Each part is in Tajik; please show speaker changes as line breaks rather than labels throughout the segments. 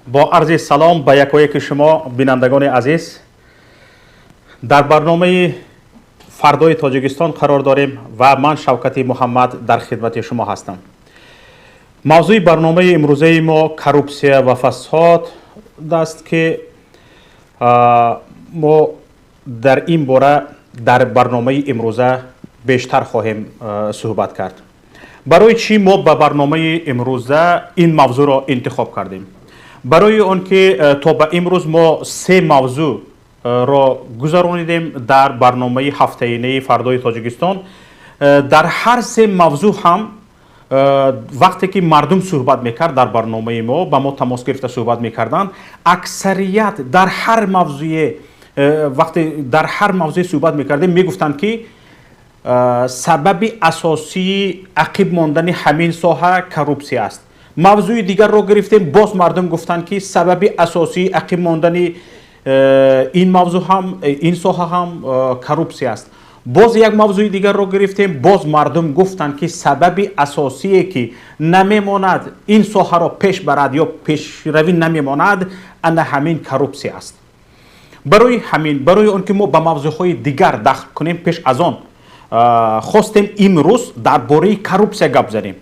Бо арзи салом ба якояки шумо, бинандагони азиз, дар барномаи «Фардои Тоҷикистон» қарор дорем ва ман, Шавкати Муҳаммад, дар хидмати шумо ҳастам. Мавзӯи барномаи имрӯзаи мо коррупсия ва фасод аст, ки мо дар ин бора дар барномаи имрӯза бештар хоҳем суҳбат кард. Барои чӣ мо ба барномаи имрӯза ин мавзӯъро интихоб кардем? Барои он ки то ба имрӯз мо се мавзӯъро гузаронидем дар барномаи ҳафтаинаи «Фардои Тоҷикистон». Дар ҳар се мавзӯъ ҳам, вақте ки мардум суҳбат мекард дар барномаи мо, ба мо тамос гирифта суҳбат мекарданд, аксарият дар ҳар мавзӯе, вақте дар ҳар мавзӯе суҳбат мекардем, мегуфтанд, ки сабаби асосии ақиб мондани ҳамин соҳа коррупсия аст. Мавзӯи дигарро гирифтем, боз мардум гуфтанд, ки сабаби асосии ақиб мондани ин мавзӯъ ҳам, ин соҳа ҳам коррупсия аст. Боз як мавзӯи дигарро гирифтем, боз мардум гуфтанд, ки сабаби асосие, ки намемонад ин соҳаро пеш барад ё пешравӣ намемонад, ана ҳамин коррупсия аст. Барои ҳамин, барои он ки мо ба мавзӯъҳои дигар дахл кунем, пеш аз он хостем имрӯз дар бораи коррупсия гап занем.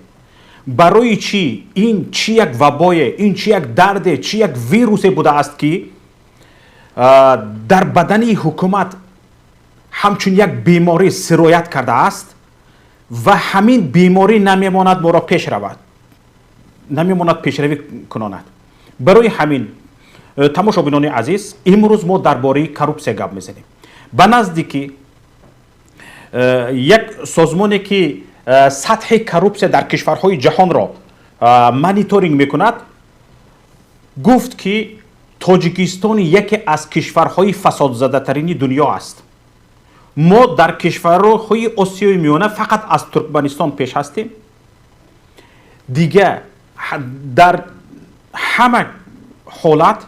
Барои чӣ ин чӣ як вабое, ин чӣ як дарде, чӣ як вирусе будааст, ки дар бадани ҳукумат ҳамчун як беморӣ сироят кардааст ва ҳамин беморӣ намемонад моро пеш равад, намемонад пешравӣ кунонад. Барои ҳамин, тамошобинони азиз, имрӯз мо дар бораи коррупсия гап мезанем. Ба наздикӣ як созмоне, ки сатҳи коррупсия дар кишварҳои ҷаҳонро мониторинг мекунад, гуфт, ки Тоҷикистон яке аз кишварҳои фасодзадатарини дунё аст. Мо дар кишварҳои Осиёи Миёна фақат аз Туркманистон пеш ҳастем, дига дар ҳама ҳолат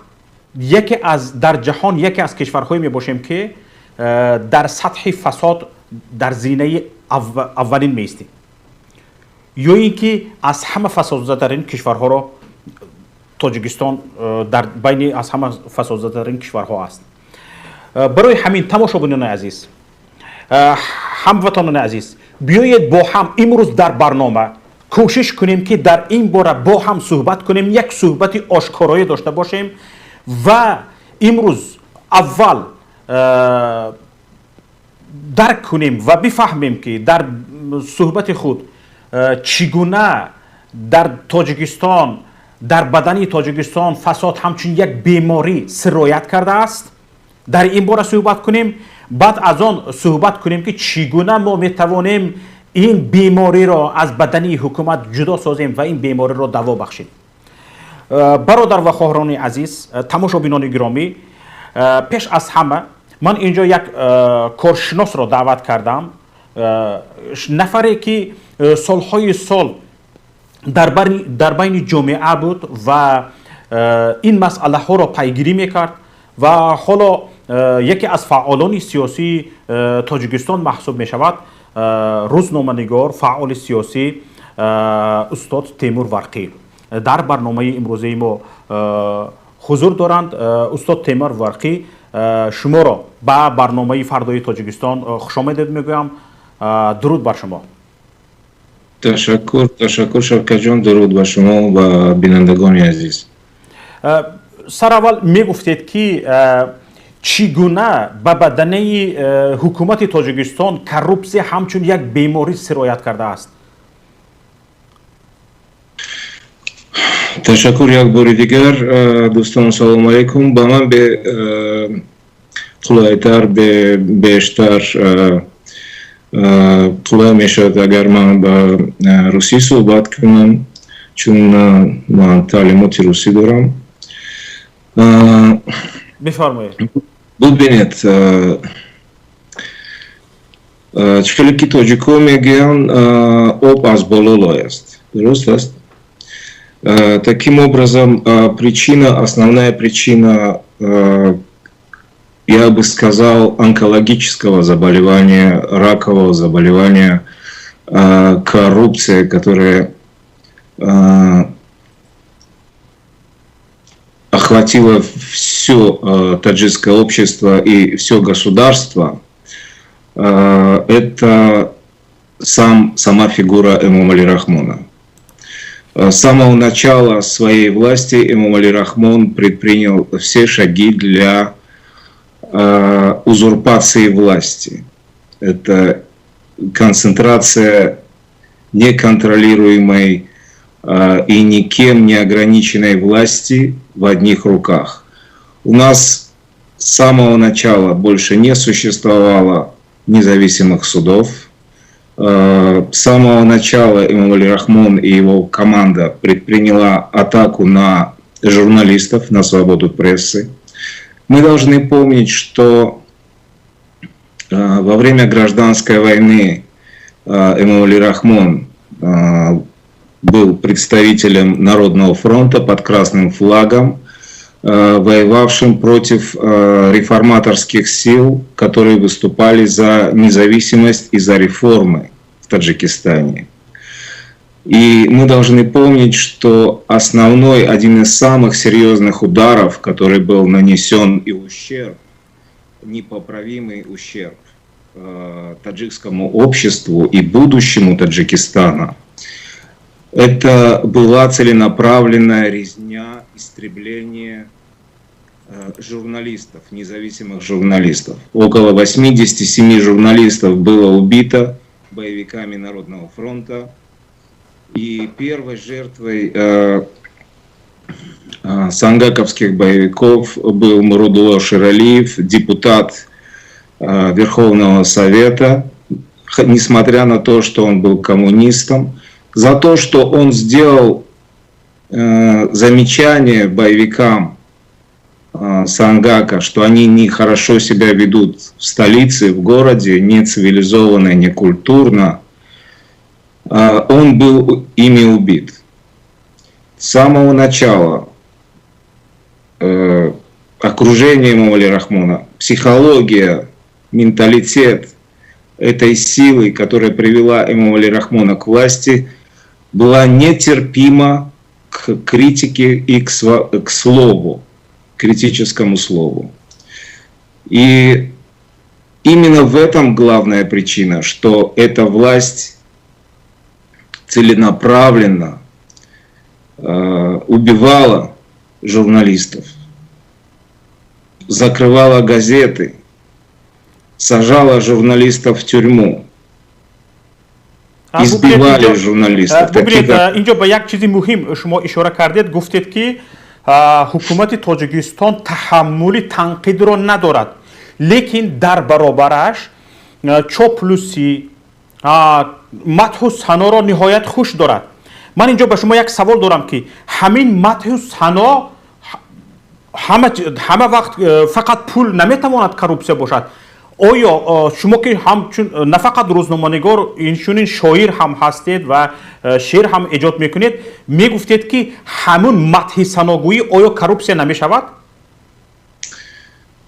яке аз дар ҷаҳон яке аз кишварҳое мебошем, ки дар сатҳи фасод дар зинаи аввалин меистем ё ин ки аз ҳама фасодзадатарин кишварҳоро Тоҷикистон дар байни аз ҳама фасодзадатарин кишварҳо аст. Барои ҳамин, тамошобинони азиз, ҳамватанони азиз, биёед, бо ҳам имрӯз дар барнома кӯшиш кунем, ки дар ин бора бо ҳам суҳбат кунем, як суҳбати ошкороӣ дошта бошем ва имрӯз аввал дарк кунем ва бифаҳмем, ки дар суҳбати худ чӣ гуна дар Тоҷикистон, дар бадани Тоҷикистон фасод ҳамчун як беморӣ сироят кардааст. Дар ин бора суҳбат кунем, баъд аз он суҳбат кунем, ки чӣ гуна мо метавонем ин бемориро аз бадани ҳукумат ҷудо созем ва ин бемориро даво бахшем. Бародар ва хоҳарони азиз, тамошобинони гиромӣ, пеш аз ҳама ман инҷо як коршиносро даъват кардам, нафаре, ки солҳои сол дар байни ҷомеа буд ва ин масъалаҳоро пайгирӣ мекард ва ҳоло яке аз фаъолони сиёсии Тоҷикистон маҳсуб мешавад, рӯзноманигор, фаъоли сиёсӣ, устод Темур Варқӣ дар барномаи имрӯзаи мо ҳузур доранд. Устод Темур Варқӣ, шуморо ба барномаи «Фардои Тоҷикистон» хушомадед мегӯям. Дуруд бар шумо.
Ташаккур, ташаккур, Шавкатҷон. Дуруд ба шумо ва бинандагони азиз.
Сараввал мегуфтед, ки чӣ гуна ба баданаи ҳукумати Тоҷикистон коррупсия ҳамчун як беморӣ сироят кардааст?
Ташаккур як бори дигар. Дӯстон, салому алайкум. Ба ман қулайтар, бештар қулай мешавад, агар ман ба русӣ суҳбат кунам, чун ман таълимоти русӣ дорам.
Бифармоед.
Бубинед, чӣ хеле ки тоҷикҳо мегӯянд, об аз боло лой аст, дуруст аст? Таким образом, причина, основная причина, я бы сказал, онкологического заболевания, ракового заболевания, коррупция, которая охватила все таджикское общество и все государство, это сама фигура Эмомали Рахмона. С самого начала своей власти Эмомали Рахмон предпринял все шаги для узурпации власти. Это концентрация неконтролируемой и никем не ограниченной власти в одних руках. У нас с самого начала больше не существовало независимых судов. С самого начала Эмомали Рахмон и его команда предприняла атаку на журналистов, на свободу прессы. Мы должны помнить, что во время гражданской войны Эмомали Рахмон был представителем Народного фронта под красным флагом, воевавшим против реформаторских сил, которые выступали за независимость и за реформы в Таджикистане. И мы должны помнить, что основной, один из самых серьезных ударов, который был нанесен и ущерб, непоправимый ущерб таджикскому обществу и будущему Таджикистана, это была целенаправленная резня, истребление журналистов, независимых журналистов. Около 87 журналистов было убито боевиками Народного фронта. И первой жертвой сангаковских боевиков был Мурудулло Ширалиев, депутат Верховного Совета, несмотря на то, что он был коммунистом, за то, что он сделал замечание боевикам Сангака, что они нехорошо себя ведут в столице, в городе, не цивилизованно, не культурно, он был ими убит. С самого начала окружение Эмомали Рахмона, психология, менталитет этой силы, которая привела Эмомали Рахмона к власти, была нетерпима к критике и к слову, критическому слову. И именно в этом главная причина, что эта власть целенаправленно убивала журналистов, закрывала газеты, сажала журналистов в тюрьму, избивали журналистов.
Бубинед, инҷо ба як чизи муҳим шумо ишора кардед, гуфтед, ки ҳукумати Тоҷикистон таҳаммули танқидро надорад, лекин дар баробараш чоплусӣ, мадҳу саноро ниҳоят хуш дорад. Ман инҷо ба шумо як савол дорам, ки ҳамин мадҳу сано ҳама вақт фақат пул наметавонад коррупсия бошад. Оё шумо, ки ҳамчун нафақат рӯзноманигор, инчунин шоир ҳам ҳастед ва шеър ҳам эҷод мекунед, мегуфтед, ки ҳамун мадҳи саногӯӣ оё коррупсия намешавад?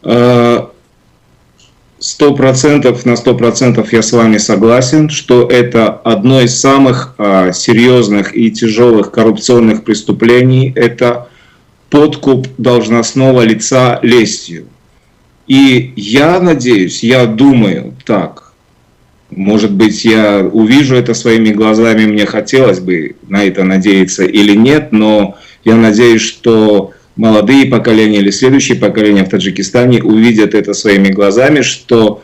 100%, на 100% я с вами согласен, что это одно из самых серьезных и тяжелых коррупционных преступлений, это подкуп должностного лица лестью. И я надеюсь, я думаю так, может быть, я увижу это своими глазами, мне хотелось бы на это надеяться или нет, но я надеюсь, что молодые поколения или следующие поколения в Таджикистане увидят это своими глазами, что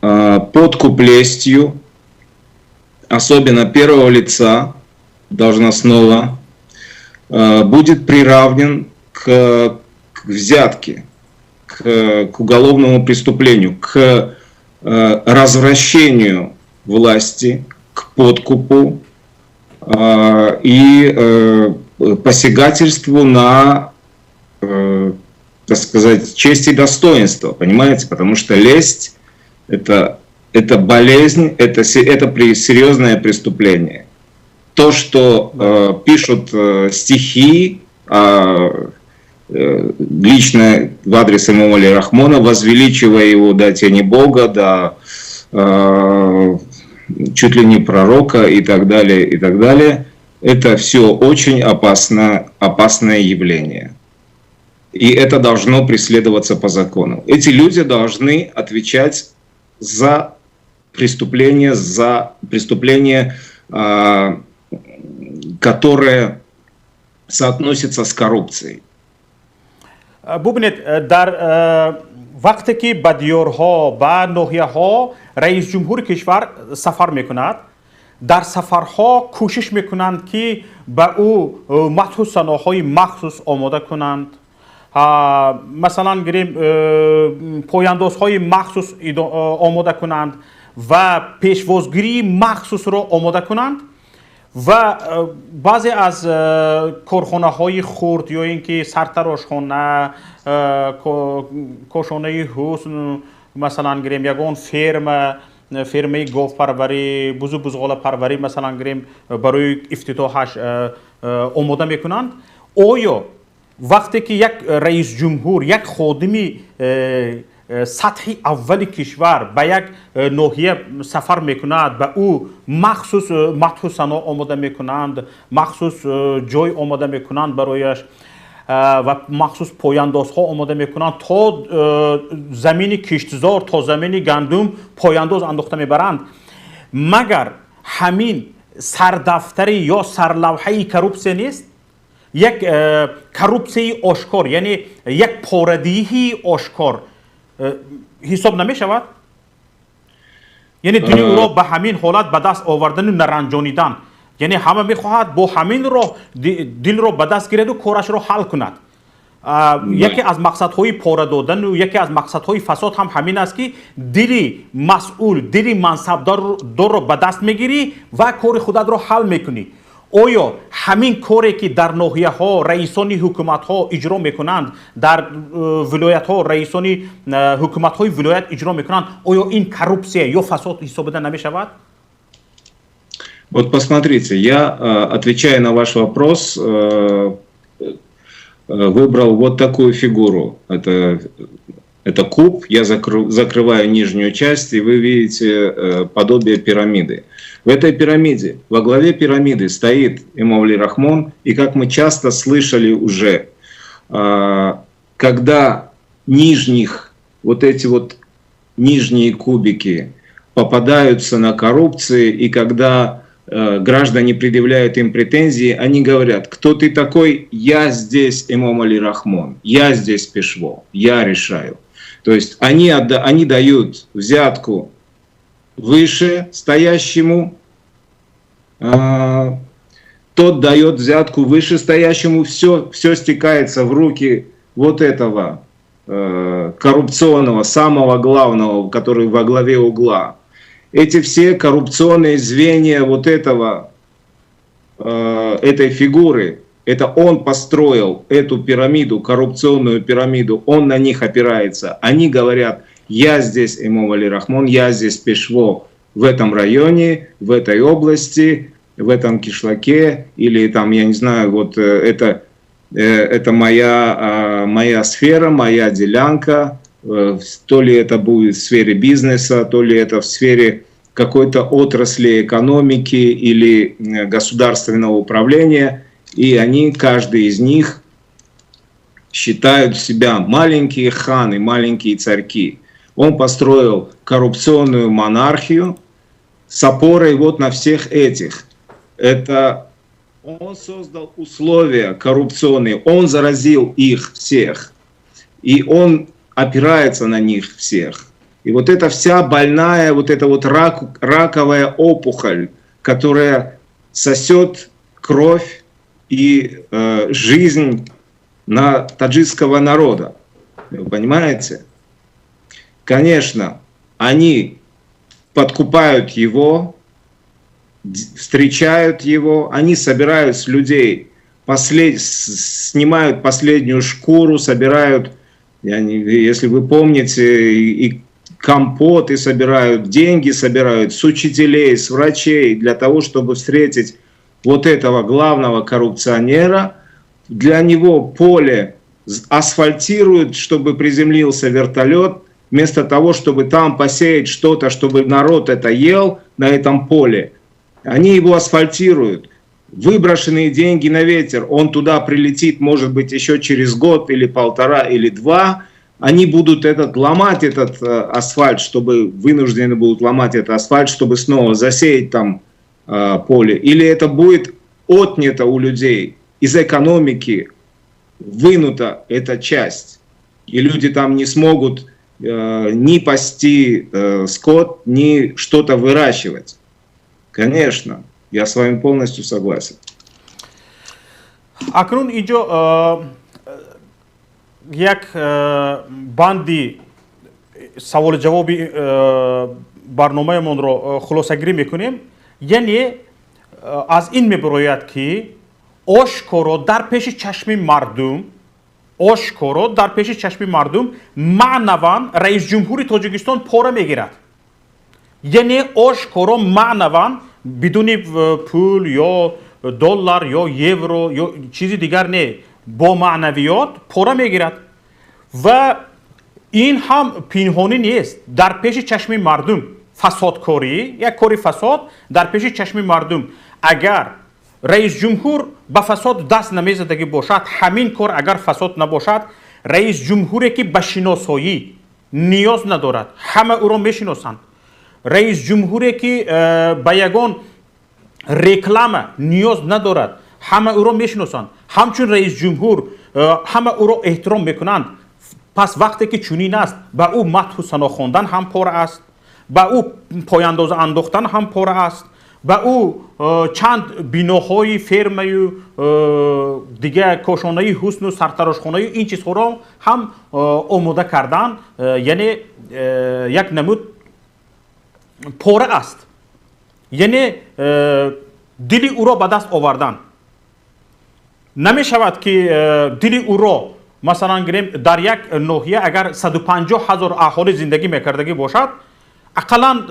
подкуп лестью, особенно первого лица должностного, будет приравнен к взятке, к уголовному преступлению, к развращению власти, к подкупу и посягательству на, так сказать, честь и достоинство, понимаете? Потому что лесть – это болезнь, это серьезное преступление. То, что пишут стихи лично в адрес Эмомали Рахмона, возвеличивая его до тени Бога, до чуть ли не пророка и так далее, и так далее, это все очень опасное явление. И это должно преследоваться по закону. Эти люди должны отвечать за преступление, которое соотносится с коррупцией.
Бубинед, дар вақте ки ба диёрҳо, ба ноҳияҳо раисҷумҳури кишвар сафар мекунад, дар сафарҳо кӯшиш мекунанд, ки ба ӯ мадҳу саноҳои махсус омода кунанд. Масалан гирем, пояндозҳои махсус омода кунанд ва пешвозгирии махсусро омода кунанд ва баъзе аз корхонаҳои хурд ё ин ки сартарошхона, кошонаи ҳусн, масалан гирем, ягон ферма, фермаи говпарварӣ, бузу бузғолапарварӣ, масалан гирем, барои ифтитоҳаш омода мекунанд. Оё вақте ки як раисҷумҳур, як ходими сатҳи аввали кишвар ба як ноҳия сафар мекунад, ба ӯ махсус мадҳу сано омода мекунанд, махсус ҷой омода мекунанд барояш ва махсус пояндозҳо омода мекунанд, то замини киштзор, то замини гандум пояндоз андохта мебаранд, магар ҳамин сардафтари ё сарлавҳаи коррупсия нест? Як коррупсияи ошкор, яъне як порадиҳии ошкор ҳисоб намешавад? Яъне дили ӯро ба ҳамин ҳолат ба даст овардану наранҷонидан, яъне ҳама мехоҳад бо ҳамин роҳ дилро ба даст гираду корашро ҳал кунад. Яке аз мақсадҳои пора додану яке аз мақсадҳои фасод ҳам ҳамин аст, ки дили масъул, дили мансабдорро ба даст мегирӣ ва кори худатро ҳал мекунӣ. Оё ҳамин коре, ки дар ноҳияҳо раисони ҳукуматҳо иҷро мекунанд, дар вилоятҳо раисони ҳукуматҳои вилоят иҷро мекунанд, оё ин коррупсия ё фасод ҳисобида намешавад?
Вот посмотрите, я, отвечая на ваш вопрос, выбрал вот такую фигуру. Это куб, я закрываю нижнюю часть, и вы видите подобие пирамиды. В этой пирамиде, во главе пирамиды стоит Эмомали Рахмон, и, как мы часто слышали уже, когда нижних, вот эти вот нижние кубики попадаются на коррупции, и когда граждане предъявляют им претензии, они говорят: «Кто ты такой? Я здесь Эмомали Рахмон, я здесь Пешво, я решаю». То есть они дают взятку выше стоящему, тот дает взятку вышестоящему, все стекается в руки вот этого коррупционного, самого главного, который во главе угла. Эти все коррупционные звенья вот этой фигуры, это он построил эту пирамиду, коррупционную пирамиду, он на них опирается. Они говорят: «Я здесь Эмомали Рахмон, я здесь Пешво в этом районе, в этой области, в этом кишлаке, или там, я не знаю, вот это моя сфера, моя делянка», то ли это будет в сфере бизнеса, то ли это в сфере какой-то отрасли экономики или государственного управления, и они, каждый из них, считают себя маленькие ханы, маленькие царьки. Он построил коррупционную монархию с опорой вот на всех этих. Это он создал условия коррупционные, он заразил их всех. И он опирается на них всех. И вот эта вся больная, вот эта вот раковая опухоль, которая сосет кровь и жизнь на таджикского народа. Вы понимаете? Конечно, они подкупают его, встречают его, они собирают с людей, снимают последнюю шкуру, собирают, я не, если вы помните, и компоты собирают, деньги собирают с учителей, с врачей для того, чтобы встретить вот этого главного коррупционера. Для него поле асфальтируют, чтобы приземлился вертолет, вместо того, чтобы там посеять что-то, чтобы народ это ел на этом поле. Они его асфальтируют. Выброшенные деньги на ветер, он туда прилетит, может быть, еще через год или полтора или два, они будут ломать этот асфальт, чтобы вынуждены будут ломать этот асфальт, чтобы снова засеять там поле. Или это будет отнято у людей из экономики, вынута эта часть. И люди там не смогут ни пасти скот, ни что-то выращивать. Конечно, я с вами полностью согласен.
Акнун инҷо як банди саволу ҷавоби барномаамонро хулосагирӣ мекунем, яъне аз ин мебарояд, ки ошкоро дар пеши чашми мардум, ошкоро дар пеши чашми мардум маънаван раисҷумҳури Тоҷикистон пора мегирад, яъне ошкоро маънаван, бидуни пул ё доллар ё евро ё чизи дигар не, бо маънавиёт пора мегирад ва ин ҳам пинҳонӣ нест. Дар пеши чашми мардум фасодкорӣ, як кори фасод дар пеши чашми мардум. Агар раисҷумҳур ба фасод даст намезадагӣ бошад, ҳамин кор агар фасод набошад, раисҷумҳуре, ки ба шиносоӣ ниёз надорад, ҳама ӯро мешиносанд, раисҷумҳуре, ки ба ягон реклама ниёз надорад, ҳама ӯро мешиносанд, ҳамчун раисҷумҳур ҳама ӯро эҳтиром мекунанд, пас вақте ки чунин аст, ба ӯ мадҳу сано хондан ҳам пора аст, ба ӯ пояндоза андохтан ҳам пора аст, ба ӯ чанд биноҳои фермаю дигар кошонаи ҳусну сартарошхонаю ин чизҳоро ҳам омода кардан, яъне як намуд пора аст, яъне дили ӯро ба даст овардан намешавад, ки дили ӯро масалан гирем, дар як ноҳия агар 150 ҳазор аҳолӣ зиндагӣ мекардагӣ бошад, ақаллан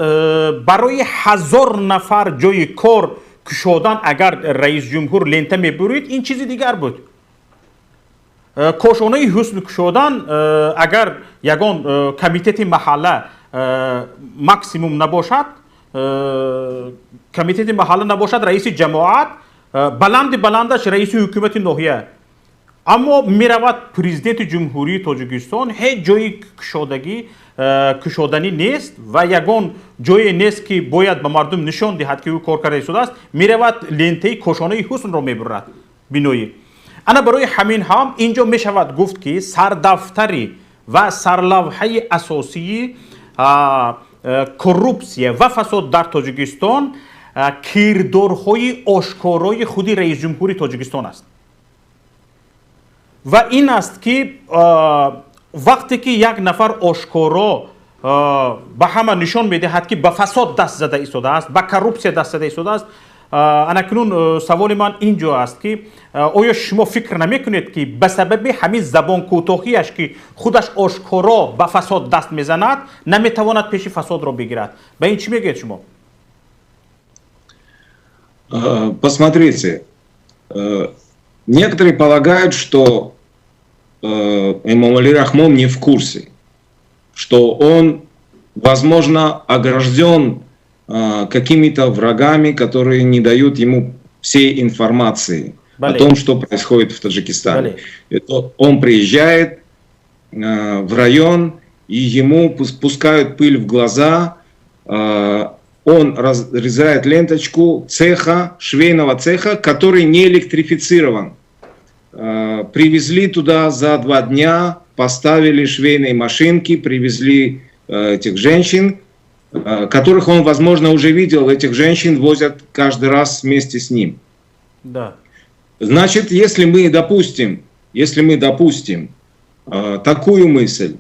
барои 1000 нафар ҷои кор кушодан агар раисҷумҳур лента мебурид, ин чизи дигар буд. Кошонаи ҳусн кушодан агар ягон комитети маҳалла максимум набошад, комитети маҳалла набошад, раиси ҷамоат, баланди баландаш раиси ҳукумати ноҳия, аммо меравад президенти Ҷумҳурии Тоҷикистон, ҳеҷ ҷои кушодагӣ кушоданӣ нест ва ягон ҷое нест, ки бояд ба мардум нишон диҳад, ки ӯ кор карда истодааст, меравад, лентаи кошонаи ҳуснро мебурад биноӣ. Ана барои ҳамин ҳам инҷо мешавад гуфт, ки сардафтари ва сарлавҳаи асосии коррупсия ва фасод дар Тоҷикистон кирдорҳои ошкорои худи раисҷумҳури Тоҷикистон аст. Ва ин аст, ки вақте ки як нафар ошкоро ба ҳама нишон медиҳад, ки ба фасод даст зада истодааст, ба коррупсия даст зада истодааст. Анакнун саволи ман ин ҷо аст, ки оё шумо фикр намекунед, ки ба сабаби ҳамин забонкӯтоҳияш, ки худаш ошкоро ба фасод даст мезанад, наметавонад пеши фасодро бигирад? Ба ин чӣ мегӯед шумо?
Посмотрите, некоторые полагают, что Эмомали Рахмон не в курсе, что он, возможно, огражден какими-то врагами, которые не дают ему всей информации о том, что происходит в Таджикистане. Это он приезжает в район, и ему пускают пыль в глаза, он разрезает ленточку цеха, швейного цеха, который не электрифицирован. Привезли туда за 2 дня, поставили швейные машинки, привезли этих женщин, которых он, возможно, уже видел. Этих женщин возят каждый раз вместе с ним. Значит, если мы допустим такую мысль,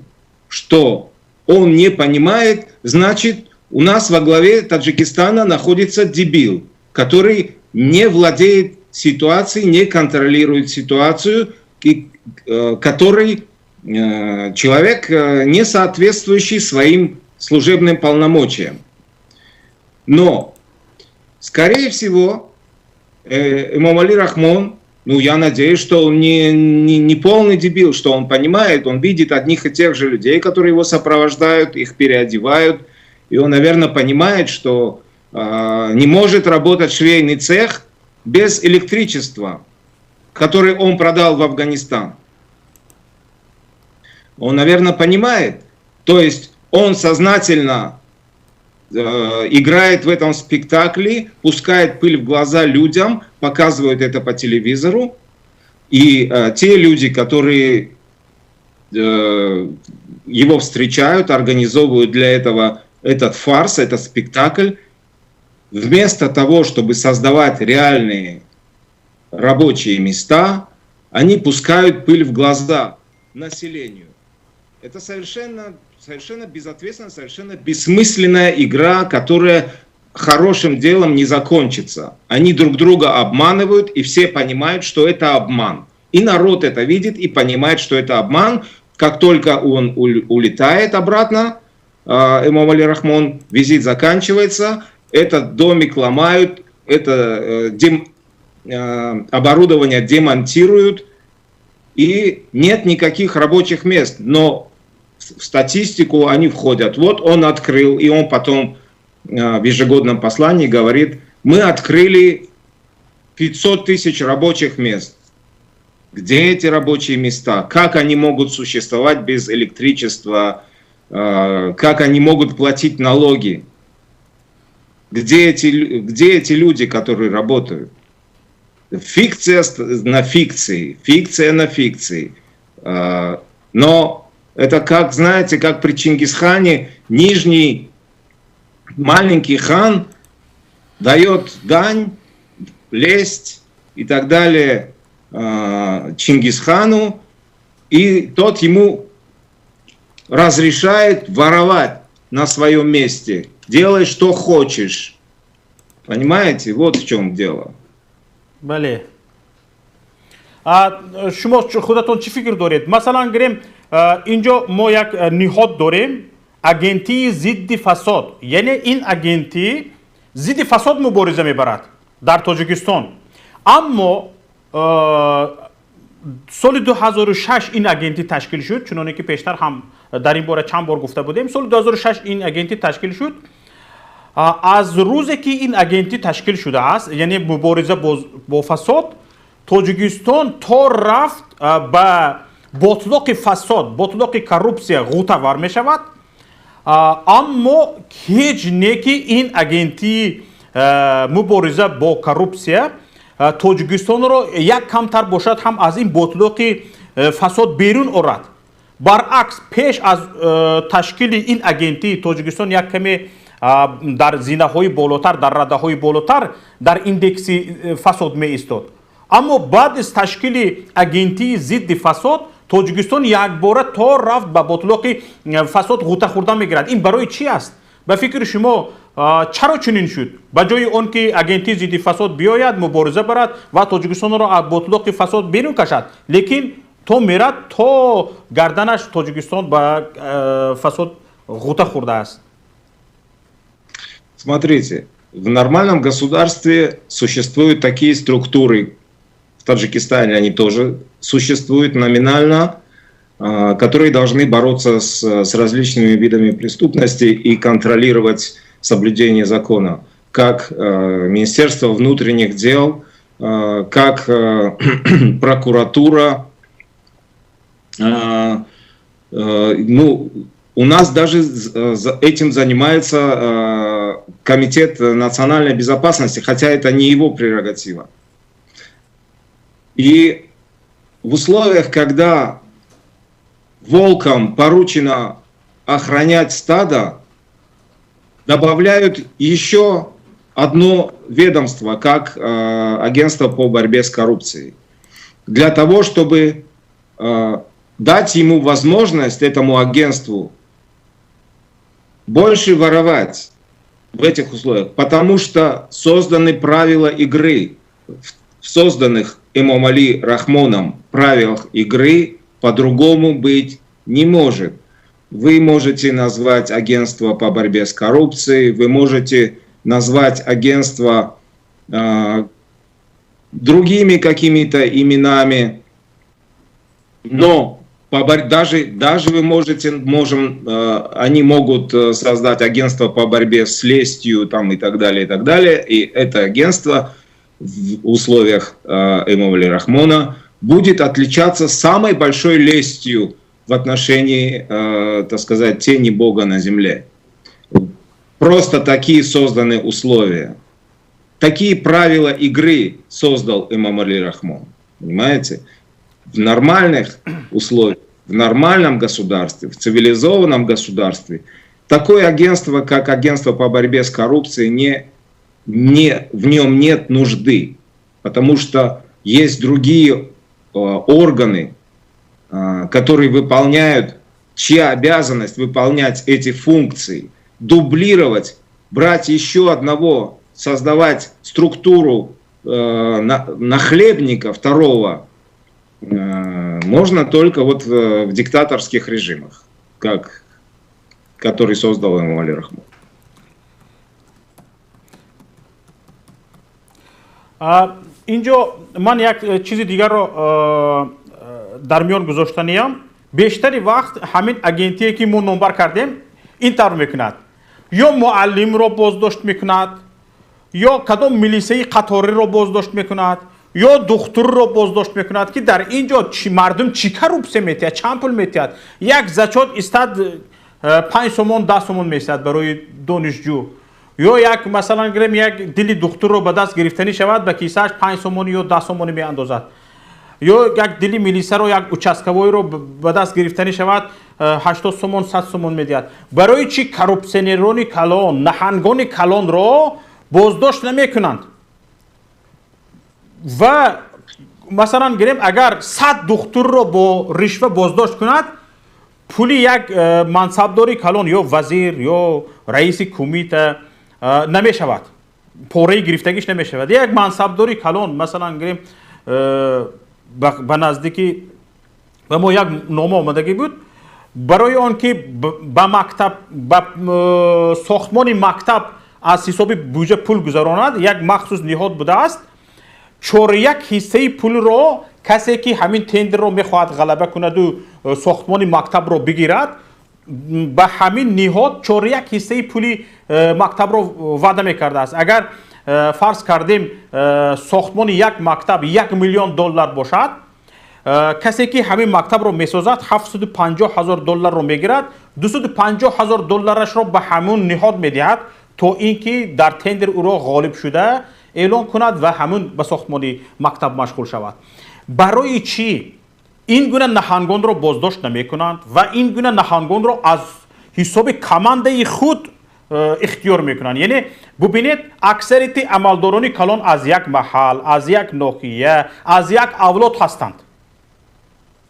что он не понимает, значит, у нас во главе Таджикистана находится дебил, который не владеет ситуацией, не контролирует ситуацию, и который человек, не соответствующий своим служебным полномочиям. Но, скорее всего, Эмомали Рахмон, ну, я надеюсь, что он не полный дебил, что он понимает, он видит одних и тех же людей, которые его сопровождают, их переодевают, и он, наверное, понимает, что не может работать швейный цех без электричества, которое он продал в Афганистан? Он, наверное, понимает. То есть он сознательно играет в этом спектакле, пускает пыль в глаза людям, показывает это по телевизору. И те люди, которые его встречают, организовывают для этого этот фарс, этот спектакль, вместо того, чтобы создавать реальные рабочие места, они пускают пыль в глаза населению. Это совершенно, совершенно безответственная, совершенно бессмысленная игра, которая хорошим делом не закончится. Они друг друга обманывают, и все понимают, что это обман. И народ это видит и понимает, что это обман. Как только он улетает обратно, Эмомали Рахмон, визит заканчивается, этот домик ломают, это оборудование демонтируют, и нет никаких рабочих мест. Но в статистику они входят. Вот он открыл, и он потом в ежегодном послании говорит: мы открыли 500 тысяч рабочих мест. Где эти рабочие места? Как они могут существовать без электричества? Как они могут платить налоги? Где эти люди, которые работают? Фикция на фикции, фикция на фикции. Но это как, знаете, как при Чингисхане нижний маленький хан дает дань, лесть и так далее Чингисхану, и тот ему разрешает воровать на своем месте. Делай, что хочешь. Понимаете? Вот в чем дело.
Бале, шумо худатон чӣ фикр доред? Масалан, гирем, инҷо мо як ниҳод дорем, Агентии зидди фасод, яъне ин агентӣ зидди фасод мубориза мебарад дар Тоҷикистон. Аммо соли 2006 ин агентӣ ташкил шуд, чуноне ки пештар ҳам дар ин бора чанд бор гуфта будем. Соли 2006 ин агентӣ ташкил шуд. Аз рӯзе ки ин агентӣ ташкил шудааст, яъне мубориза бо фасод, Тоҷикистон то рафт ба ботлоқи фасод, ботлоқи коррупсия ғӯтавар мешавад. Аммо ҳеҷ не ки ин агентии мубориза бо коррупсия Тоҷикистонро як камтар бошад ҳам аз ин ботлоқи фасод берун орад. Баръакс, пеш аз ташкили ин агентии Тоҷикистон як каме дар зинаҳои болотар, дар радаҳои болотар дар индекси фасод меистод, аммо баъд аз ташкили агентии зидди фасод Тоҷикистон якбора то рафт ба ботлоқи фасод ғӯта хӯрда мегирад. Ин барои чӣ аст? Ба фикри шумо, чаро чунин шуд? Ба ҷои он ки агентии зидди фасод биёяд, мубориза барад ва Тоҷикистонро аз ботлоқи фасод берун кашад, лекин то мерад, то гарданаш Тоҷикистон ба фасод ғӯта хӯрдааст.
Смотрите, в нормальном государстве существуют такие структуры, в Таджикистане они тоже существуют номинально, которые должны бороться с различными видами преступности и контролировать соблюдение закона, как Министерство внутренних дел, как прокуратура. Ну, у нас даже этим занимается Комитет национальной безопасности, хотя это не его прерогатива. И в условиях, когда волкам поручено охранять стадо, добавляют еще одно ведомство, как агентство по борьбе с коррупцией, для того, чтобы дать ему возможность, этому агентству, больше воровать в этих условиях, потому что созданы правила игры. В созданных Эмомали Рахмоном правилах игры по-другому быть не может. Вы можете назвать агентство по борьбе с коррупцией, вы можете назвать агентство другими какими-то именами, но даже вы можете, можем, они могут создать агентство по борьбе с лестью там, и так далее, и так далее, и это агентство в условиях Эмомали Рахмона будет отличаться самой большой лестью в отношении, так сказать, тени Бога на земле. Просто такие созданы условия. Такие правила игры создал Эмомали Рахмон. Понимаете? В нормальных условиях, в нормальном государстве, в цивилизованном государстве такое агентство, как агентство по борьбе с коррупцией, в нем нет нужды. Потому что есть другие органы, которые выполняют, чья обязанность выполнять эти функции, дублировать, брать еще одного, создавать структуру нахлебника второго можно только вот в диктаторских режимах, который создал Эмомали Рахмон.
Инҷо ман як чизи дигарро дар миён гузоштаниям. Бештари вақт ҳамин агентие ки мо номбар кардем ин тавр мекунад: ё муаллимро боздошт мекунад, ё кадом милисаи қаториро боздошт мекунад, ё духтурро боздошт мекунад, ки дар ин ҷо мардум чӣ коррупсия метиҳад, чанд пул метиҳад. Як зачёт истад 5 сомон, 10 сомон месиҳад барои донишҷӯ, ё як масалан гирем як дили духтурро ба даст гирифтанӣ шавад, ба кисааш 5 сомонӣ ё 10 сомонӣ меандозад, ё як дили милисаро, як участковойро ба даст гирифтанӣ шавад, 80 сомон, 100 сомон медиҳад. Барои чӣ коррупсионерони калон, наҳангони калонро боздошт намекунанд? Ва масалан гирем, агар 100 духтурро бо ришва боздошт кунад, пули як мансабдори калон ё вазир ё раиси кумита намешавад, пораи гирифтагиш намешавад. Як мансабдори калон, масалан гирем, ба наздики ба мо як нома омадагӣ буд барои он ки ба мактаб, ба сохтмони мактаб аз ҳисоби буҷа пул гузаронад, як махсус ниҳод будааст. 4,1 ҳиссаи пулро касе ки ҳамин тендерро мехоҳад ғалаба кунаду сохтмони мактабро бигирад, ба ҳамин ниҳод 4,1 ҳиссаи пули мактабро ваъда мекардааст. Агар фарз кардем сохтмони як мактаб 1 миллион доллар бошад, касе ки ҳамин мактабро месозад 750 ҳазор долларро мегирад, 250 ҳазор долларашро ба ҳамун ниҳод медиҳад то ин ки дар тендер ӯро ғолиб шуда эълон кунад ва ҳамун ба сохтмони мактаб машғул шавад. Барои чӣ ин гуна наҳангонро боздошт намекунанд ва ин гуна наҳангонро аз ҳисоби командаи худ ихтиёр мекунанд? Яъне бубинед, аксарияти амалдорони калон аз як маҳал, аз як ноҳия, аз як авлод ҳастанд.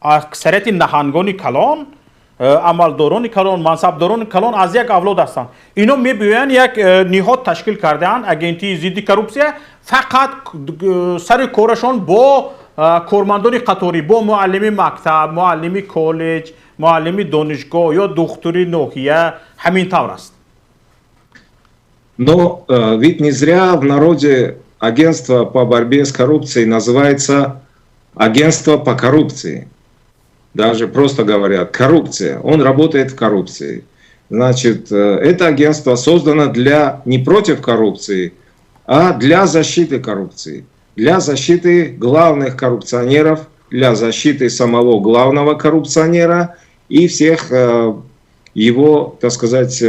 Аксарияти наҳангони калон, амалдорони калон, мансабдорони калон аз як авлод ҳастанд. Ино мебиёянд, як ниҳод ташкил кардаанд, агентии зидди коррупсия, фақат сари корашон бо кормандони қаторӣ, бо муаллими мактаб, муаллими коллеҷ, муаллими донишгоҳ ё духтури ноҳия ҳамин тавр аст.
Но ведь не зря в народе агентство по борьбе с коррупцией называется агентство по коррупции. Даже просто говорят коррупция. Он работает в коррупции. Значит, это агентство создано для не против коррупции, а для защиты коррупции. Для защиты главных коррупционеров, для защиты самого главного коррупционера и всех его, так сказать,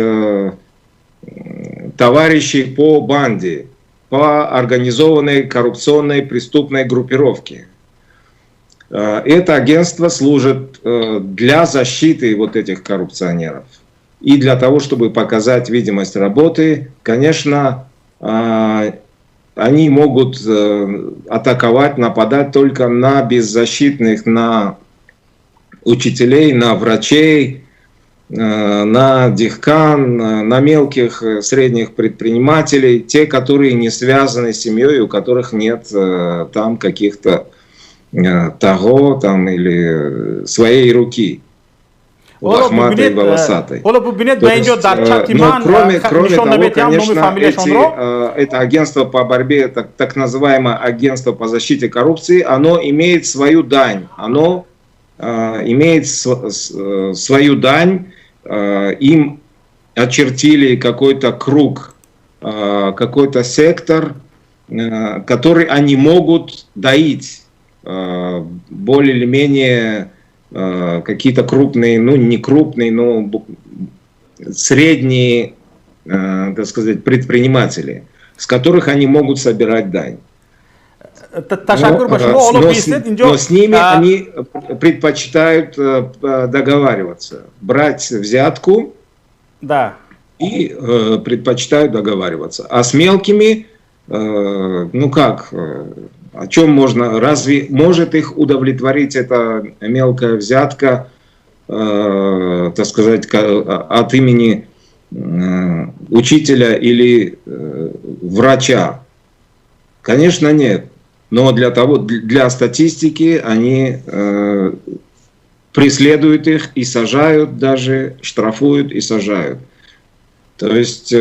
товарищей по банде, по организованной коррупционной преступной группировке. Это агентство служит для защиты вот этих коррупционеров. И для того, чтобы показать видимость работы, конечно, они могут атаковать, нападать только на беззащитных, на учителей, на врачей, на дихкан, на мелких, средних предпринимателей, те, которые не связаны с семьей, у которых нет там каких-то того там или своей руки. Лохматой, волосатой.
Но
кроме того, конечно, это агентство по борьбе, так называемое агентство по защите коррупции, оно имеет свою дань. Оно имеет свою дань, им очертили какой-то круг, какой-то сектор, который они могут доить более или менее какие-то крупные, ну не крупные, но средние, так сказать, предприниматели, с которых они могут собирать дань. Но с ними они предпочитают договариваться, брать взятку,
да,
и предпочитают договариваться. А с мелкими, ну как, о чем можно, разве может их удовлетворить эта мелкая взятка, так сказать, от имени учителя или врача? Конечно, нет. Но для статистики они преследуют их и сажают даже, штрафуют и сажают. То есть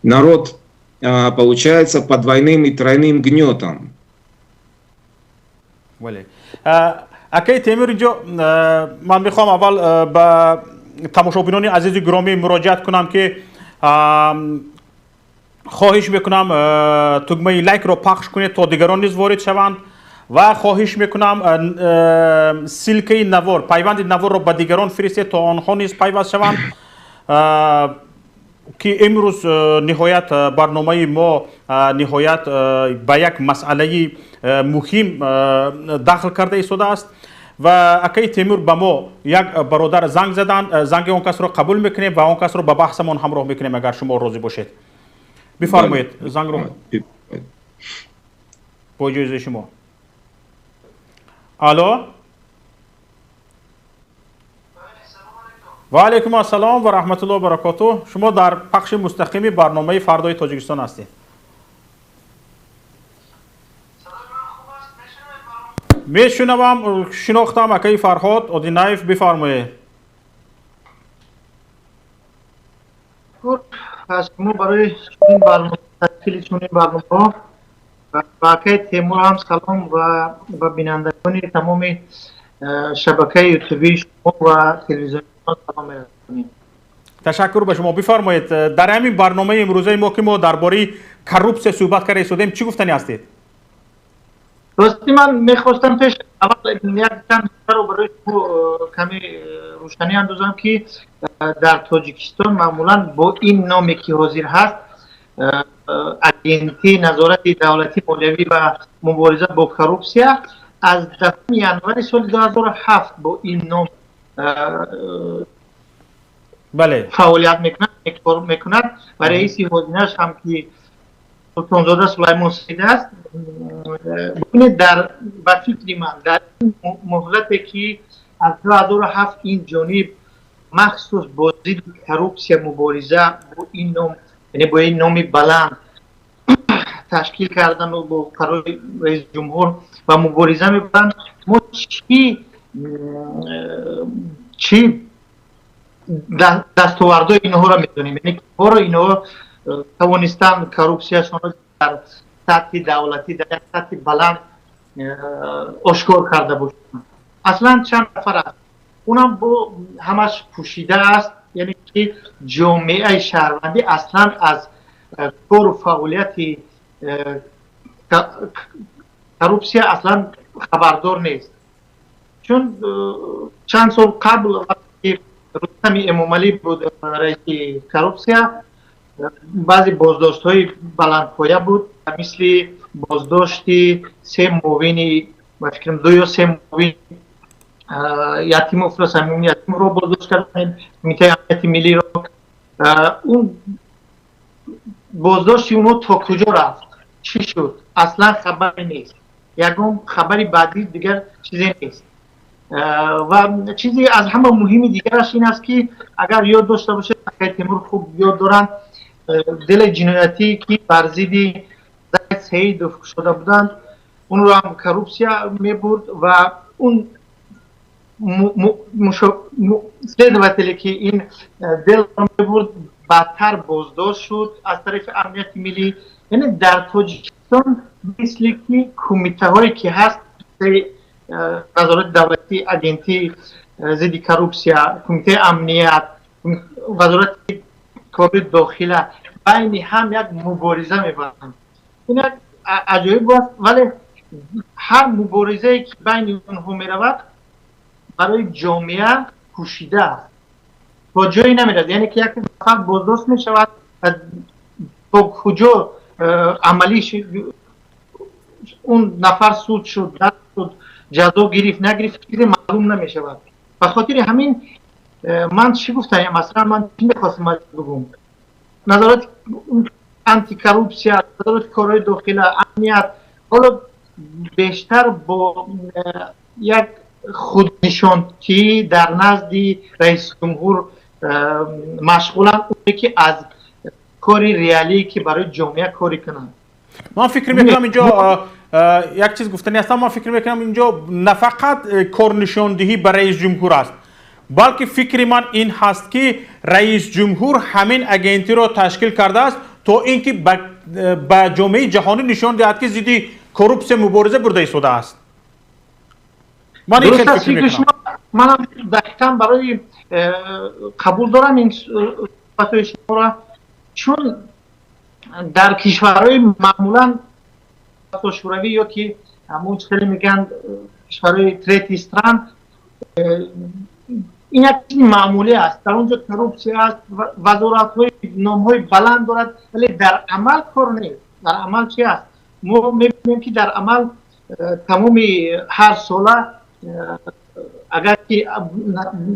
народ получается под двойным и тройным гнетом.
Акаи Темур, инҷо ман мехоҳам аввал ба тамошобинони азизи гиромӣ муроҷиат кунам, ки хоҳиш мекунам, тугмаи лайкро пахш кунед, то дигарон низ ворид шаванд, ва хоҳиш мекунам, ссылкаи навор, пайванди наворро ба дигарон фиристед, то онҳо низ пайваст шаванд, ки имрӯз ниҳоят барномаи мо ниҳоят ба як масъалаи муҳим дахл карда истодааст. Ва акаи Темур, ба мо як бародар занг заданд, занги он касро қабул мекунем ва он касро ба баҳсамон ҳамроҳ мекунем, агар шумо розӣ бошед. Бифармоед зангро, бо иҷозаи шумо. Алло, ва алайкум ассалом ва раҳматуллоҳи баракоту. Шумо дар пахши мустақими барномаи «Фардои Тоҷикистон» ҳастед. Мешунавам, шинохтам, акаи Фарҳод Одинаев, бифармоед.
Аз шумо барои чунин барнома, ташкили чунин барномаҳо, ба акаи Темур ҳам салом ва ба бинандагони тамоми шабакаи ютубии шумо ва телевизиони салом мерасонем.
Ташаккур ба шумо. Бифармоед, дар ҳамин барномаи имрӯзаи мо, ки мо дар бораи коррупсия суҳбат карда истодем, чӣ гуфтанӣ ҳастед?
Рости, ман мехостам пеш аввал як чанд нуктаро барои шумо каме рӯшанӣ андозам, ки дар Тоҷикистон маъмулан бо ин номе ки ҳозир ҳаст, Агентии назорати давлатии молиявӣ ва мубориза бо коррупсия, аз 10 январи соли 2007 бо ин ном фаъолият мекунад, кор мекунад ва раиси ҳозираш ҳам ки Султонзода Сулаймон Саид аст. Бубинед, дар ба фикри ман, дар ин муҳлате ки аз 2007 ин ҷониб махсус бо зидди коррупсия мубориза бо ин ном, яъне бо ин номи баланд ташкил кардану бо қарори раиси ҷумҳур ва мубориза мебаранд, мо чӣ дастовардҳои инҳоро медонем? Яъне киҳоро инҳо тавонистанд коррупсияшонро дар сатҳи давлатӣ, дар як сатҳи баланд ошкор карда бошанд? Аслан чанд нафар аст, унам бо ҳамаш пӯшида аст, яъне ки ҷомеаи шаҳрвандӣ аслан аз кору фаъолияти коррупсия аслан хабардор нест. Чун чанд сол қабл, вақте Рустами Эмомалӣ буд раиси коррупсия, баъзе боздоштҳои баландпоя буд, мисли боздошти се муовини, ба фикрам, ду ё се муовин Ятимовро, Самими Ятимовро боздошт карданд, Кумитаи амнияти миллиро. Он боздошти онҳо то куҷо рафт, чӣ шуд, аслан хабаре нест, ягон хабари баъдӣ дигар чизе нест. Ва чизе аз ҳама муҳими дигараш ин аст, ки агар ёд дошта бошед, акаи Темур хуб ёд доранд, дели ҷиноятӣ ки бар зидди Зайд Саидов шуда буданд, онро ҳам коррупсия мебурд ва он следователе ки ин делро мебурд, баъдтар боздошт шуд аз тарафи амнияти миллӣ. Яъне дар Тоҷикистон мисли ки кумитаҳое ки ҳаст, назорати давлатӣ, агентии зидди коррупсия, кумитаи амният, вазорати кори дохила, байни ҳам як мубориза мебаранд. Ин як аҷоиб аст, вале ҳар муборизае ки байни онҳо меравад, барои ҷомеа пӯшида аст, то ҷое намерад. Яъне ки як нафар боздошт мешавад, то куҷо амалӣ он нафар суд шуд, нашуд, ҷазо гирифт, нагирифт, чизе маълум намешавад. Ба хотири ҳамин ман чӣ гуфтаем, масалан, ман чӣ мехостам бигӯм: назорати антикоррупсия, назорати корҳои дохила, амният ҳоло бештар бо як худнишонтӣ дар назди раисҷумҳур машғуланд, оне ки аз кори реалие ки барои ҷомеа коре кунанд.
Ман фикр мекунам, инҷо як чиз гуфтанӣ ҳастам. Ман фикр мекунам, инҷо на фақат корнишондиҳӣ ба раисҷумҳур аст, балки фикри ман ин ҳаст, ки раисҷумҳур ҳамин агентиро ташкил кардааст, то ин ки ба ҷомеаи ҷаҳонӣ нишон диҳад, ки зидди коррупсия мубориза бурда истодааст. Ман ин хел фикр мекунам.
Манам дақиқан барои қабул дорам ин суҳбатҳои шуморо, чун дар кишварҳои маъмулан шӯравӣ ё ки ҳамон хеле мегӯянд, кишварҳои третий стран, ин як чизи маъмулӣ аст. Дар он ҷо коррупсия аст, вазоратҳои номҳои баланд дорад, вале дар амал кор нест. Дар амал чи аст? Мо мебинем, ки дар амал тамоми ҳар сола, агар ки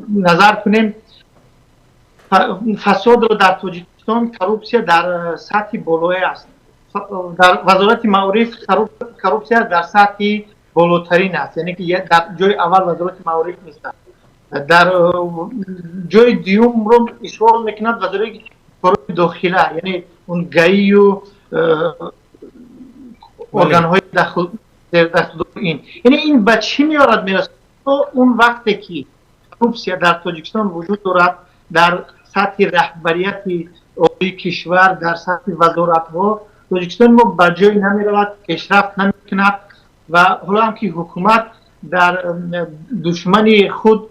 назар кунем фасодро дар Тоҷикистон, коррупсия дар сатҳи болое аст. Дар Вазорати маориф коррупсия дар сатҳи болотарин аст, яъне ки дар ҷои аввал Вазорати маориф меистад, дар ҷои дуюмро ишғол мекунад Вазорати корҳои дохила, яъне он ГАИю органҳои дахлдори ин. Яъне ин ба чӣ меорад, мерасад? То он вақте ки коррупсия дар Тоҷикистон вуҷуд дорад дар сатҳи раҳбарияти олии кишвар, дар сатҳи вазоратҳо, Тоҷикистони мо ба ҷое намеравад, пешрафт намекунад. Ва ҳоло ҳам ки ҳукумат дар душмани худ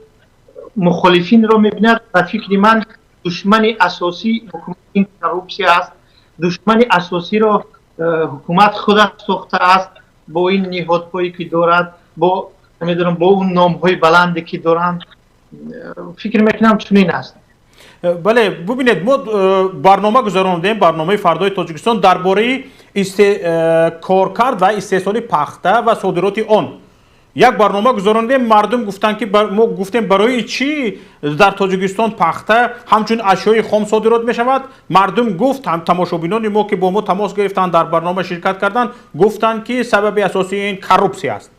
мухолифинро мебинад, ба фикри ман, душмани асосии ҳукумат ин коррупсия аст. Душмани асосиро ҳукумат худаш сохтааст бо ин ниҳодҳое ки дорад, бо намедонам, бо он номҳои баланде ки доранд. Фикр мекунам, чунин аст.
Бале, бубинед, мо барнома гузарондем, барномаи «Фардои Тоҷикистон», дар бораи коркард ва истеҳсоли пахта ва содироти он як барнома гузарондем. Мардум гуфтанд, ки мо гуфтем, барои чӣ дар Тоҷикистон пахта ҳамчун ашёи хом содирот мешавад? Мардум гуфт, тамошобинони мо, ки бо мо тамос гирифтанд, дар барнома ширкат карданд, гуфтанд, ки сабаби асосии ин коррупсия аст.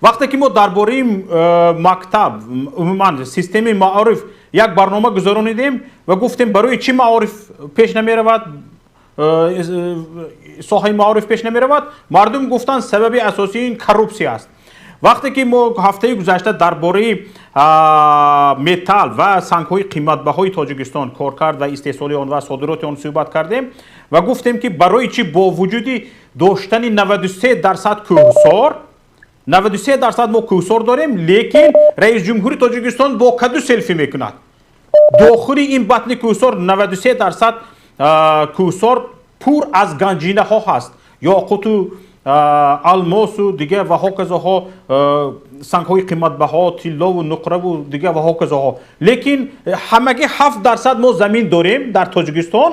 Вақте ки мо дар бораи мактаб, умуман системаи маориф як барнома гузаронидем ва гуфтем, барои чӣ маориф пеш намеравад, соҳаи маориф пеш намеравад, мардум гуфтанд, сабаби асосии ин коррупсия аст. Вақте ки мо ҳафтаи гузашта дар бораи металл ва сангҳои қиматбаҳои Тоҷикистон, коркард ва истеҳсоли он ва содироти он суҳбат кардем ва гуфтем, ки барои чӣ бо вуҷуди доштани 93% кӯҳсор, 93% мо кӯҳсор дорем, лекин раисҷумҳури Тоҷикистон бо каду селфи мекунад? Дохили ин батни кӯҳсор, 93% кӯҳсор пур аз ганҷинаҳо ҳаст, ёқуту алмосу дигар ва ҳоказоҳо, сангҳои қиматбаҳо, тиллову нуқраву дигар ва ҳоказоҳо, лекин ҳамагӣ 7% мо замин дорем дар Тоҷикистон,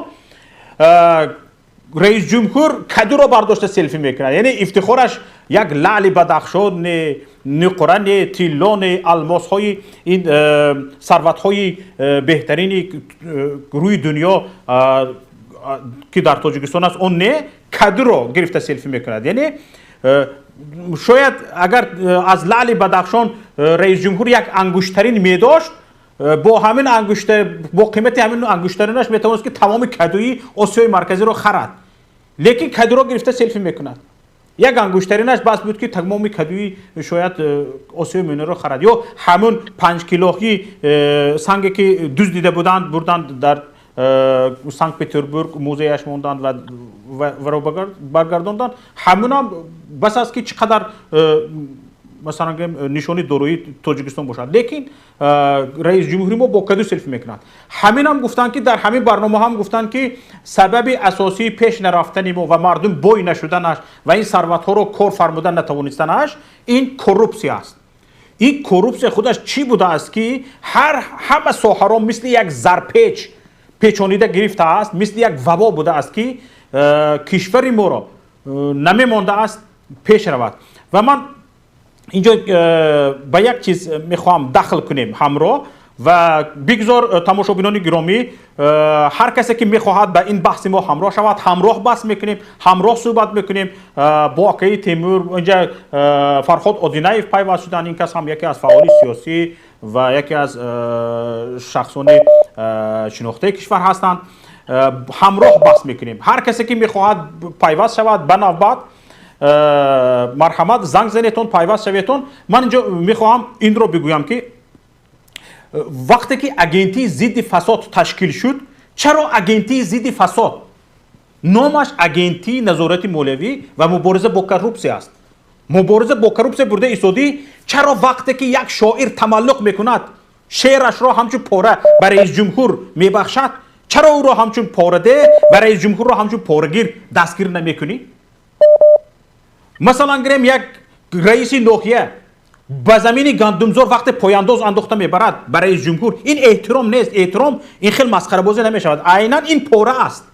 раисҷумҳур кадуро бардошта селфи мекунад. Яъне ифтихораш як лаъли Бадахшон не, нуқра не, тилло не, алмосҳои ин сарватҳои беҳтарини рӯи дунё, ки дар Тоҷикистон аст, он не, кадуро гирифта селфи мекунад. Яъне шояд агар аз лаъли Бадахшон раисҷумҳур як ангуштарин медошт, бо ҳамин ангушта, бо қимати ҳамин ангуштаринаш метавонист, ки тамоми кадуи Осиёи Марказиро харад, лекин кадуро гирифта селфи мекунад. Як ангуштаринаш бас буд, ки тамоми кадуи шояд Осиёи Миёнаро харад, ё ҳамун 5 килои санге, ки дуздида буданд, бурданд, дар Санкт Петербург музеяш монданд ва баргардонданд, ҳамунам бас аст, ки чӣ қадар Масалан, нишони дороии Тоҷикистон бошад, лекин раиси ҷумҳури мо бо каду селфи мекунад. Ҳамин ҳам гуфтанд, ки дар ҳамин барнома ҳам гуфтанд, ки сабаби асосии пеш нарафтани мо ва мардум бой нашуданаш ва ин сарватҳоро кор фармудан натавонистанаш ин коррупсия аст. Ин коррупсия худаш чӣ будааст, ки ҳар ҳама соҳаро мисли як зарпеч печонида гирифтааст, мисли як вабо будааст, ки кишвари моро намемондааст пеш равад. Ва ман инҷо ба як чиз мехоҳам дахл кунем ҳамроҳ ва бигзор тамошобинони гиромӣ, ҳар касе ки мехоҳад ба ин баҳси мо ҳамроҳ шавад, ҳамроҳ баҳс мекунем, ҳамроҳ суҳбат мекунем бо акаи Темур. Инҷа Фарҳод Одинаев пайваст шуданд. Ин кас ҳам яке аз фаъоли сиёсӣ ва яке аз шахсони шинохтаи кишвар ҳастанд. Ҳамроҳ баҳс мекунем. Ҳар касе ки мехоҳад пайваст шавад, ба навбат марҳамат, занг занетон, пайваст шаветон. Ман инҷо мехоҳам инро бигӯям, ки вақте ки агентии зидди фасод ташкил шуд, чаро агентии зидди фасод? Номаш агентии назорати молиявӣ ва мубориза бо коррупсия аст. Мубориза бо коррупсия бурда истодӣ, чаро вақте ки як шоир тамаллуқ мекунад, шеърашро ҳамчун пора ба раисҷумҳур мебахшад, чаро ӯро ҳамчун пораде ва раисҷумҳурро ҳамчун порагир дастгир намекунӣ? Масалан, гирем, як раиси ноҳия ба замини гандумзор вақте пояндоз андохта мебарад ба раисҷумҳур, ин эҳтиром нест. Эҳтиром ин хел масхарабозӣ намешавад. Айнан ин пора аст,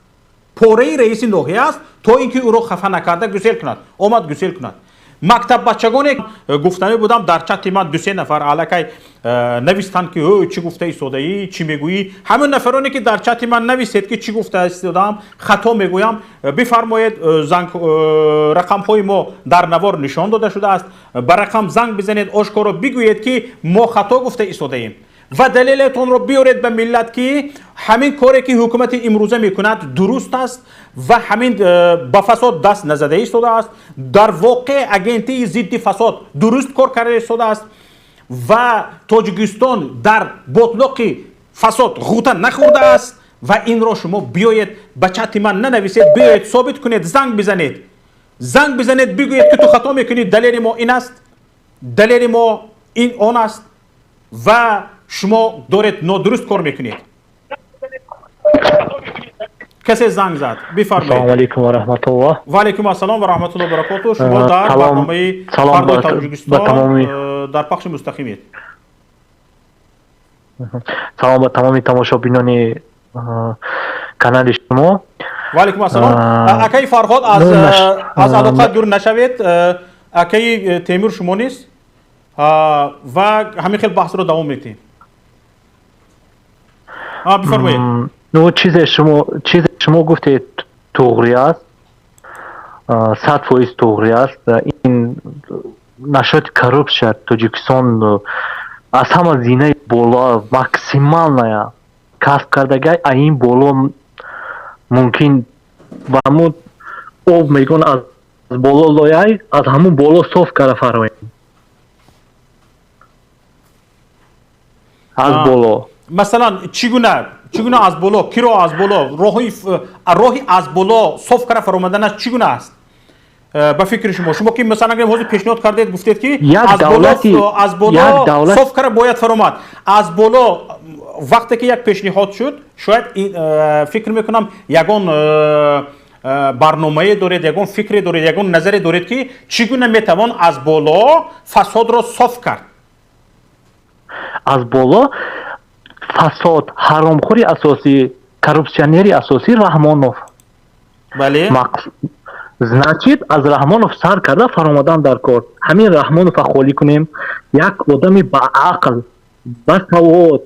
пораи раиси ноҳия аст, то ин ки ӯро хафа накарда гусел кунад, омад гусел кунад. Мактаббачагоне гуфтанӣ будам, дар чати ман дусе нафар аллакай навистанд, ки чӣ гуфта истодаӣ, чӣ мегӯӣ. Ҳамин нафароне ки дар чати ман нависед, ки чӣ гуфта истодаам, хато мегӯям, бифармоед, занг рақамҳои мо дар навор нишон дода шудааст, ба рақам занг бизанед, ошкоро бигӯед, ки мо хато гуфта истодаем ва далелатонро биёред ба миллат, ки ҳамин коре ки ҳукумати имрӯза мекунад, дуруст аст ва ҳамин ба фасод даст назада истодааст. Дар воқеъ агентии зидди фасод дуруст кор карда истодааст ва Тоҷикистон дар ботлоқи фасод ғӯта нахӯрдааст. Ва инро шумо биёед, ба чати ман нанависед, биёед, собит кунед, занг бизанед, занг бизанед, бигӯед, ки ту хато мекунӣ, далели мо ин аст, далели мо ин он аст ва шумо доред нодуруст кор мекунед. Касе занг зад, бифармоед.
Ассалому алайкум ва раҳматуллоҳ.
Ва алайкум ассалом ва раҳматуллоҳ баракоту. Шумо дар барномаи Фардои Тоҷикистон дар пахши мустақимед.
Салом ба тамоми тамошобинони канали шумо.
Ва алайкум ассалом. Акаи Фарҳод, аз алоқа дур нашавед. Акаи Темур, шумо нест ва ҳамин хел баҳсро давом медиҳем. Бифармоед.
Ну, чизе шумо гуфтед, туғри аст, 100% туғри аст. Ин насчёти коррупсия, Тоҷикистон аз ҳама зинаи боло, максимальная касб кардагай, а ин боло мумкин ба ҳамун об мегӯн, аз боло лояй, аз ҳамун боло соф кара фароем аз боло.
Масалан, чӣ гуна аз боло? Киро аз боло? Роҳи аз боло соф кара фаромаданаш чӣ гуна аст ба фикри шумо? Шумо ки, масалан, ҳозир пешниҳод кардед, гуфтед, ки аз боло соф кара бояд фаромад. Аз боло вақте ки як пешниҳод шуд, шояд фикр мекунам, ягон барномае доред, ягон фикре доред, ягон назаре доред, ки чӣ гуна метавон аз боло фасодро соф кард.
Аз боло фасод, ҳаромхӯри асосӣ, коррупсионери асосӣ Раҳмонов. Значит, аз Раҳмонов сар карда фаромадан дар кор. Ҳамин Раҳмонова холӣ кунем, як одами ба ақл, ба савод,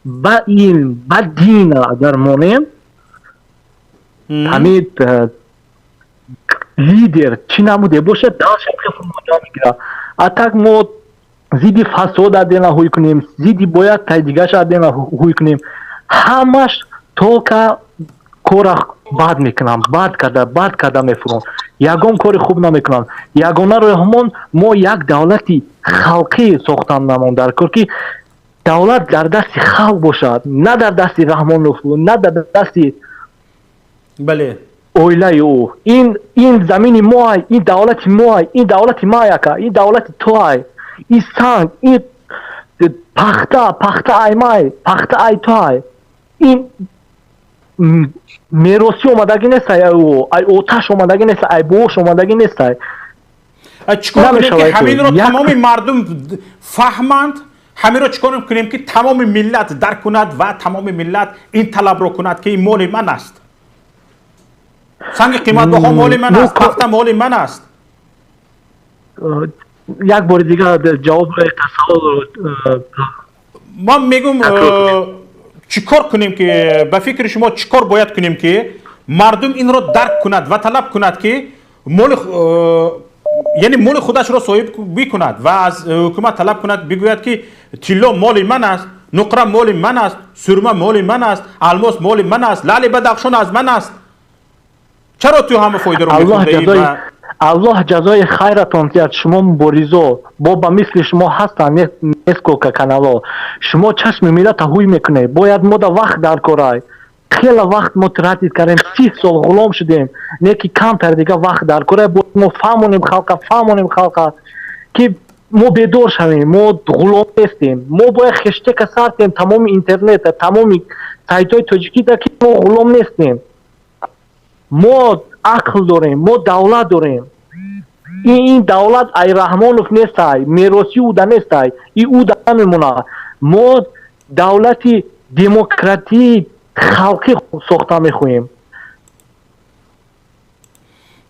ба илм, ба дин агар монем, ҳамин лидер чӣ намуде бошад, дальше мегирад. А так мо зидди фасод отдельно ҳуй кунем, зидди бояд тай дигараш отдельно ҳуй кунем, ҳамаш только кора бад мекунам, бад карда, бад карда мефурон, ягон кори хуб намекунам. Ягона роҳмон мо як давлати халқӣ сохтан намон дар кор, ки давлат дар дасти халқ бошад, на дар дасти Раҳмонов, на дар дасти оилаи ӯ. Ин замини моай, ин давлати моай, ин давлати май, ака, ин давлати туай. И санг, и пахта, пахта аймай, пахта ай туай. Ин меросӣ омадагӣ нестай, ай оташ омадагӣ нестай, ай бош омадагӣ нестай.
Чикор кунем, ки ҳаминро тамоми мардум фаҳманд? Ҳаминро чикор кунем, ки тамоми миллат дарк кунад ва тамоми миллат ин талабро кунад, ки ин моли ман аст, санги қиматбаҳо моли ман аст, пахта моли ман аст?
Як бори дигар ҷавоб саволро.
Ман мегум, чӣ кор кунем, ки ба фикри шумо чӣ кор бояд кунем, ки мардум инро дарк кунад ва талаб кунад, ки моли, яъне моли худашро соҳиб бикунад ва аз ҳукумат талаб кунад, бигӯяд, ки тилло моли ман аст, нуқра моли ман аст, сурма моли ман аст, алмос моли ман аст, лаъли Бадахшон аз ман аст? Чаро ту ҳама фоидаро мехӯрдаӣ?
Аллоҳ ҷазои хайратон диҳад шумо, муборизо. Бо ба мисли шумо ҳастанд несколько канало. Шумо чашми миллата ҳуй мекунед. Бояд мо да вақт дар корай, хеле вақт мо тратить кардем, 30 сол ғулом шудем, не ки камтар дига вақт дар корай. Бояд мо фаҳмонем халқа, фаҳмонем халқа, ки мо бедор шавем, мо ғулом нестем. Мо бояд хештека сартем тамоми интернета, тамоми сайтҳои тоҷикида, ки мо ғулом нестем, мо ақл дорем, мо давлат дорем. Ин давлат ай Раҳмонов нестай, мероси уда нестай, и уда намемонад. Мо давлати демократии халқӣ сохта мехоҳем.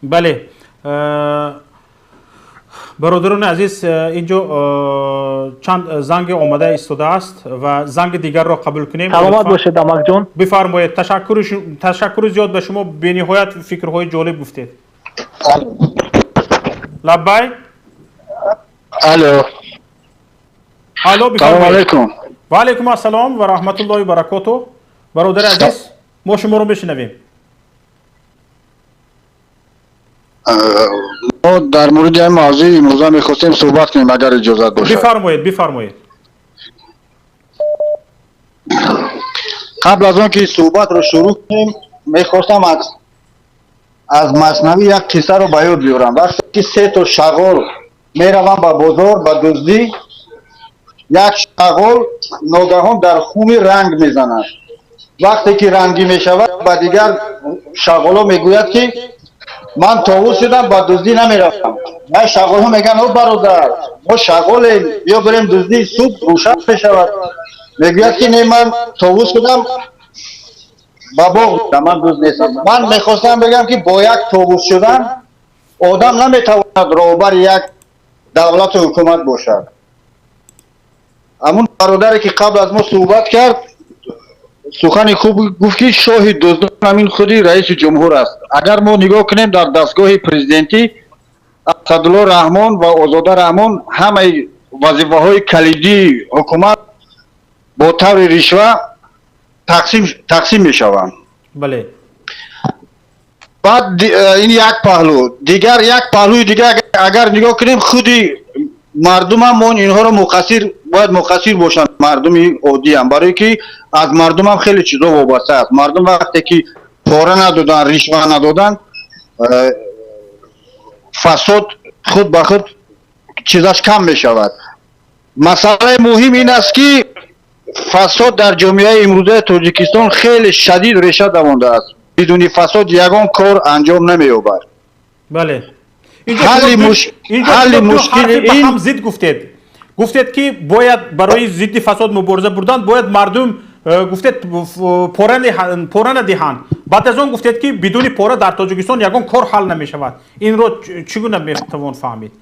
Бале, бародарони азиз, инҷо чанд занги омада истодааст ва занги дигарро қабул кунем.
Саломат бошед, амакҷон.
Бифармоед. Ташаккури зиёд ба шумо, бениҳоят фикрҳои ҷолиб гуфтед. Лаббай.
Алло.
Алло.
Салом алейкум.
Ва алейкум ассалом ва раҳматуллоҳи баракоту. Бародари азиз, мо шуморо мешунавем.
Мо дар мавриди ҳамин мавзӯи имрӯза мехостем суҳбат кунем, агар иҷозат бошад.
Бифармоед, бифармоед.
Қабл аз он ки суҳбатро шурӯъ кунем, мехостам аз маснавӣ як қиссаро ба ёд биёрам. Вақте ки се то шағол мераванд ба бозор ба дуздӣ, як шағол ногаҳон дар хуми ранг мезанад. Вақте ки рангӣ мешавад, ба дигар шағоло мегӯяд, ки ман товус шудам, ба дуздӣ намеравам. Вай шағолҳо мегӯянд: о бародар, мо шағолем, биё бирем дуздӣ, субҳ рӯшан мешавад. Мегӯяд, ки не, ман товус шудам, ба боғ, ман дузд нестам. Ман мехостам бигӯям, ки бо як товус шудан одам наметавонад роҳбари як давлату ҳукумат бошад. Ҳамун бародаре ки қабл аз мо суҳбат кард, сухани хуб гуфт, ки шоҳи дуздон ҳамин худи раиси ҷумҳур аст. Агар мо нигоҳ кунем, дар дастгоҳи президентӣ Асадулло Раҳмон ва Озода Раҳмон ҳамаи вазифаҳои калидии ҳукумат бо таври ришва тақсим мешаванд.
Бале.
Баъд ин як паҳлӯ. Дигар як паҳлӯи дигар, агар нигоҳ кунем, худи мардумам мо инҳоро муқассир, бояд муқассир бошанд мардуми оддиам, барое ки аз мардумам хеле чизо вобаста аст. Мардум вақте ки пора надоданд, ришва надоданд, фасод худ ба худ чизаш кам мешавад. Масъалаи муҳим ин аст, ки фасод дар ҷомеаи имрӯзаи Тоҷикистон хеле шадид реша давондааст. Бидуни фасод ягон кор анҷом намеёбад.
Бале.
Ҳалли мушкили ин
зид гуфтед. Гуфтед, ки бояд барои зидди фасод мубориза бурдан бояд мардум, гуфтед, пора надиҳанд. Баъд аз он гуфтед, ки бидуни пора дар Тоҷикистон ягон кор ҳал намешавад. Инро чӣ гуна метавон фаҳмид?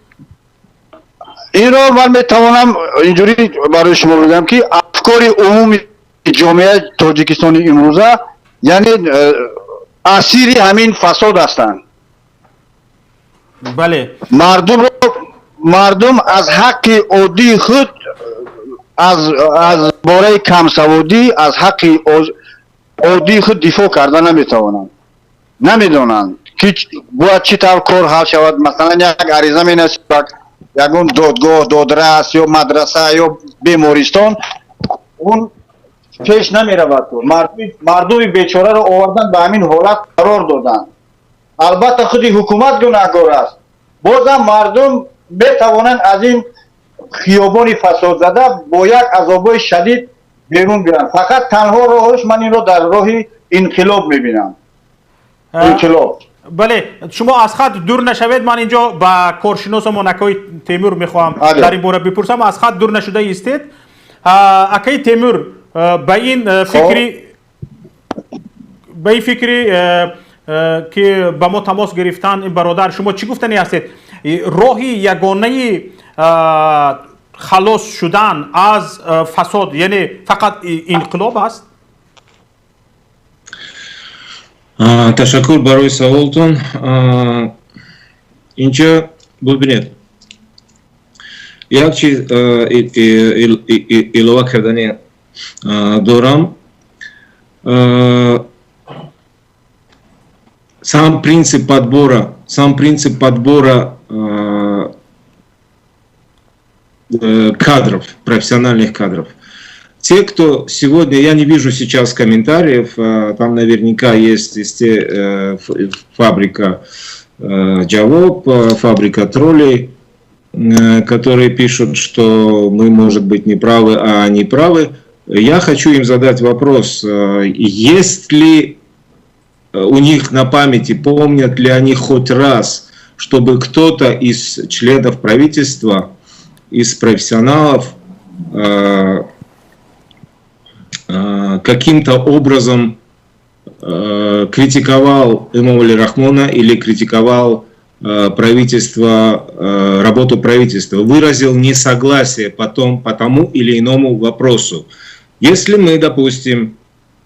Инро ман метавонам инҷурӣ барои шумо бигӯям, ки афкори умуми ҷомеаи Тоҷикистони имрӯза, яъне асири ҳамин фасод ҳастанд.
Бале.
Мардум аз ҳаққи оддии худ, аз бораи камсаводӣ, аз ҳаққи оддии худ дифоъ карда наметавонанд, намедонанд, ки бояд чӣ тавр кор ҳал шавад. Масалан, як ариза менависад ягон додгоҳ, додрас ё мадраса ё бемористон, он пеш намеравад. Мардуми бечораро овардан, ба ҳамин ҳолат қарор доданд. Албатта, худи ҳукумат гунаҳкор аст. Бозам мардум метавонанд аз ин Хиёбони фасодзада бо як азобҳои шадид берун биёянд. Фақат танҳо роҳаш, ман инро дар роҳи инқилоб мебинам, инқилоб.
Бале, шумо аз хат дур нашавед. Ман инҷо ба коршиносамон акои Темур мехоҳам дар ин бора бипурсам. Аз хат дур нашуда истед, акаи Темур. Ба ин фикри, ки ба мо тамос гирифтанд ин бародар, шумо чӣ гуфтанӣ ҳастед? Роҳи ягонаи халос шудан аз фасод, яъне фақат инқилоб аст?
Ташаккур барои саволтон. Инҷа бубинед, як чиз илова кардани дорам. Сам принцип подбора кадров, профессиональных кадров. Те, кто сегодня, я не вижу сейчас комментариев, там наверняка есть фабрика Джавоб, фабрика троллей, которые пишут, что мы, может быть, не правы, а они правы. Я хочу им задать вопрос: есть ли у них на памяти, помнят ли они хоть раз, чтобы кто-то из членов правительства, из профессионалов каким-то образом критиковал Эмомали Рахмона или критиковал правительство, работу правительства, выразил несогласие потом по тому или иному вопросу. Если мы, допустим,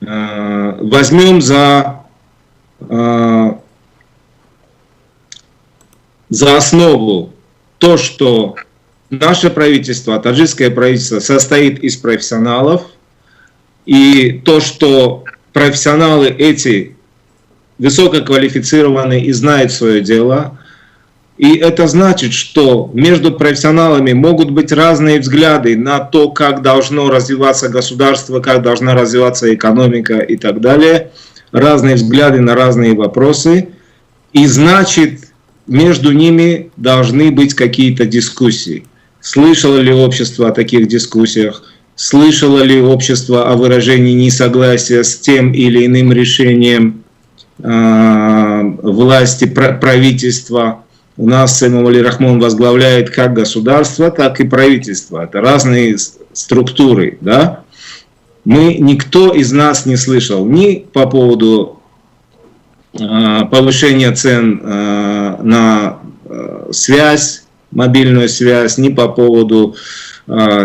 возьмем за основу то, что наше правительство, таджикское правительство, состоит из профессионалов, и то, что профессионалы эти высококвалифицированы и знают свое дело, и это значит, что между профессионалами могут быть разные взгляды на то, как должно развиваться государство, как должна развиваться экономика и так далее, разные взгляды на разные вопросы, и значит, между ними должны быть какие-то дискуссии. Слышало ли общество о таких дискуссиях? Слышало ли общество о выражении несогласия с тем или иным решением власти, правительства? У нас Эмомали Рахмон возглавляет как государство, так и правительство. Это разные структуры, да? Никто из нас не слышал ни по поводу повышения цен на связь, мобильную связь, ни по поводу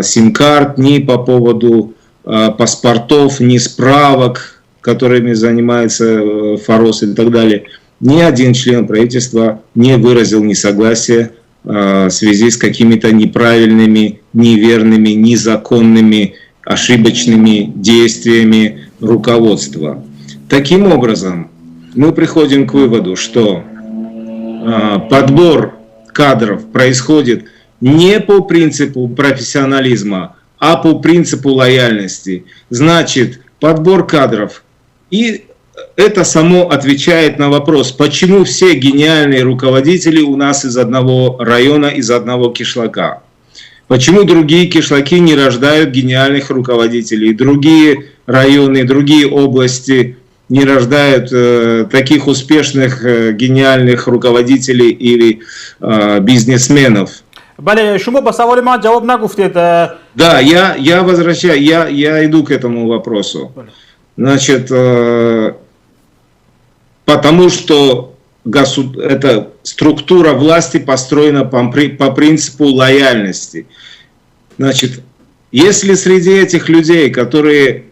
сим-карт, ни по поводу паспортов, ни справок, которыми занимается Форос и так далее. Ни один член правительства не выразил несогласия в связи с какими-то неправильными, неверными, незаконными, ошибочными действиями руководства. Таким образом, мы приходим к выводу, что подбор кадров происходит не по принципу профессионализма, а по принципу лояльности. Значит, подбор кадров. И это само отвечает на вопрос, почему все гениальные руководители у нас из одного района, из одного кишлака. Почему другие кишлаки не рождают гениальных руководителей, другие районы, другие области не рождают таких успешных, гениальных руководителей или бизнесменов.
Бале, шумо ба саволи ман ҷавоб нагуфтед.
Да, я возвращаю, я иду к этому вопросу. Значит, потому что эта структура власти построена по принципу лояльности. Значит, если среди этих людей, которые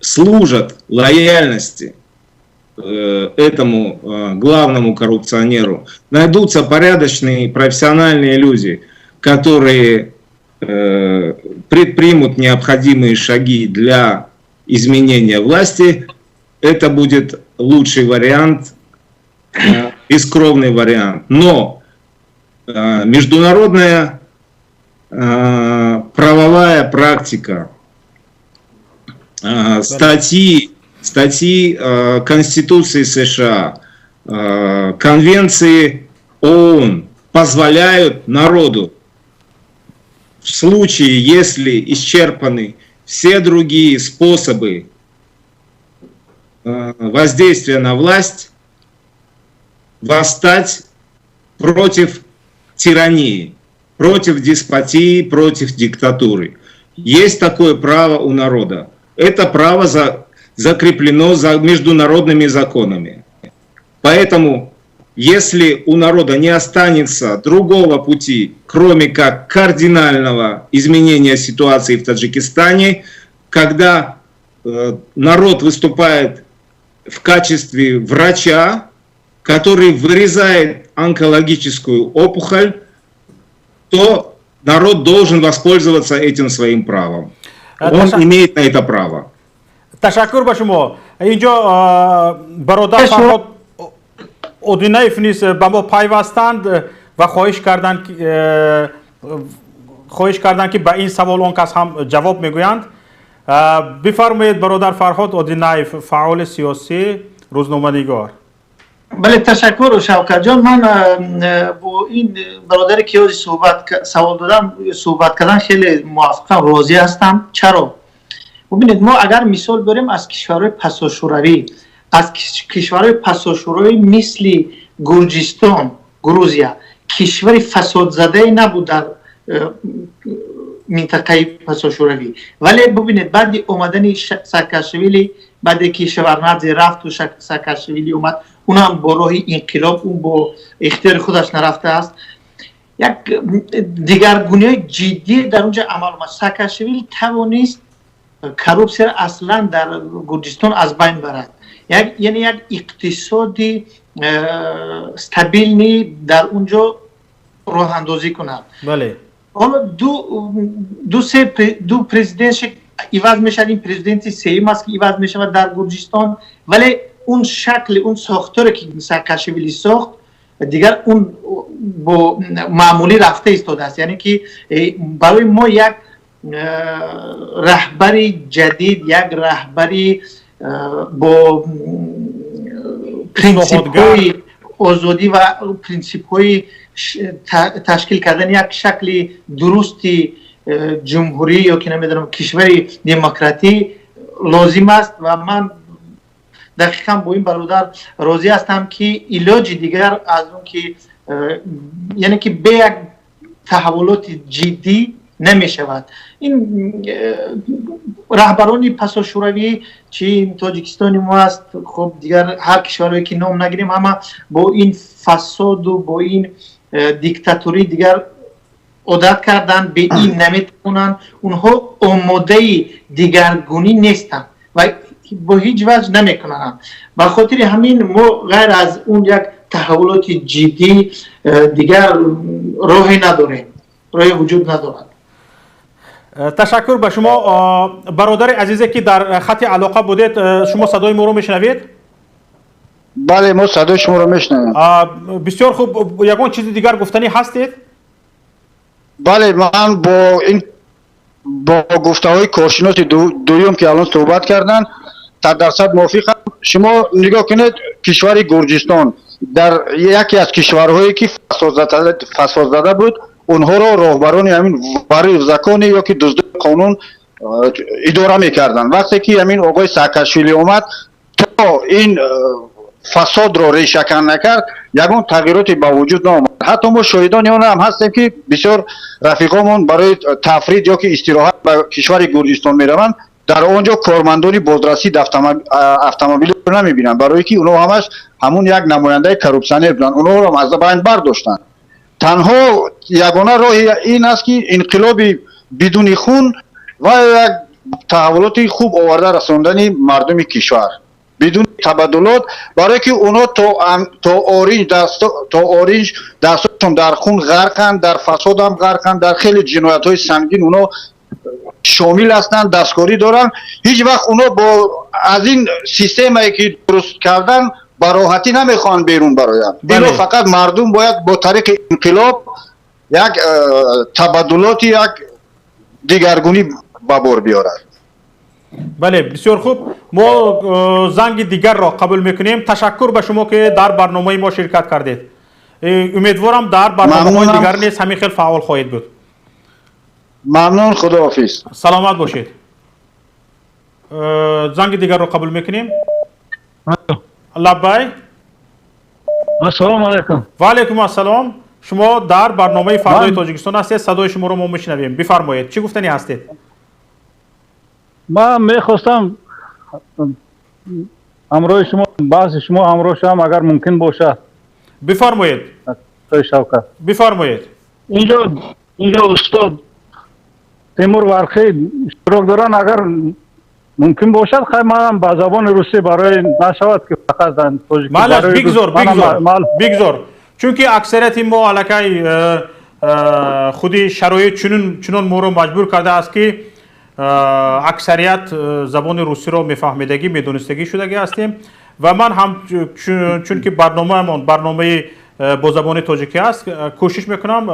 служат лояльности этому главному коррупционеру, найдутся порядочные профессиональные люди, которые предпримут необходимые шаги для изменения власти, это будет лучший вариант, бескровный вариант. Но международная правовая практика, статьи Конституции США, Конвенции ООН позволяют народу В случае, если исчерпаны все другие способы воздействия на власть, восстать против тирании, против деспотии, против диктатуры. Есть такое право у народа. Это право закреплено за международными законами. Поэтому, если у народа не останется другого пути, кроме как кардинального изменения ситуации в Таджикистане, когда народ выступает в качестве врача, который вырезает онкологическую опухоль, то народ должен воспользоваться этим своим правом. Он имеет на это право.
Ташаккур ба шумо. Инҷо бародар Фарҳод Одинаев низ ба мо пайвастанд ва хоҳиш карданд, ки ба ин савол он кас ҳам ҷавоб мегӯянд. Бифармоед, бародар Фарҳод Одинаев, фаъоли сиёсӣ, рӯзноманигор.
Бале, ташаккур, Шавкатҷон. Ман бо ин бародаре ки ҳози суҳбат савол додам, суҳбат кардан, хеле мувофиқам, розӣ ҳастам. Чаро? Бубинед, мо агар мисол биёрем аз кишварҳои пасошӯравӣ, аз кишварҳои пасошӯравӣ мисли Гурҷистон, Грузия, кишвари фасодзадае набуд дар минтақаи пасошӯравӣ, вале бубинед, баъди омадани Саакашвили, баъде ки Шеварднадзе рафту Саакашвили омад, унам бо роҳи инқилоб, ӯ бо ихтиёри худаш нарафтааст, як дигаргуниҳои ҷиддӣ дар онҷа амал омад. Саакашвили тавонист коррупсияро аслан дар Гурҷистон аз байн барад, яъне як иқтисоди стабильный дар он ҷо роҳандозӣ кунад. Ҳоло ду се ду президент иваз мешавад, ин президенти сеюм аст, ки иваз мешавад дар Гурҷистон, вале он шакли, он сохторе, ки Саакашвили сохт, дигар он бо маъмулӣ рафта истодааст. Яъне ки барои мо як раҳбари ҷадид, як раҳбари бо принсипҳои озодӣ ва принсипҳои ташкил кардани як шакли дурусти ҷумҳурӣ ё ки намедонам, кишвари демократӣ лозим аст. Ва ман дақиқан бо ин бародар розӣ ҳастам, ки илоҷи дигар аз он ки, яъне ки бе як таҳаввулоти ҷиддӣ намешавад. Ин раҳбарони пасошӯравӣ, чи Тоҷикистони мо аст, хуб, дигар ҳар кишварое ки ном нагирем, ҳама бо ин фасоду бо ин диктатурӣ дигар одат карданд, бе ин наметавонанд. Онҳо омодаи дигаргунӣ нестанд ва бо ҳеҷ ваҷҳ намекунанд. Ба хотири ҳамин мо ғайр аз он як таҳаввулоти ҷиддӣ дигар роҳе надорем, роҳе вуҷуд надорад.
Ташаккур ба шумо, бародари азизе, ки дар хати алоқа будед. Шумо садои моро мешунавед?
Бале, мо садои шуморо мешунавем.
Бисёр хуб. Ягон чизи дигар гуфтанӣ ҳастед?
Бале, ман бо ин бо гуфтаҳои коршиноси дуюм, ки алон суҳбат карданд, 100% мувофиқам. Шумо нигоҳ кунед, кишвари Гурҷистон дар яке аз кишварҳое, ки фасодзада буд, онҳоро роҳбарони ҳамин воры в законе ё ки дуздои қонун идора мекарданд. Вақте ки ҳамин оқои Саакашвили омад, то ин фасодро решакан накард, ягон тағйироте ба вуҷуд наомад. Ҳатто мо шоҳидони он ҳам ҳастем, ки бисёр рафиқомон барои тафрид ё ки истироҳат ба кишвари Гурҷистон мераванд, дар он ҷо кормандони бозрасӣ автомобилро намебинанд, барое ки онҳо ҳамаш ҳамун як намояндаи коррупсионер буданд, онҳоро аз байн бардоштанд. Танҳо ягона роҳи ин аст, ки инқилоби бидуни хун ва як таҳаввулоти хуб оварда расондани мардуми кишвар бидуни табаддулот, барое ки онҳо то оринҷ дастошон дар хун ғарқанд, дар фасодам ғарқанд, дар хеле ҷиноятҳои сангин онҳо шомил ҳастанд, дасткорӣ доранд. Ҳеҷ вақт онҳо бо аз ин системае, ки дуруст кардан, ба роҳатӣ намехоҳанд берун бароянд. Ино фақат мардум бояд бо тариқи инқилоб як табаддулоти, як дигаргунӣ ба бор биёрад.
Бале, бисёр хуб. Мо занги дигарро қабул мекунем. Ташаккур ба шумо, ки дар барномаи мо ширкат кардед. Умедворам, дар барномаҳои дигар низ ҳамин хел фаъол хоҳед буд.
Мамнун, худоҳофиз.
Саломат бошед. Занги дигарро қабул мекунем. Лаббай.
Ассалому алайкум.
Ва алайкум ассалом. Шумо дар барномаи «Фардои Тоҷикистон» ҳастед, садои шуморо мо мешунавем. Бифармоед, чӣ гуфтанӣ ҳастед?
Ман мехостам ҳамроҳи шумо, баҳси шумо ҳамроҳ шавам, агар мумкин бошад.
Бифармоед.
Шавкат.
Бифармоед.
Инҷо устод Темур Вархӣ иштирок доранд, агар мумкин бошад, хай, манам ба забони русӣ, барои нашавад ки фақат тоҷикӣ.
Майлаш, бигзор, бигзор, бигзор, чунки аксарияти мо аллакай худи шароит чунон моро маҷбур кардааст, ки аксарият забони русиро мефаҳмидагӣ, медонистагӣ шудагӣ ҳастем. Ва ман ҳам, чунки барномаамон барномаи бо забони тоҷикӣ аст, кӯшиш мекунам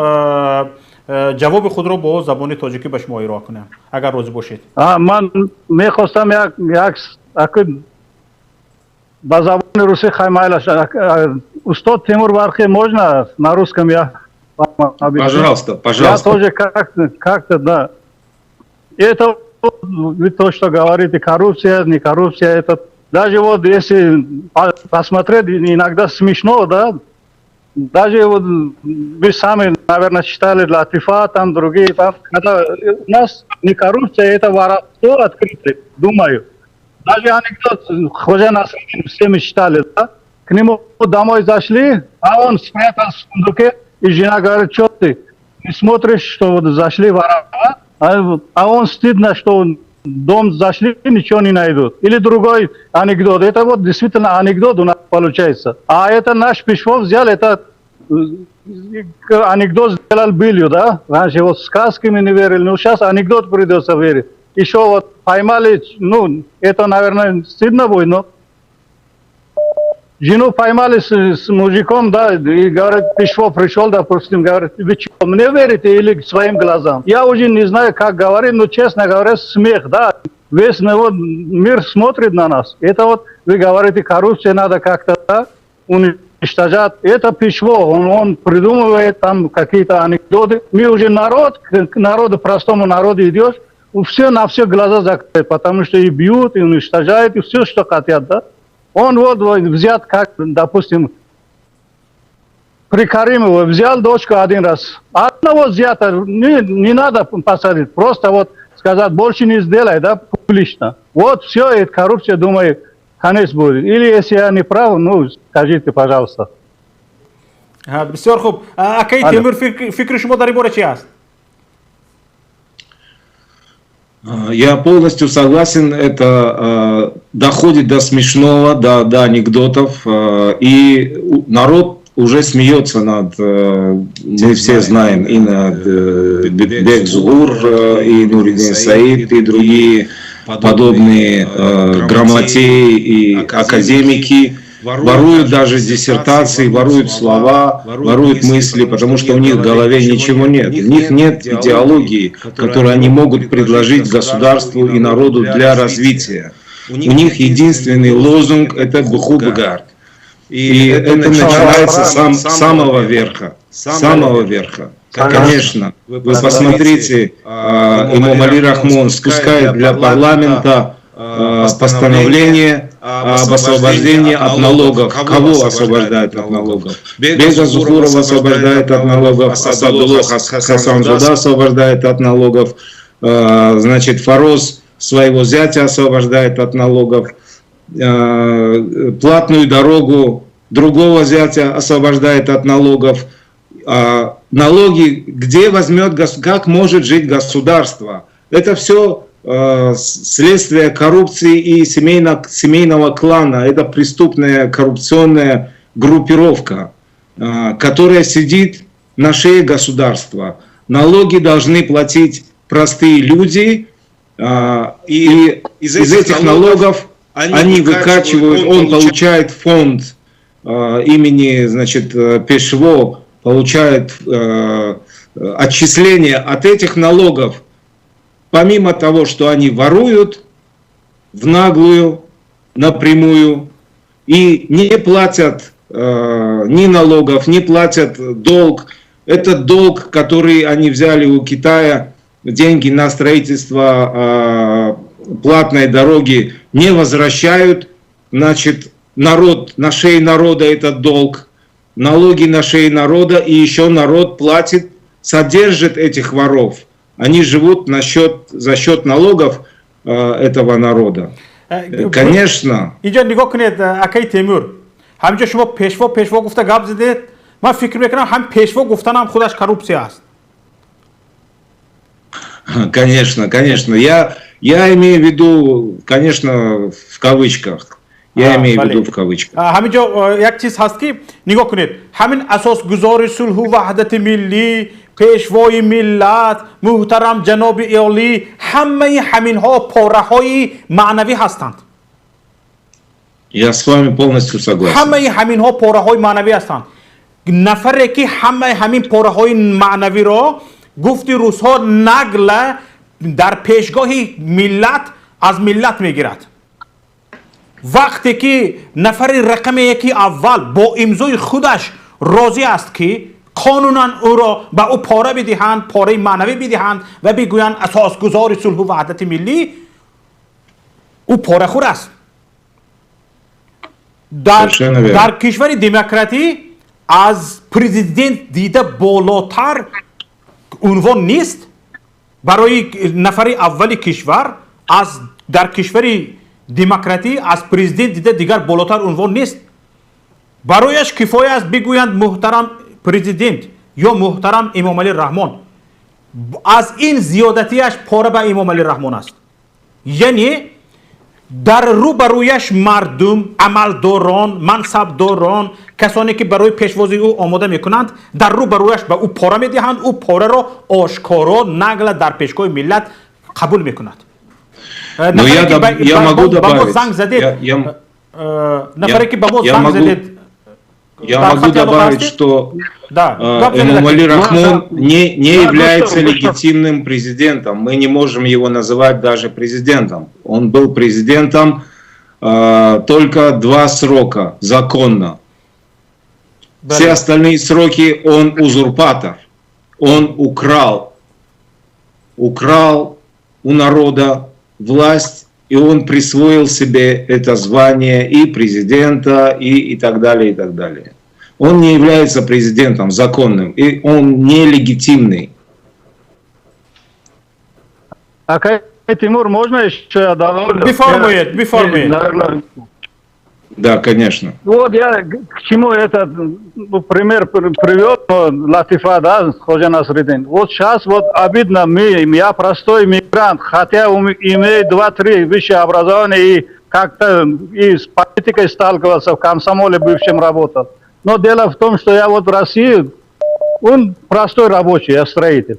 ҷавоби худро бо забони тоҷикӣ ба шумо ироа кунам, агар розӣ бошед.
Ман мехостам як ба забони русӣ, хай, майлаш. Устод Тимур Вархи, можно на русском я?
Пожалуйста, пожалуйста.
Я тоже как-то, да. Это вы то, что говорите, коррупция, не коррупция, это даже вот если посмотреть, иногда смешно, да, даже вот вы сами, наверное, читали Латифа, там другие, там, когда у нас не коррупция, это воровство открытое, думаю. Даже анекдот Ходжа Насреддин все мы читали, да? К нему домой зашли, а он спрятал в сундуке, и жена говорит: «Что ты не смотришь, что вот зашли воровать?» А он стыдно, что он дом зашли, ничего не найдут. Или другой анекдот. Это вот действительно анекдот у нас получается. А это наш Пешво взял, это анекдот сделал былью, да? Раньше вот сказками не верили, но сейчас анекдот придется верить. Еще вот поймали, ну, это, наверное, стыдно будет, но жену поймали с мужиком, да, и говорит, Пешво пришел, допустим, говорит: «Вы что, мне верите или своим глазам?» Я уже не знаю, как говорить, но, честно говоря, смех, да, весь народ, мир смотрит на нас. Это вот вы говорите, коррупция надо как-то, да, уничтожать. Это Пешво, он придумывает там какие-то анекдоты. Мы уже народ, к народу, простому народу идешь, все на все глаза закрыты, потому что и бьют, и уничтожают, и все, что хотят, да. Он вот взят, как, допустим, при Каримове взял дочку один раз. Одного взято, не надо посадить, просто вот сказать: «Больше не сделай», да, публично. Вот все, это коррупция, думаю, конец будет. Или если я не прав, ну, скажите, пожалуйста.
Бисёр хуб. Акаи Темур, фикри шумо дар ин бора чи аст?
Я полностью согласен, это доходит до смешного, до анекдотов, и народ уже смеется над, мы все знаем, и над Бек Зугур, и Нуридин Саид, и другие подобные грамотеи и академики, воруют даже диссертации, воруют слова, воруют мысли, потому что у них в голове ничего нет. У них нет идеологии, которую они могут предложить государству и народу для развития. У них единственный лозунг – это «Бухубегард». И это начинается с самого верха. С самого верха. Конечно, вы посмотрите, Эмомали Рахмон спускает для парламента постановление об освобождении от налогов. Кого освобождает от налогов? Бега Зухурова освобождает от налогов, Асадулло Хасанзода освобождает от налогов, значит, Фароз своего зятя освобождает от налогов, платную дорогу другого зятя освобождает от налогов. Налоги где возьмет, как может жить государство? Это все следствие коррупции и семейного клана. Это преступная коррупционная группировка, которая сидит на шее государства. Налоги должны платить простые люди, и из этих налогов они выкачивают, он получает фонд имени, значит, Пешво, получает отчисления от этих налогов. Помимо того, что они воруют в наглую, напрямую, и не платят ни налогов, не платят долг. Этот долг, который они взяли у Китая, Деньги на строительство платной дороги не возвращают. Значит, народ, на шее народа этот долг, налоги на шее народа, и еще народ платит, содержит этих воров. Они живут за счет налогов этого народа. Конечно.
Инҷо нигоҳ кунед, акаи Темур, ҳаминҷо шумо пешво, пешво гуфта гап задед. Ман фикр мекунам, ҳам пешво гуфтанам худаш коррупсия аст.
Конечно, конечно. Я имею в виду, конечно, в кавычках. Я имею в виду в кавычках.
Ҳаминҷо як чиз ҳаст, ки нигоҳ кунед, ҳамин асосгузори сулҳу ваҳдати миллӣ, пешвои миллат, муҳтарам ҷаноби олӣ, ҳамаи ҳаминҳо пораҳои маънавӣ ҳастанд.
Я с вами полностью согласен.
Ҳамаи ҳаминҳо пораҳои маънавӣ ҳастанд. Нафаре ки ҳамаи ҳамин пораҳои маънавиро, гуфти русҳо, нагло дар пешгоҳи миллат аз миллат мегирад, вақте ки нафари рақами яки аввал бо имзои худаш розӣ аст, ки қонунан ӯро ба ӯ пора бидиҳанд, пораи маънавӣ бидиҳанд ва бигӯянд асосгузори сулҳу ваҳдати миллӣ, ӯ порахӯр аст. Дар кишвари демократӣ аз президент дида болотар унвон нест барои нафари аввали кишвар. Аз дар кишвари демократӣ аз президент дида дигар болотар унвон нест. Барояш кифоя аст бигӯянд муҳтарам президент ё муҳтарам Эмомалӣ Раҳмон. Аз ин зиёдатиаш пора ба Эмомалӣ Раҳмон аст. Яъне дар рӯ ба рӯяш мардум, амалдорон, мансабдорон, касоне ки барои пешвозии ӯ омода мекунанд, дар рӯ ба рӯяш ба ӯ пора медиҳанд, ӯ пораро ошкоро, нагло дар пешгоҳи миллат қабул мекунад.
Но я могу добавить.
Занг задед, нафаре ки ба мо занг задед.
Я могу добавить, что Эмомали Рахмон не является легитимным президентом. Мы не можем его называть даже президентом. Он был президентом только два срока законно. Все остальные сроки он узурпатор. Он украл. Украл у народа власть, и он присвоил себе это звание и президента, и так далее, и так далее. Он не является президентом законным, и он нелегитимный.
Акай Тимур, можно еще я добавлю?
Бифармоед, бифармоед.
Да, конечно.
Вот я к чему этот, ну, пример привел, Латифа, да, Ходжа Насридин. Вот сейчас вот обидно, я простой мигрант, хотя имею два-три высшее образование и как-то и с политикой сталкивался, в комсомоле бывшем работал. Но дело в том, что я вот в России, он простой рабочий, я строитель.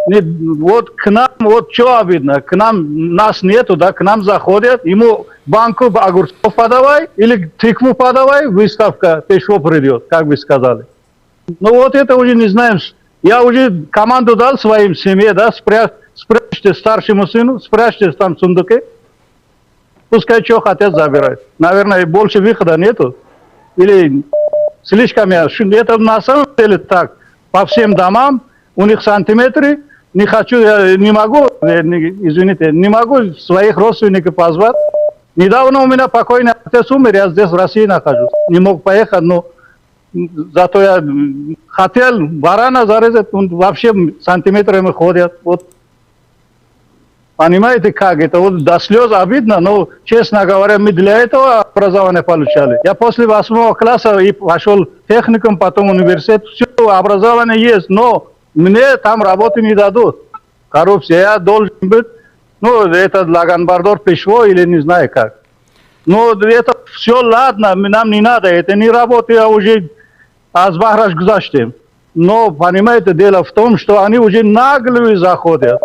Не, вот к нам, вот что обидно, к нам, нас нету, да, к нам заходят, ему банку огурцов подавай или тыкву подавай, выставка, пешво придет, как вы сказали. Ну вот это уже не знаем. Я уже команду дал своим семье, да, спрячьте старшему сыну, спрячьте там в сундуке. Пускай что хотят, забирают. Наверное, больше выхода нету. Или слишком я... Это на самом деле так. По всем домам у них сантиметры. Не хочу, я не могу, извините, не могу своих родственников позвать. Недавно у меня покойный отец умер, я здесь, в России, нахожусь. Не мог поехать, но зато я хотел барана зарезать, он вообще сантиметрами ходят. Вот. Понимаете, как это? Вот до слез обидно, но, честно говоря, мы для этого образование получали. Я после восьмого класса и пошел в техникум, потом университет. Все, образование есть, но мне там работы не дадут. Коррупция, я должен быть, ну, это лаганбардор, пешво или не знаю как. Но это все ладно, нам не надо, это не работа, я уже аз баҳраш гузаштем. Но, понимаете, дело в том, что они уже наглую заходят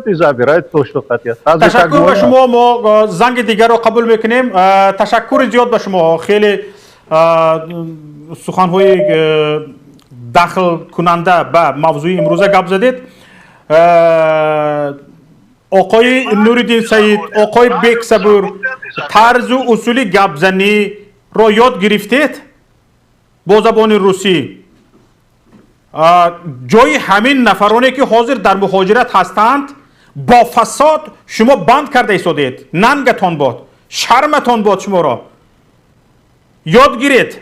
и забирают то, что хотят. Разве так
Ташаккур ба
можно?
шумо. Мо занги дигарро қабул мекунем. Ташаккури зиёд ба шумо, хеле суханҳои дахлкунанда ба мавзӯи имрӯза гап задед. Оқои Нуриддин Саид, оқои Бексабур, тарзу усули гапзаниро ёд гирифтед бо забони русӣ? Ҷои ҳамин нафароне ки ҳозир дар муҳоҷират ҳастанд, бо фасод шумо банд карда истодед. Нангатон бод, шарматон бод, шуморо ёд гиред.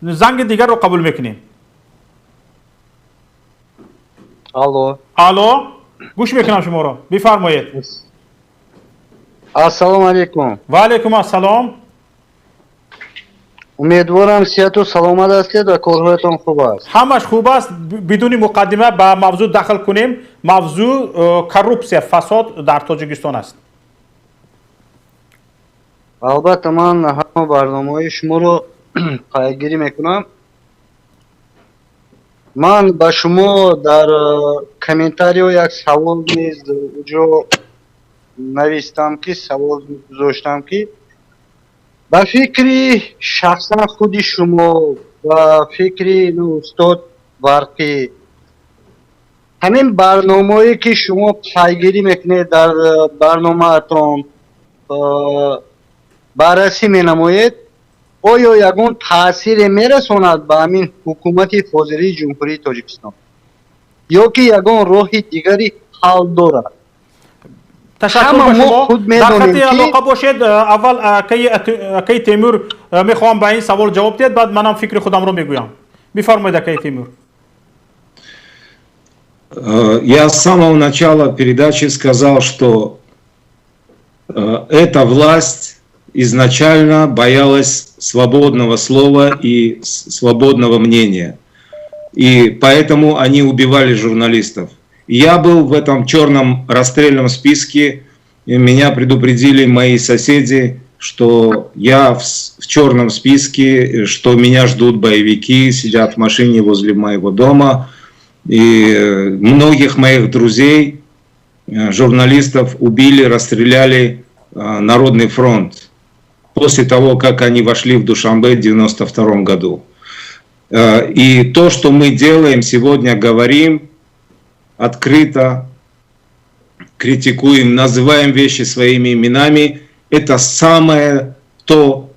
Занги дигарро қабул мекунем.
Алло.
Алло, гӯш мекунам шуморо, бифармоед.
Ассалому алайкум.
Ва алайкум ассалом.
Умедворам, сиҳату саломат ҳастед ва корҳоятон хуб аст.
Ҳамаш хуб аст. Бидуни муқаддима ба мавзӯъ дахл кунем. Мавзӯъ коррупсия, фасод дар Тоҷикистон аст.
Албатта, ман ҳама барномаҳои шуморо пайгирӣ мекунам. Ман ба шумо дар комментарио як савол низ уҷо навистам, ки савол гузоштам, ки ба фикри шахсан худи шумо, ба фикри устод Барқӣ, ҳамин барномаое ки шумо пайгирӣ мекунед, дар барномаатон баррасӣ менамоед, оё ягон таъсире мерасонад ба ҳамин ҳукумати ҳозирии Ҷумҳурии Тоҷикистон ё ки ягон роҳи дигари ҳал дорад?
Ташаккур ба шумо, дар хати алоқа бошед. Аввал акаи Темур, мехоҳам ба ин савол ҷавоб диҳед, баъд манам фикри худамро мегӯям. Бифармоед, акаи Темур.
Я с самого начала передачи сказал, что эта власть изначально боялась свободного слова и свободного мнения. И поэтому они убивали журналистов. Я был в этом черном расстрельном списке, и меня предупредили мои соседи, что я в черном списке, что меня ждут боевики, сидят в машине возле моего дома. И многих моих друзей, журналистов, убили, расстреляли Народный фронт после того, как они вошли в Душанбе в 1992 году. И то, что мы делаем сегодня, говорим открыто, критикуем, называем вещи своими именами, это самое то,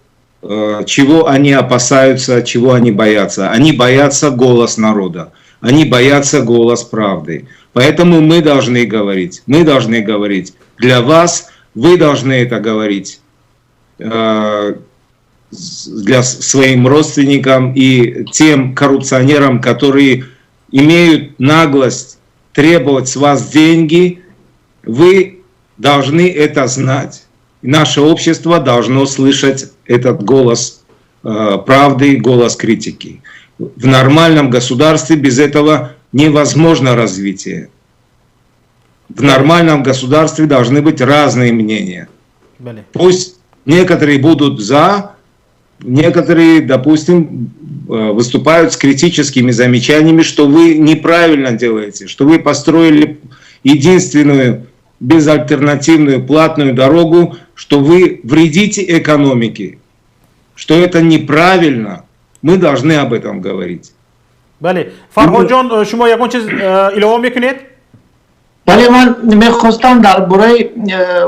чего они опасаются, чего они боятся. Они боятся голос народа, они боятся голос правды. Поэтому мы должны говорить, мы должны говорить для вас, вы должны это говорить для своим родственникам и тем коррупционерам, которые имеют наглость требовать с вас деньги, вы должны это знать. И наше общество должно слышать этот голос правды, голос критики. В нормальном государстве без этого невозможно развитие. В нормальном государстве должны быть разные мнения. Пусть некоторые будут за, некоторые, допустим, выступают с критическими замечаниями, что вы неправильно делаете, что вы построили единственную безальтернативную платную дорогу, что вы вредите экономике, что это неправильно. Мы должны об этом говорить.
Бале, Фарҳодҷон, шумо ягон чиз илова мекунед?
Бале, ман мехостам дар бораи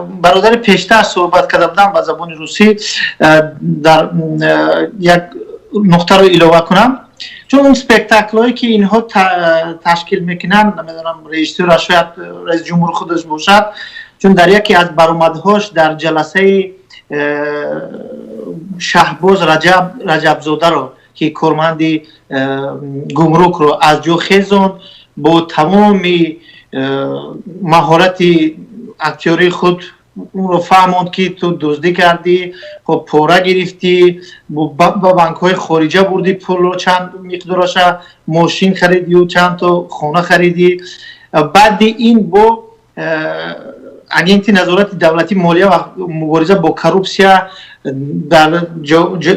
бародари пештар суҳбат карда будам ба забони русӣ, дар як нуқтаро илова кунам, чун он спектаклҳое ки инҳо ташкил мекунанд, намедонам, режиссёра шояд раиси ҷумҳур худаш бошад, чун дар яке аз баромадҳош дар ҷаласаи Шаҳбоз Раҷабзодаро, ки корманди гумрукро аз ҷо хезонд, бо тамоми маҳорати актёрии худ ӯро фаҳмонд, ки ту дуздӣ кардӣ, хоб, пора гирифтӣ, ба банкҳои хориҷа бурдӣ пулро, чанд миқдораша мошин харидию чандто хона харидӣ. Баъди ин бо агенти назорати давлатии молия ва мубориза бо коррупсия дар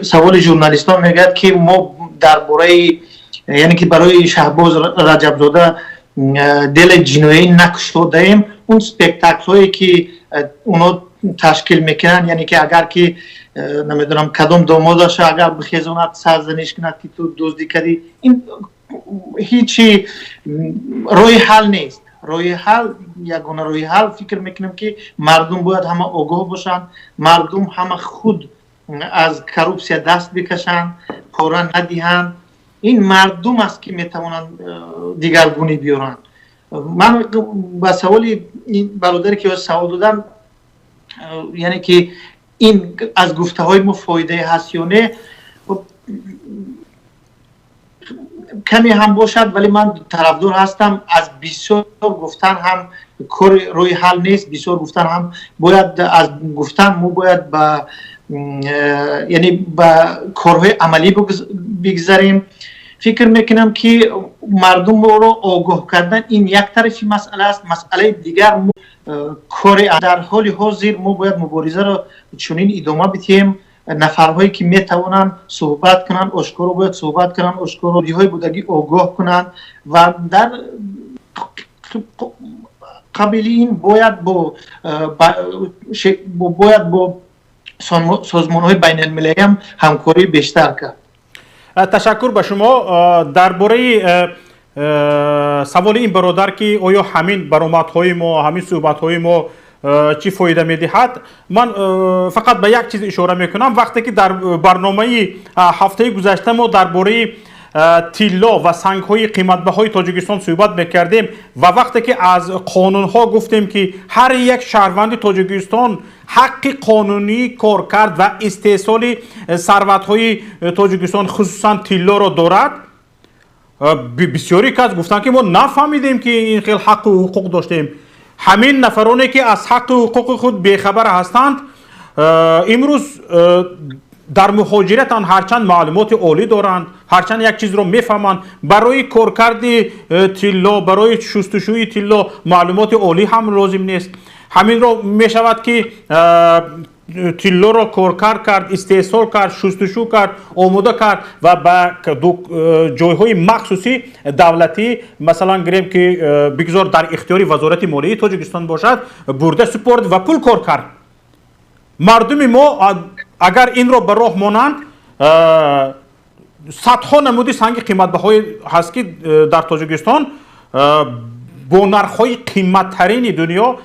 саволи журналистон мегӯяд, ки мо дар бораи, яъне ки барои Шаҳбоз Раҷабзода дела ҷиноӣ накушодаем. Он спектаклҳое ки оно ташкил мекунанд, яъне ки агар ки намедонам, кадом домодаша агар бихезонад, сарзаниш кунад, ки ту дуздӣ кардӣ, ин ҳичи роҳи ҳал нест. Роҳи ҳал, ягона роҳи ҳал, фикр мекунам, ки мардум бояд ҳама огоҳ бошанд, мардум ҳама худ аз коррупсия даст бикашанд, пора надиҳанд. Ин мардум аст, ки метавонанд дигаргунӣ биёранд. Ман ба саволи ин бародаре, ки савол додам, яъне ки ин аз гуфтаҳои мо фоидае ҳаст ё не, каме ҳам бошад, вале ман тарафдор ҳастам. Аз бисёр гуфтан ҳам кори роҳи ҳал нест. Бисёр гуфтан ҳам бояд, аз гуфтан мо бояд ба, яъне ба корҳои амалӣ бигзарем. Фикр мекунам, ки мардумро огоҳ кардан ин як тарафи масъала аст. Масъалаи дигар, кори дар ҳоли ҳозир мо бояд муборизаро чунин идома бидиҳем. Нафарҳое, ки метавонанд суҳбат кунанд, ошкоро бояд суҳбат кунанд, ошкоро ҳои будагӣ огоҳ кунанд ва дар қабили ин бояд бо созмонҳои байналмилалӣ ҳам ҳамкорӣ бештар кард.
Ташаккур ба шумо. Дар бораи саволи ин бародар, ки оё ҳамин баромадҳои мо, ҳамин суҳбатҳои мо чӣ фоида медиҳад, ман фақат ба як чиз ишора мекунам. Вақте ки дар барномаи ҳафтаи гузашта мо дар бораи тилло ва сангҳои қиматбаҳои Тоҷикистон суҳбат мекардем ва вақте ки аз қонунҳо гуфтем, ки ҳар як шаҳрванди Тоҷикистон ҳаққи қонунии коркард ва истеҳсоли сарватҳои Тоҷикистон, хусусан тиллоро дорад, бисёре кас гуфтанд, ки мо нафаҳмидем, ки ин хел ҳаққу ҳуқуқ доштем. Ҳамин нафароне, ки аз ҳаққу ҳуқуқи худ бехабар ҳастанд, имрӯз дар муҳоҷиратанд, ҳарчанд маълумоти олӣ доранд, ҳарчанд як чизро мефаҳманд, барои коркарди тилло, барои шустушӯи тилло маълумоти олӣ ҳам лозим нест. Ҳаминро мешавад, ки тиллоро коркард кард, истеҳсол кард, шустушӯ кард, омода кард ва ба ҷойҳои махсуси давлатӣ, масалан гирем, ки бигзор дар ихтиёри Вазорати молияи Тоҷикистон бошад, бурда супорд ва пул кор кард. Мардуми мо агар инро ба роҳ монанд, садҳо намуди санги қиматбаҳое ҳаст, ки дар Тоҷикистон бо нархҳои қиматтарини дунё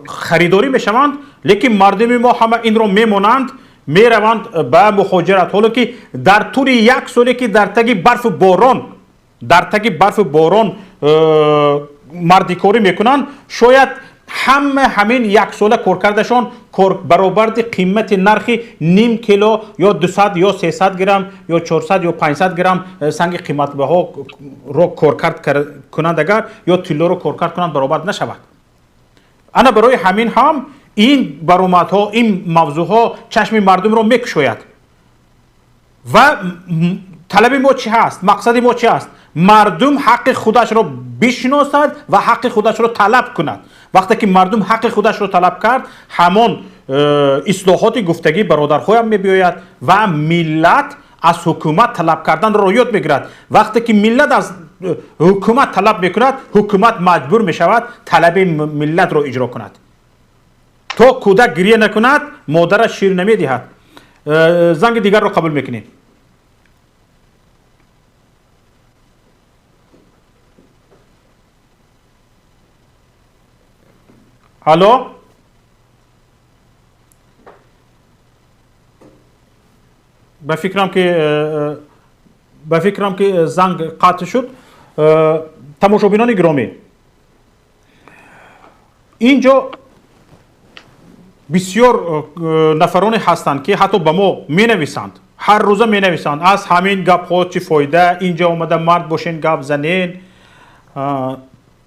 харидорӣ мешаванд, лекин мардуми мо ҳама инро мемонанд, мераванд ба муҳоҷират, ҳоло ки дар тӯли як соле, ки дар таги барфу борон, дар таги барфу борон мардикорӣ мекунанд, шояд ҳама ҳамин яксола коркардашон баробарди қимати нархи ним кило ё 200 ё 300 грамм ё 400 ё 500 грамм санги қиматбаҳоро коркард кунанд агар ё тиллоро коркард кунанд, баробар нашавад. Ана барои ҳамин ҳам ин баромадҳо, ин мавзӯъҳо чашми мардумро мекушояд. Ва талаби мо чӣ ҳаст, мақсади мо чӣ ҳаст? Мардум ҳаққи худашро бишиносад ва ҳаққи худашро талаб кунад. Вақте ки мардум ҳаққи худашро талаб кард, ҳамон ислоҳоти гуфтагӣ бародарҳоям мебиёяд ва миллат аз ҳукумат талаб карданро ёд мегирад. Вақте ки миллат аз ҳукумат талаб мекунад, ҳукумат маҷбур мешавад талаби миллатро иҷро кунад. То кӯдак гирья накунад, модараш шир намедиҳад. Занги дигарро қабул мекунем. Алло, ба фикрам, ки занг қатъ шуд. Тамошобинони гиромӣ, ин ҷо бисёр нафароне ҳастанд, ки ҳатто ба мо менависанд, ҳар рӯза менависанд: аз ҳамин гапҳо чӣ фоида, инҷо омада мард бошен, гап занен,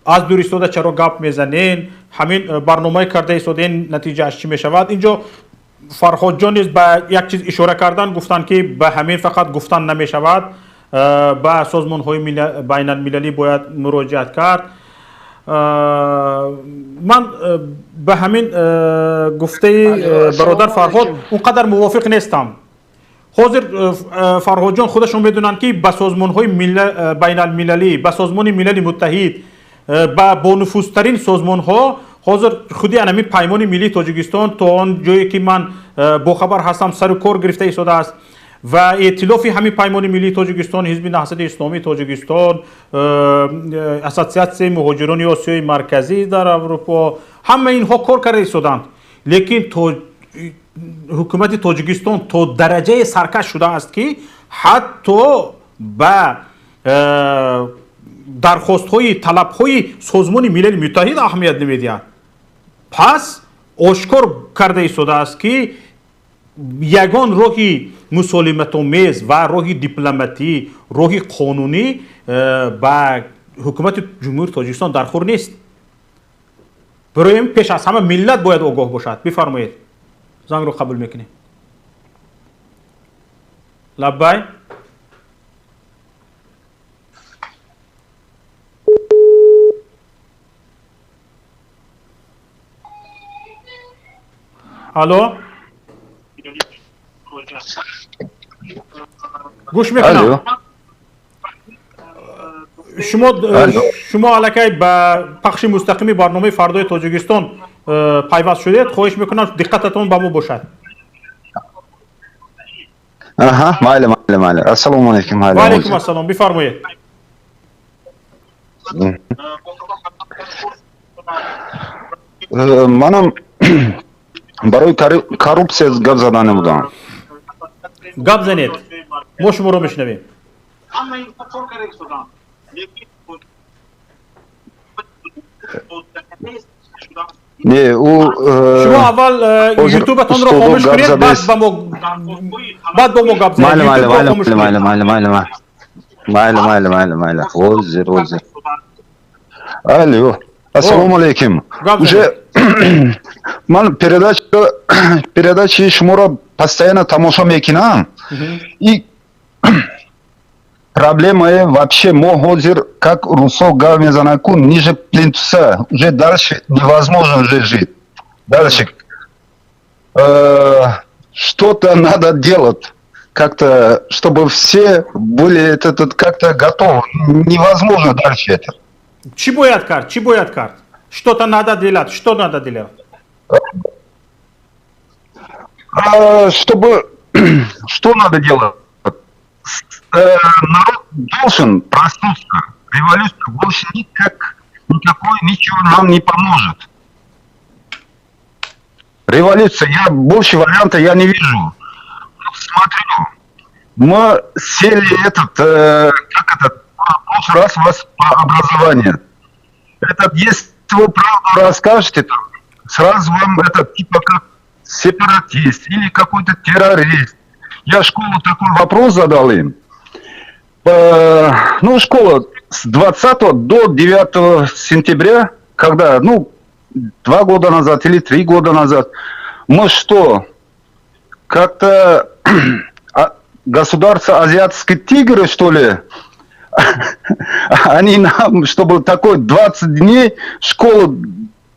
аз дур истода чаро гап мезанен, ҳамин барномаи карда истоден, натиҷааш чӣ мешавад? Инҷо Фарҳодҷон низ ба як чиз ишора кардан, гуфтанд, ки ба ҳамин фақат гуфтан намешавад, ба созмонҳои байналмилалӣ бояд муроҷиат кард. Ман ба ҳамин гуфтаи бародар Фарҳод он қадар мувофиқ нестам. Ҳозир Фарҳодҷон худашон медонанд, ки ба созмонҳои байналмилалӣ, ба Созмони Милали Муттаҳид, ба бонуфузтарин созмонҳо, ҳозир худи анами Паймони Миллии Тоҷикистон, то он ҷое ки ман бохабар ҳастам, сару кор гирифта истодааст ва эътилофи ҳамин Паймони Миллии Тоҷикистон, Ҳизби Наҳзати Исломии Тоҷикистон, Ассотсиатсияи муҳоҷирони Осиёи Марказӣ дар Аврупо, ҳама инҳо кор карда истоданд. Лекин ҳукумати Тоҷикистон то дараҷаи саркаш шудааст, ки ҳатто Ба дархостҳои, талабҳои Созмони Милали Муттаҳид аҳамият намедиҳад, пас ошкор карда истодааст, ки ягон роҳи мусолиматомез ва роҳи дипломатӣ, роҳи қонунӣ ба ҳукумати Ҷумҳурии Тоҷикистон дархӯр нест. Барои ин пеш аз ҳама миллат бояд огоҳ бошад. Бифармоед, зангро қабул мекунем. Лаббай. Алло, гӯш мекунам шумо. Шумо аллакай ба пахши мустақими барномаи «Фардои Тоҷикистон» пайваст шудед. Хоҳиш мекунам, диққататон ба мо бошад.
Майли, майли, майли. Ассалому алайкум.
Ва алайкум ассалом, бифармоед.
Манам барои коррупсия гап задани будам.
Гап занед, мо шуморо мешунавем.
Не, ӯ
Шумо аввал ютубатонро хомӯш кунед, баъд бо мо гап занед.
Майли, майли, майли, майли, майли, майли, майли, майли, майли, майли, ҳозир, ҳозир. Алло, ассалому алайкум. Уже ман передачи шуморо постоянно тамошо мекунам, и проблема вообще, мо ҳозир, как русо гап мезанад ку, ниже плинтуса уже дальше невозможно уже жить дальше. Что-то надо делать как-то, чтобы все были этот, как-то готовы. Невозможно дальше это.
Чӣ бояд кард? Чӣ бояд кард? Что-то надо делать. Что надо делать?
Чтобы что надо делать? Народ должен проснуться. Революция больше никак, никакой, ничего нам не поможет. Революция, я больше варианта я не вижу. Вот смотрю, мы сели этот, как это, в прошлый раз у вас по образованию. Этот, если вы правду расскажете, то сразу вам это типа как сепаратист или какой-то террорист. Я школу такой вопрос задал им. Ну, школа с 20 до 9 сентября, когда, ну, 2 года назад или 3 года назад, мы что, как-то государство азиатские тигры, что ли? Они нам, чтобы такой 20 дней школу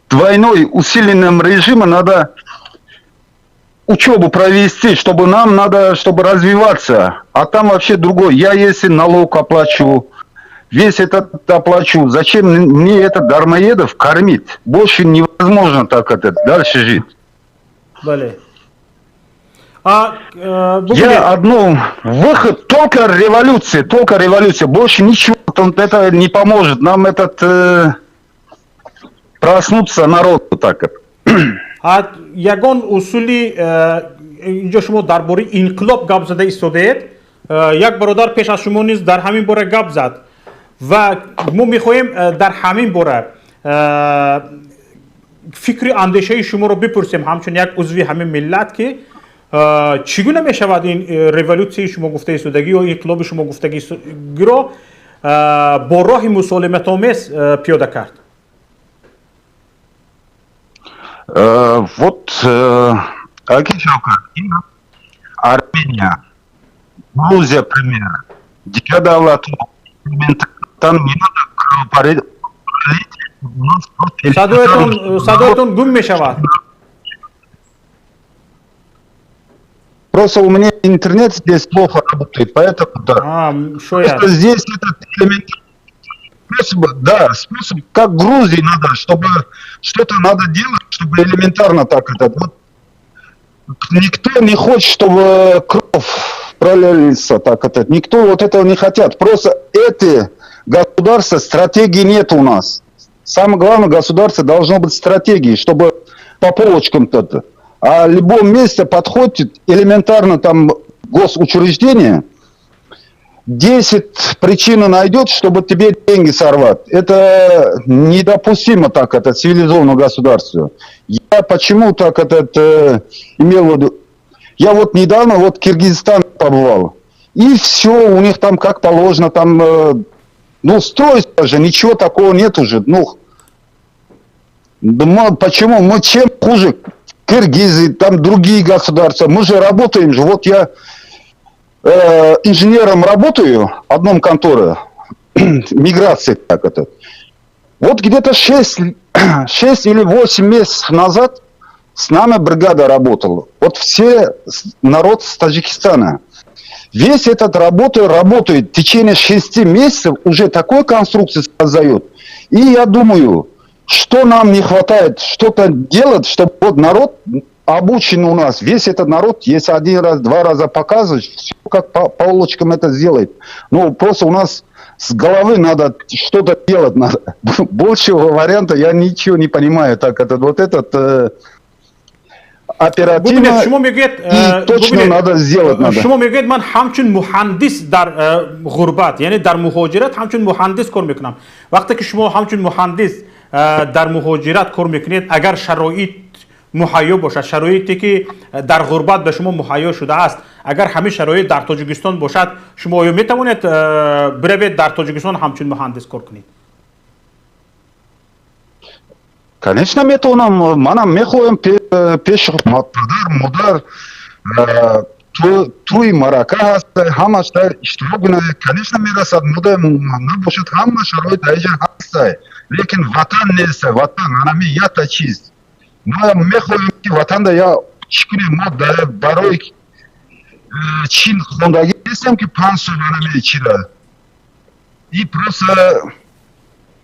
двойной усиленным режима надо учебу провести, чтобы нам надо, чтобы развиваться. А там вообще другой. Я если налог оплачу, весь этот оплачу, зачем мне этот дармоедов кормить? Больше невозможно так это дальше жить.
Далее.
Я одно, выход только революция, только революция. Больше ничего это не поможет. Нам этот проснуться народу так.
Ягон усули инҷо шумо дар бораи инқилоб гап зада истодаед. Як бародар пеш аз шумо низ дар ҳамин бора гап зад ва мо мехоҳем дар ҳамин бора фикри андешаи шуморо бипурсем, ҳамчун як узви ҳамин миллат, ки чӣ гуна мешавад ин революсияи шумо гуфта истодагӣ ё инқилоби шумо гуфтагиро бо роҳи мусолиматомез пиёда кард?
Вот, Армения, Грузия, пример. Дигар давлатҳо там не надо кровопролитие.
Садоятон гум мешавад.
Просто у меня интернет здесь плохо работает, поэтому да.
А, шояд.
Просто здесь этот элемент способ, да, способ, как Грузии надо, чтобы что-то надо делать, чтобы элементарно так это. Вот, никто не хочет, чтобы кровь пролилась, так это. Никто вот этого не хотят. Просто эти государства, стратегии нет у нас. Самое главное, государство должно быть стратегией, чтобы по полочкам-то. А в любом месте подходит элементарно там госучреждение, 10 причин найдет, чтобы тебе деньги сорвать. Это недопустимо так, это цивилизованное государство. Я почему так этот имел в виду? Я вот недавно вот в Киргизстан побывал. И все у них там как положено, там, ну, строится же, ничего такого нет уже. Ну, да почему? Мы чем хуже? Киргизы, там другие государства. Мы же работаем же. Вот я инженером работаю в одном конторе, миграции так это. Вот где-то 6 или 8 месяцев назад с нами бригада работала. Вот все народ с Таджикистана. Весь этот работу работает в течение 6 месяцев, уже такой конструкции создает. И я думаю, что нам не хватает, что-то делать, чтобы вот народ обучен у нас, весь этот народ, если один раз, два раза показывать, все как по полочкам это сделает. Ну, просто у нас с головы надо что-то делать надо. Большего варианта я ничего не понимаю. Так, это вот этот оперативно
шумо мегӯед
и точно надо сделать надо.
Шумо мегӯед, ман ҳамчун муҳандис дар ғурбат, яъне дар муҳоҷират ҳамчун муҳандис кор мекунам. Вақте ки шумо ҳамчун муҳандис дар муҳоҷират кор мекунед, агар шароит муҳайё бошад, шароите ки дар ғурбат ба шумо муҳайё шудааст, агар ҳамин шароит дар Тоҷикистон бошад, шумо оё метавонед биравед, дар Тоҷикистон ҳамчун муҳандис кор кунед?
Конечно, метавонам. Манам мехоҳам пеш падар, модар, тӯи марака ҳаст, ҳамаш иштирок кунад. Конечно, мерасад, модар набошад, ҳама шароит дар инҷа ҳаст, лекин ватан нест, ватан анами ята чиз. Мо мехоҳем, ки ватанда я чӣ кунем? Мо барои чин хондагӣ нестем, ки 5 сол анами чира, и просто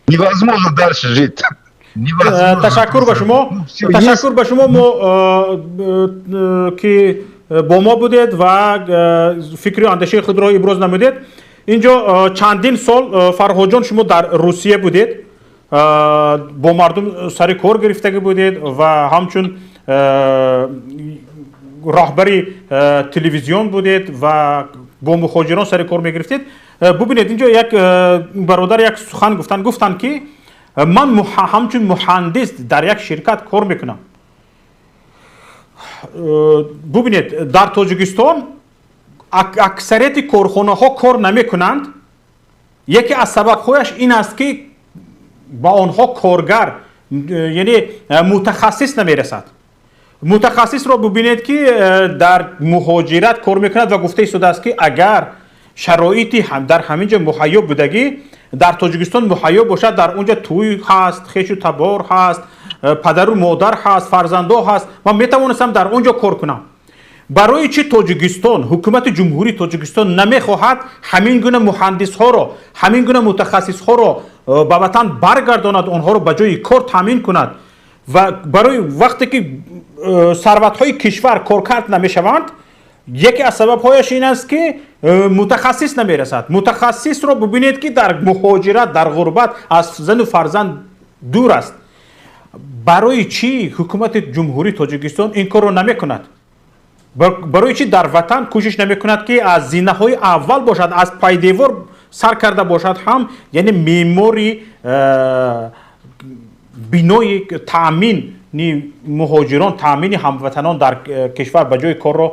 невозможно дальше жить.
Ташаккур ба шумо, ташаккур ба шумо мо, ки бо мо будед ва фикру андешаи худро иброз намудед. Инҷо чандин сол, Фарҳодҷон, шумо дар Русия будед, бо мардум сари кор гирифтагӣ будед ва ҳамчун роҳбари телевизион будед ва бо мухоҷирон сари кор мегирифтед. Бубинед, инҷо як бародар як сухан гуфтанд, гуфтанд, ки ман ҳамчун муҳандис дар як ширкат кор мекунам. Бубинед, дар Тоҷикистон аксарияти корхонаҳо кор намекунанд. Яке аз сабабҳояш ин аст, ки ба онҳо коргар, яъне мутахассис намерасад. Мутахассисро бубинед, ки дар муҳоҷират кор мекунад ва гуфта истодааст, ки агар шароити дар ҳамин ҷо муҳайё будагӣ дар Тоҷикистон муҳайё бошад, дар он ҷо тӯй ҳаст, хешу табор ҳаст, падару модар ҳаст, фарзандо ҳаст, ман метавонистам дар он ҷо кор кунам. Барои чӣ Тоҷикистон, ҳукумати Ҷумҳурии Тоҷикистон намехоҳад ҳамин гуна муҳандисҳоро, ҳамин гуна мутахассисҳоро ба ватан баргардонад, онҳоро ба ҷои кор таъмин кунад? Ва барои вақте ки сарватҳои кишвар коркард намешаванд, яке аз сабабҳояш ин аст, ки мутахассис намерасад. Мутахассисро бубинед, ки дар муҳоҷират, дар ғурбат аз зану фарзанд дур аст. Барои чӣ ҳукумати Ҷумҳурии Тоҷикистон ин корро намекунад? Барои чӣ дар ватан кӯшиш намекунад, ки аз зинаҳои аввал бошад, аз пайдевор сар карда бошад ҳам, яъне меъмори бинои таъмини муҳоҷирон, таъмини ҳамватанон дар кишвар ба ҷои корро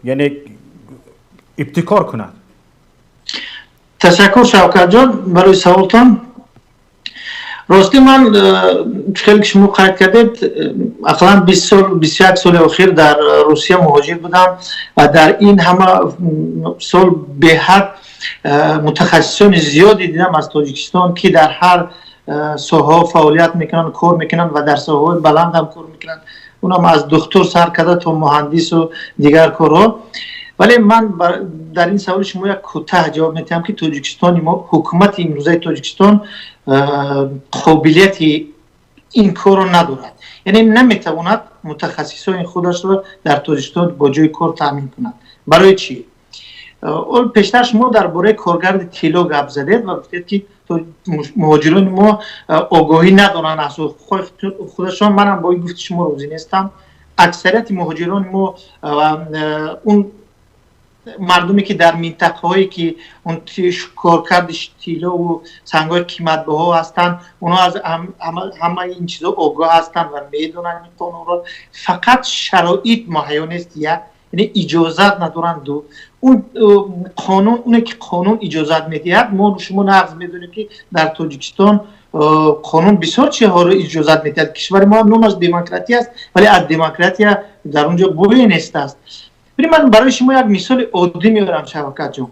яъне ибтикор кунад?
Ташаккур, Шавкатҷон, барои саволтон. Ростӣ, ман хеле ки шумо қайд кардед, ақаллан 20 сол, 21 соли охир дар Русия муҳоҷир будам ва дар ин ҳама сол беҳад мутахассисони зиёде дидам аз Тоҷикистон, ки дар ҳар соҳаҳо фаъолият мекунанд, кор мекунанд ва дар соҳаҳои баланд ҳам кор мекунанд, унам аз духтур сар карда то муҳандису дигар корҳо. Вале ман дар ин саволи шумо як кӯтаҳ ҷавоб медиҳам, ки Тоҷикистони мо, ҳукумати имрӯзаи Тоҷикистон қобилияти ин корро надорад, яъне наметавонад мутахассисони худашро дар Тоҷикистон бо ҷои кор таъмин кунад. Барои чӣ? Пештар шумо дар бораи коргарди тилло гап задед ва гуфтед, ки муҳоҷирони мо огоҳӣ надоранд аз ҳуқуқҳои худашон. Манам бо ин гуфти шумо розӣ нестам. Аксарияти муҳоҷирони мо он Мардуме ки дар минтақаҳое ки он коркарди тиллову сангҳои қиматбаҳо ҳастанд, онҳо аз ҳамаи ин чизо огоҳ ҳастанд ва медонанд ин қонунро. Фақат шароит муҳайё нест, як, яъне иҷозат надоранд. Ду, он қонун, оне ки қонун иҷозат медиҳад, мо шумо нағз медонем, ки дар Тоҷикистон қонун бисёр чизҳоро иҷозат медиҳад. Кишвари мо номаш демократия аст, вале аз демократия дар он ҷо бӯе нест аст. Бибин, ман барои шумо як мисоли оддӣ меорам, Шавкатҷон.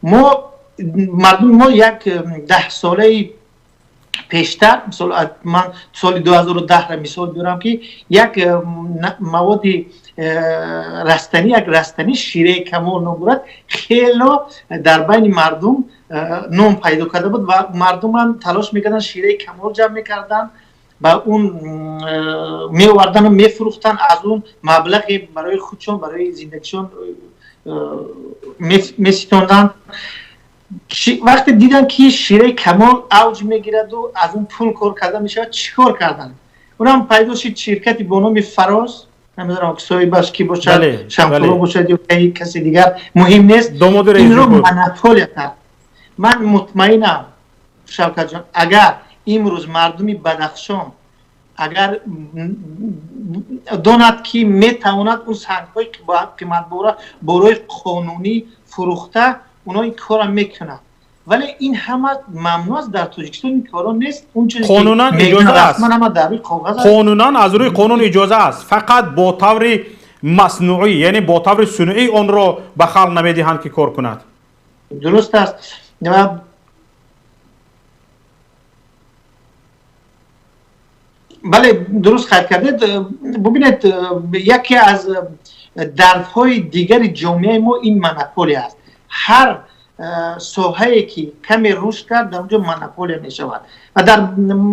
Мо мардуми мо як 10 солаи пештар, мисол, ман соли 2010-ра мисол биёрам, ки як маводи растанӣ, як растанӣ шираи камол ном дорад, хело дар байни мардум ном пайдо карда буд ва мардумам талош мекарданд, шираи камол ҷамъ мекарданд, ба он меовардану мефурӯхтанд, аз он маблағе барои худшон, барои зиндагишон меситонданд. Вақте диданд, ки шираи камол авҷ мегираду аз он пул кор карда мешавад, чӣ кор карданд? Онам пайдо шуд ширкати бо номи Фароз. Намедонам, соҳибаш ки бошад, Шамсулло бошад ё каси дигар, муҳим нест. Инро монополия кард. Ман мутмаинам, Шавкатҷон, агар имрӯз мардуми Бадахшон агар донад, ки метавонад он сангҳои қиматбора бо роҳи қонунӣ фурӯхта, онҳо ин корро мекунанд. Вале ин ҳама мамнӯъ аст дар Тоҷикистон, ин коро нест.
Қонунан иҷоза аст. Қонунан, аз рӯи қонун иҷоза аст, фақат бо таври маснуӣ, яъне бо таври сунъӣ онро ба халқ намедиҳанд, ки кор кунад.
Дуруст аст. Бале, дуруст қайд кардед. Бубинед, яке аз дардҳои дигари ҷомеаи мо ин монополия аст. Ҳар соҳае ки каме рушд кард, дар онҷо монополия мешавад. Ва дар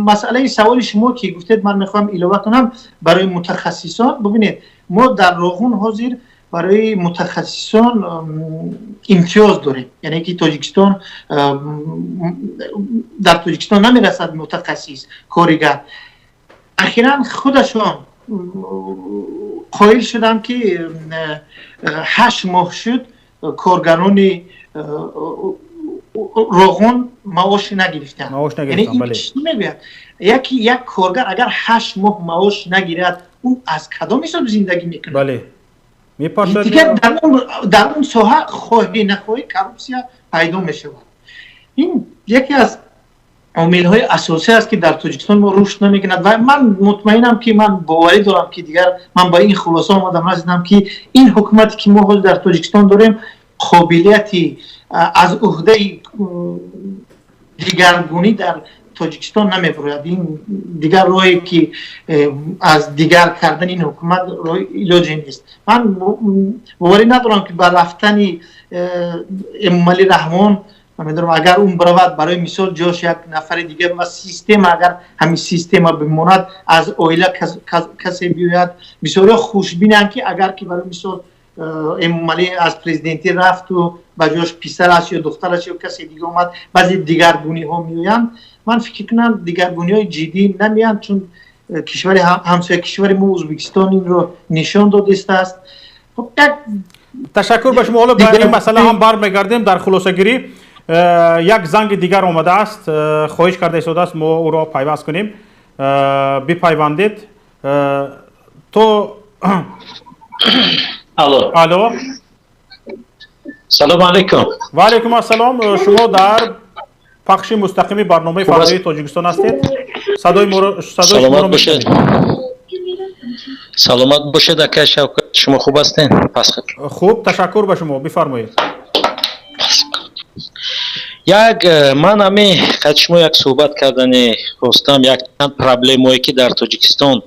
масъалаи саволи шумо, ки гуфтед, ман мехоҳам илова кунам барои мутахассисон. Бубинед, мо дар Роғун ҳозир барои мутахассисон имтиёз дорем, яъне ки Тоҷикистон, дар Тоҷикистон намерасад мутахассис, коригар. Ахиран худашон қоил шуданд, ки 8 моҳ шуд, коргарони Роғун маош нагирифтанд. Мегӯяд, яки як коргар агар 8 моҳ маош нагирад, ӯ аз кадом ҳисоб зиндагӣ мекунад? Дигар дар он соҳа хоҳӣ нахоҳӣ коррупсия пайдо мешавад. Ин яке аз омилҳои асосӣ аст, ки дар Тоҷикистон мо рушд намекунад. Ва ман мутмаинам, ки ман боварӣ дорам, ки дигар ман ба ин хулоса омадам, расидам, ки ин ҳукумате, ки мо ҳозир дар Тоҷикистон дорем, қобилияти аз уҳдаи дигаргунӣ дар Тоҷикистон намебарояд. Ин дигар роҳе, ки аз дигар кардани ин ҳукумат илоҷе нест. Ман боварӣ надорам, ки ба рафтани Эмомалӣ Раҳмон, намедонам, агар он биравад, барои мисол, ҷош як нафари дигар ва система, агар ҳамин система бимонад, аз оила касе биёяд. Бисёриҳо хушбинанд, ки агар ки барои мисол Эмомалӣ аз президентӣ рафту ба ҷош писараш ё духтараш ё касе дига омад, баъзе дигаргуниҳо меоянд. Ман фикр кунам, дигаргуниҳои ҷиддӣ намеянд, чун кишвари ҳамсоя, кишвари мо Ӯзбекистон инро нишон додистааст. Хоб, як
Ташаккур ба шумо. Ҳоло ба ин масъала ҳам бармегардем дар хулосагирӣ. Як занги дигар омадааст, хоҳиш карда истодааст, мо ӯро пайваст кунем. Бипайвандед то.
Алло.
Алло.
Салому алейкум.
Ва алейкум ассалом. Шумо дар пахши мустақими барномаи Фардои Тоҷикистон ҳастед. Садои моро, садои
Саломат бошед, саломат бошед, ака Шавкат. Шумо хуб ҳастед? Пас
Хуб, ташаккур ба шумо. Бифармоед.
Як ман ҳами қад шумо як суҳбат кардани хостам, як чанд проблемое, ки дар Тоҷикистон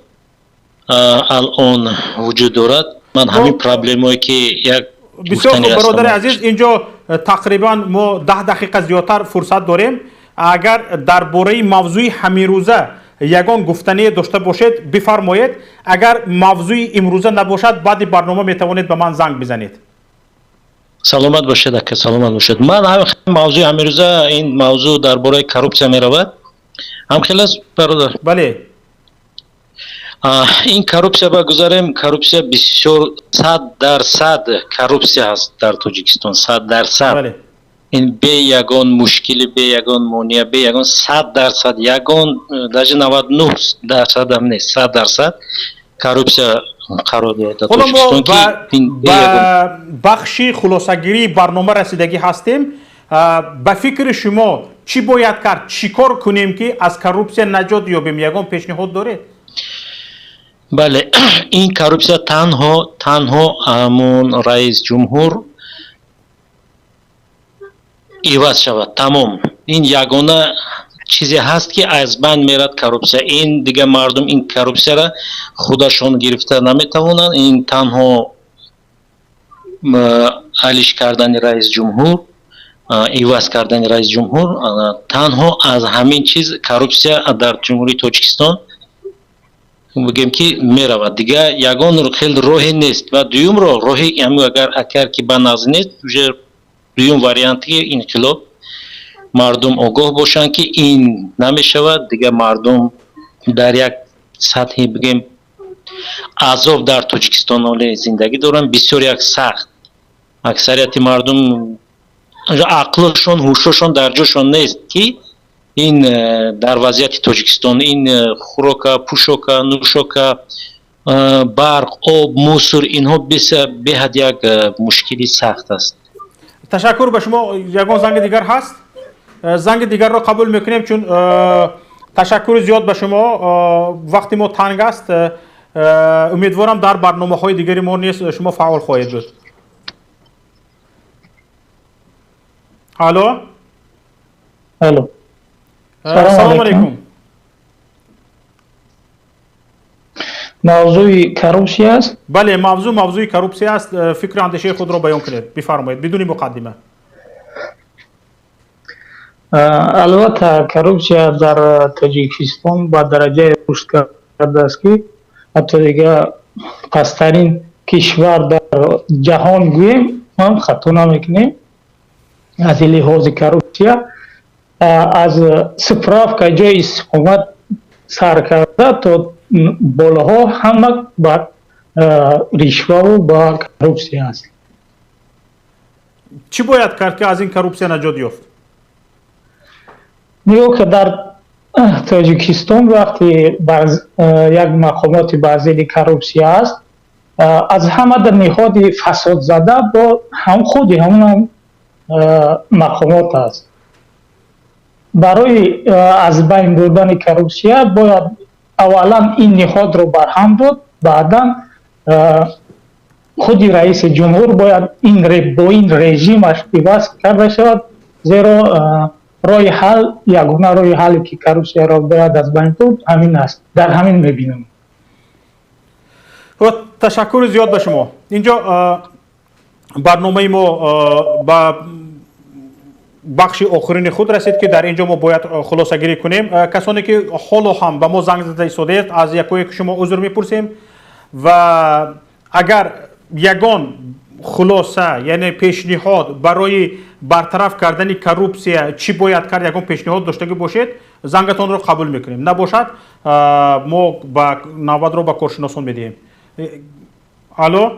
алон вуҷуд дорад. Ман ҳамин проблемое, ки як
Бисёр хуб, бародари азиз. Инҷо тақрибан мо 10 дақиқа зиёдтар фурсат дорем. Агар дар бораи мавзӯи ҳамирӯза ягон гуфтание дошта бошед, бифармоед. Агар мавзӯи имрӯза набошад, баъди барнома метавонед ба ман занг бизанед.
Саломат бошед, ака, саломат бошед. Ман мавзӯи ҳамирӯза, ин мавзӯъ дар бораи коррупсия меравад. Ҳамхел аст, бародар?
Бале.
Ин коррупсия ба гузарем. Коррупсия бисёр, 100% коррупсия ҳаст дар Тоҷикистон, 100%. Ин бе ягон мушкили, бе ягон монеа, бе ягон, 100%, ягон даже 99%-ам нест, 100% коррупсия қарор дорад дар
Ҳоло мо
Тоҷикистон, ки ин бе
ба
ягон
бахши хулосагирии барнома расидагӣ ҳастем. Ба фикри шумо, чӣ бояд кард, чӣ кор кунем, ки аз коррупсия наҷот ёбем? Ягон пешниҳод доред?
Бале, ин коррупсия танҳо ҳамон раис ҷумҳур иваз шавад, тамом. Ин ягона чизе ҳаст, ки аз байн мерад коррупсия. Ин дига мардум ин коррупсияра худашон гирифта наметавонанд. Ин танҳо алиш кардани раис ҷумҳур, иваз кардани раис ҷумҳур, танҳо аз ҳамин чиз коррупсия дар Ҷумҳурии Тоҷикистон, бигем, ки меравад. Дига ягон хел роҳе нест. Ва дуюм роҳ, роҳи ҳамин, агар ки ба нағз нест, уже дуюм варианти инқилоб. Мардум огоҳ бошанд, ки ин намешавад. Дига мардум дар як сатҳи, бигем, азоб дар Тоҷикистон оле зиндагӣ доранд, бисёр як сахт. Аксарияти мардум ақлшон, ҳушошон дар ҷошон нест, ки ин дар вазъияти Тоҷикистон ин хӯрока, пӯшока, нӯшока, барқ, об, мусор, инҳо беҳад як мушкили сахт аст.
Ташаккур ба шумо. Ягон занги дигар ҳаст? Занги дигарро қабул мекунем, чун ташаккури зиёд ба шумо. Вақти мо танг аст. Умедворам, дар барномаҳои дигари мо низ шумо фаъол хоҳед буд. Алло.
Алло.
Салому алайкум.
Мавзӯи коррупсия аст?
Бале, мавзӯъ мавзӯи коррупсия аст. Фикру андешаи худро баён кунед, бифармоед, бидуни муқаддима.
Албатта, коррупсия дар Тоҷикистон ба дараҷае рушд кардааст, ки ҳатто дига пасттарин кишвар дар ҷаҳон гӯем ҳам хато намекунем. Аз лиҳози коррупсия, аз справка ҷои истиқомат сар карда то болоҳо, ҳама ба ришваву ба коррупсия аст.
Чӣ бояд кард, ки аз ин коррупсия наҷот ёфт?
Нигоҳ ки дар Тоҷикистон вақте як мақомоти бар зидди коррупсия аст, аз ҳама дар ниҳоди фасодзада бо ҳам худи ҳамон мақомот аст. Барои аз байн бурдани коррупсия бояд аввалан ин ниҳодро барҳам дод, баъдан худи раиси ҷумҳур бояд ин бо ин режимаш иваз карда шавад, зеро роҳи ҳал, ягона роҳи ҳале ки коррупсияро бояд аз байн бурд, ҳамин аст. Дар ҳамин мебинам.
Ташаккури зиёд ба шумо. Инҷо барномаи мо ба бахши охирини худ расид, ки дар ин ҷо мо бояд хулосагирӣ кунем. Касоне ки ҳоло ҳам ба мо занг зада истодаед, аз якое ки шумо узр мепурсем. Ва агар ягон хулоса, яъне пешниҳод барои бартараф кардани коррупсия, чӣ бояд кард, ягон пешниҳод доштагӣ бошед, зангатонро қабул мекунем. Набошад, мо ба навбатро ба коршиносон медиҳем. Алло.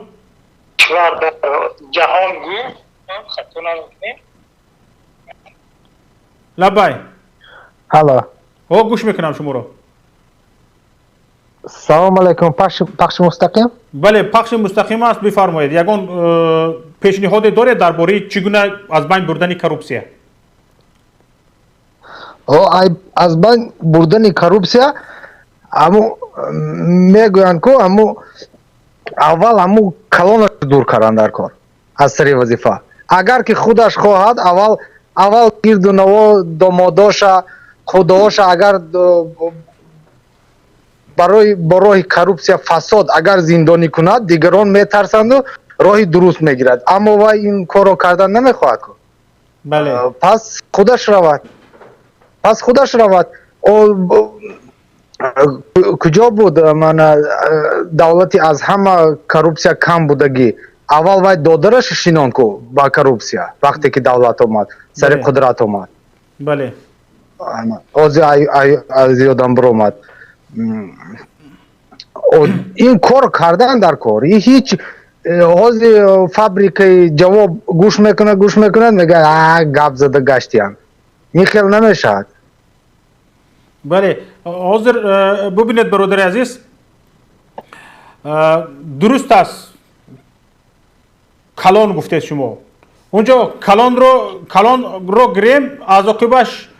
Кишвар дар ҷаҳон гӯем хато намекунем.
Лаббай.
Алло.
О, гӯш мекунам шуморо.
Салому алайкум. Пахши мустақим?
Бале, пахши мустақим аст, бифармоед. Ягон пешниҳоде доред дар бораи чӣ гуна аз байн бурдани коррупсия?
Аз байн бурдани коррупсия, аму мегӯянд ку, аму аввал аму калонаш дур кардан дар кор аз сари вазифа. Агар ки худаш хоҳад, аввал гирду наво, домодоша, худооша, агар барои бо роҳи коррупсия, фасод агар зиндонӣ кунад, дигарон метарсанду роҳи дуруст мегирад. Аммо вай ин корро кардан намехоҳад ку. Пас худаш равад, пас худаш равад. Куҷо буд мана давлати аз ҳама коррупсия кам будагӣ? Аввал вай додараш шинон ку ба коррупсия, вақте ки давлат омад, сари қудрат омад. Ҳозир аз ёдам биромад. Ин кор кардан дар кор ҳеҷ. Ҳозир фабрикаи ҷавоб гӯш мекунад, гӯш мекунад, мегӯяд, гап зада гаштиян. Ин хел намешавад.
Бале, ҳозир бубинед, бародари азиз, дуруст аст, калон гуфтед шумо. Унҷо калонро гирем, аз оқибаш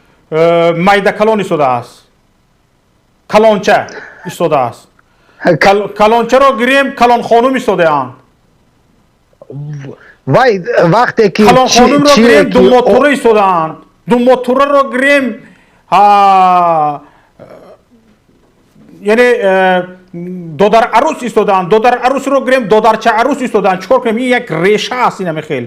майда калон истодааст, калонча истодааст. Калончаро гирем, калонхонум истодаанд.
Вай вақте ки
Калонхонумро гирем, думотура истодаанд. Думотураро гирем, яъне додар арӯс истодаанд. Додар арӯсро гирем, додарча арӯс истодаанд. Чикор кунем? Ин як реша аст, инаме хел.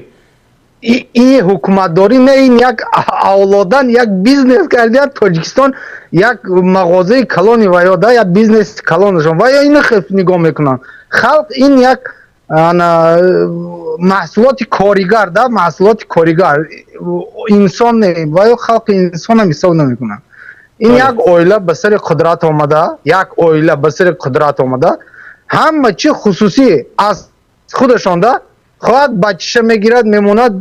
Ин ҳукуматдорӣ не, ин як авлодан як бизнес кардият. Тоҷикистон як мағозаи калони ваё да, як бизнеси калонашон ваё. Ина хел нигоҳ мекунанд. Халқ ин як маҳсулоти коригар да, маҳсулоти коригар, инсон не. Ваё халқи инсонам ҳисоб намекунанд. Ин як оила ба сари қудрат омада, як оила ба сари қудрат омада, ҳама чи хусусӣ аз худашон да. Хоҳад бачаша мегирад, мемонад,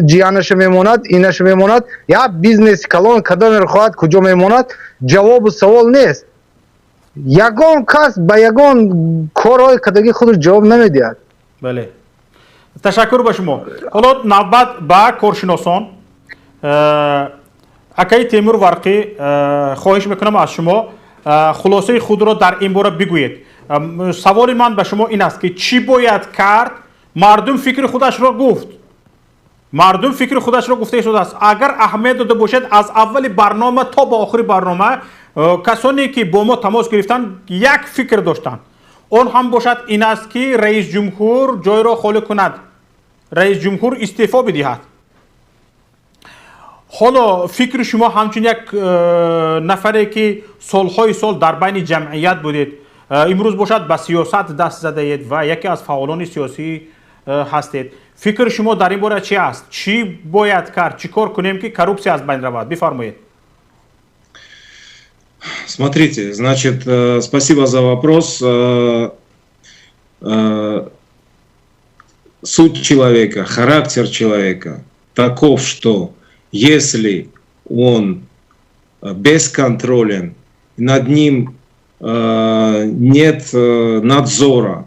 ҷиянаша мемонад, инаша мемонад, як бизнеси калон кадомеро хоҳад, куҷо мемонад, ҷавобу савол нест. Ягон кас ба ягон корҳои кадаги худаш ҷавоб намедиҳад.
Бале, ташаккур ба шумо. Ҳоло навбат ба коршиносон. Акаи Темур Варқӣ, хоҳиш мекунам аз шумо, хулосаи худро дар ин бора бигӯед. Саволи ман ба шумо ин аст, ки чӣ бояд кард? Мардум фикри худашро гуфт, мардум фикри худашро гуфта истодааст. Агар аҳамият дода бошед, аз аввали барнома то ба охири барнома касоне ки бо мо тамос гирифтанд, як фикр доштанд. Он ҳам бошад ин аст, ки раисҷумҳур ҷойро холӣ кунад, раисҷумҳур истеъфо бидиҳад. Ҳоло фикри шумо, ҳамчун як нафаре ки солҳои сол дар байни ҷамъият будед, имрӯз бошад ба сиёсат даст задаед ва яке аз фаъолони сиёсӣ ҳастед, фикри шумо дар ин бора чи аст? Чӣ бояд кард, чӣ кор кунем, ки коррупсия аз байн равад? Бифармоед.
Смотрите, значит, спасибо за вопрос. Суть человека, характер человека таков, что если он бесконтролен, над ним нет надзора,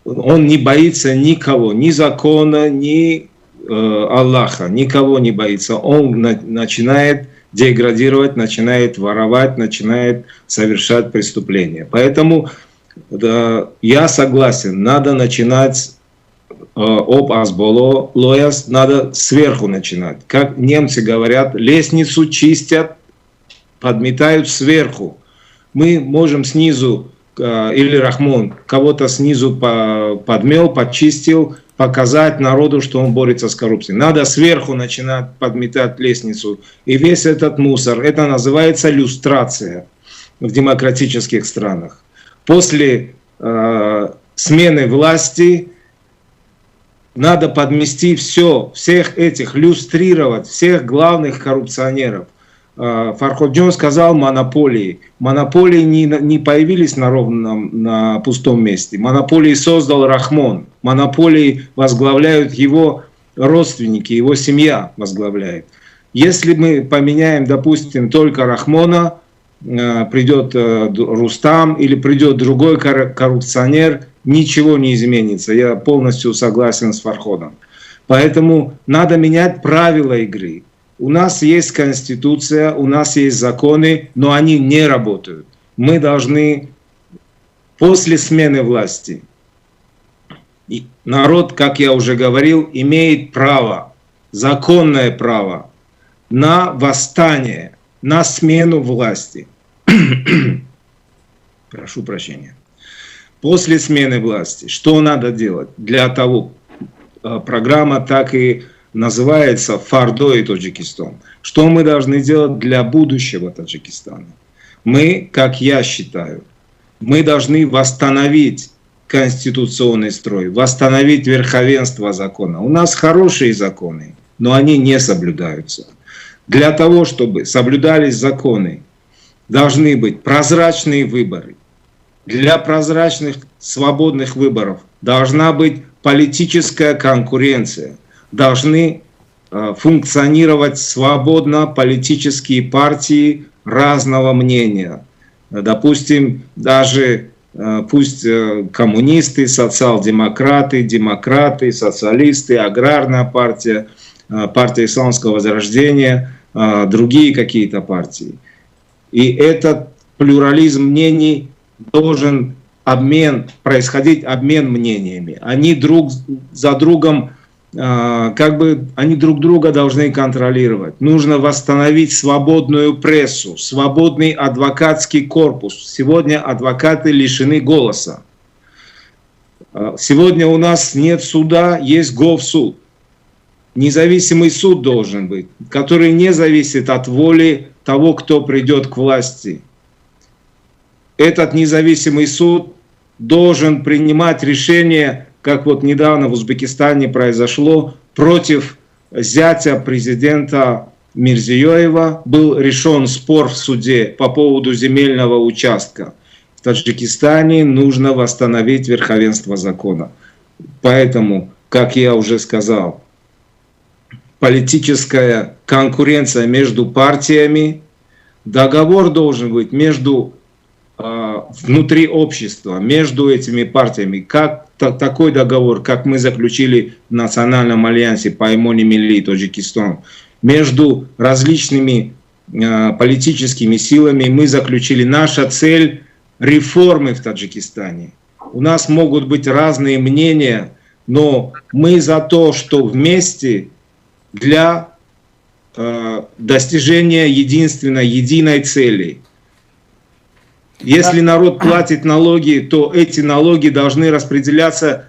он не боится никого, ни закона, ни Аллаха, никого не боится. Он начинает деградировать, начинает воровать, начинает совершать преступления. Поэтому, да, я согласен, надо начинать об аз боло лой аст, надо сверху начинать. Как немцы говорят, лестницу чистят, подметают сверху. Мы можем снизу, или Рахмон кого-то снизу подмел, почистил, показать народу, что он борется с коррупцией. Надо сверху начинать подметать лестницу. И весь этот мусор, это называется люстрация в демократических странах. После смены власти надо подмести все, всех этих, люстрировать всех главных коррупционеров. Фарходжон сказал монополии. Монополии не появились на ровном, на пустом месте. Монополии создал Рахмон. Монополии возглавляют его родственники, его семья возглавляет. Если мы поменяем, допустим, только Рахмона, придет Рустам или придет другой коррупционер, ничего не изменится. Я полностью согласен с Фарходом. Поэтому надо менять правила игры. У нас есть конституция, у нас есть законы, но они не работают. Мы должны после смены власти, народ, как я уже говорил, имеет право, законное право на восстание, на смену власти. Прошу прощения. После смены власти, что надо делать? Для того, программа так и называется «Фардои Таджикистан». Что мы должны делать для будущего Таджикистана? Мы, как я считаю, мы должны восстановить конституционный строй, восстановить верховенство закона. У нас хорошие законы, но они не соблюдаются. Для того, чтобы соблюдались законы Должны быть прозрачные выборы. Для прозрачных, свободных выборов должна быть политическая конкуренция. Должны функционировать свободно политические партии разного мнения. Допустим, даже пусть коммунисты, социал-демократы, демократы, социалисты, аграрная партия, партия исламского возрождения, другие какие-то партии. И этот плюрализм мнений должен происходить обмен мнениями. Они друг за другом, как бы они друг друга должны контролировать. Нужно восстановить свободную прессу, свободный адвокатский корпус. Сегодня адвокаты лишены голоса. Сегодня у нас нет суда, есть говсуд. Независимый суд должен быть, который не зависит от воли того, кто придет к власти. Этот независимый суд должен принимать решения, как вот недавно в Узбекистане произошло, против зятя президента Мирзиёева был решен спор в суде по поводу земельного участка. В Таджикистане нужно восстановить верховенство закона. Поэтому, как я уже сказал, политическая конкуренция между партиями, договор должен быть между внутри общества, между этими партиями, как такой договор, как мы заключили в Национальном альянсе Паймони Милли Таджикистан, между различными политическими силами мы заключили. Наша цель – реформы в Таджикистане. У нас могут быть разные мнения, но мы за то, что вместе для достижения единственной, единой цели. Если народ платит налоги, то эти налоги должны распределяться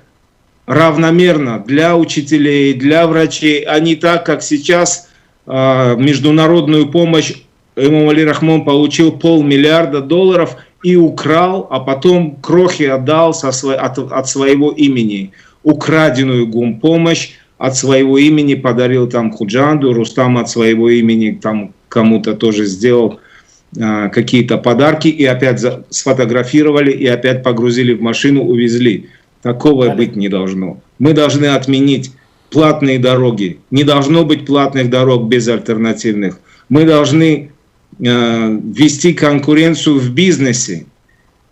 равномерно для учителей, для врачей, а не так, как сейчас международную помощь Эмомали Рахмон получил $500 миллиарда и украл, а потом крохи отдал от своего имени. Украденную гумпомощь от своего имени подарил там Худжанду, Рустам от своего имени там кому-то тоже сделал какие-то подарки, и опять сфотографировали, и опять погрузили в машину, увезли. Такого быть не должно. Мы должны отменить платные дороги. Не должно быть платных дорог без альтернативных. Мы должны вести конкуренцию в бизнесе.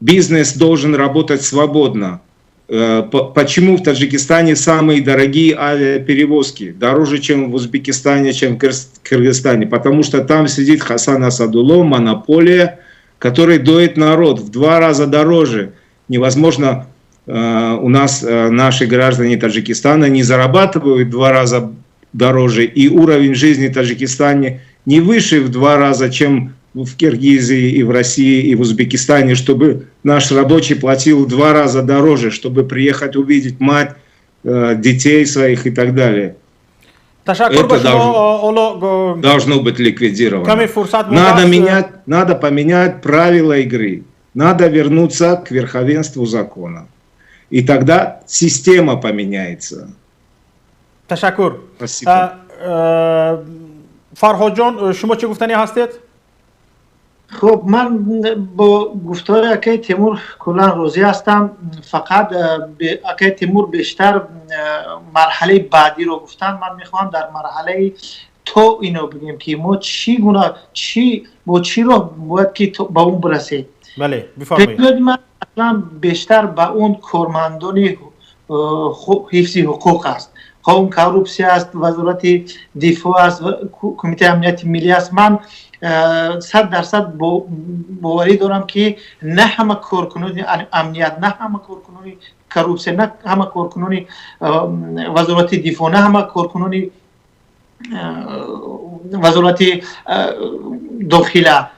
Бизнес должен работать свободно. Почему в Таджикистане самые дорогие авиаперевозки? Дороже, чем в Узбекистане, чем в Кыргызстане. Потому что там сидит Хасан Асадулло, монополия, который доит народ в 2 раза дороже. Невозможно, у нас наши граждане Таджикистана не зарабатывают в 2 раза дороже, и уровень жизни в Таджикистане не выше в 2 раза, чем в Киргизии, и в России, и в Узбекистане, чтобы наш рабочий платил в 2 раза дороже, чтобы приехать увидеть мать, детей своих и так далее. Это должно быть ликвидировано. Надо поменять правила игры. Надо вернуться к верховенству закона. И тогда система поменяется.
Ташаккур.
Спасибо.
Фарҳодҷон, шумо чӣ гуфтанӣ ҳастед?
Хуб, ман бо гуфтори акаи Тимур куллан розӣ ҳастам. Фақат акаи Тимур бештар марҳалаи баъдиро гуфтанд. Ман мехоҳам дар марҳалаи то ино бигем, ки мо чӣ гуна, бо чӣ роҳ бояд ки ба он бирасем.
Бале, бифармоед.
Пешниҳоди ман аслан бештар ба он кормандони ҳифзи ҳуқуқ аст. Қавм коррупсия аст, вазорати дифоъ аст, кумитаи амнияти миллӣ аст. Ман 100% боварӣ дорам, ки на ҳама коркунони амният, на ҳама коркунони коррупсия, на ҳама коркунони вазорати дифоъ, на ҳама коркунони вазорати дохила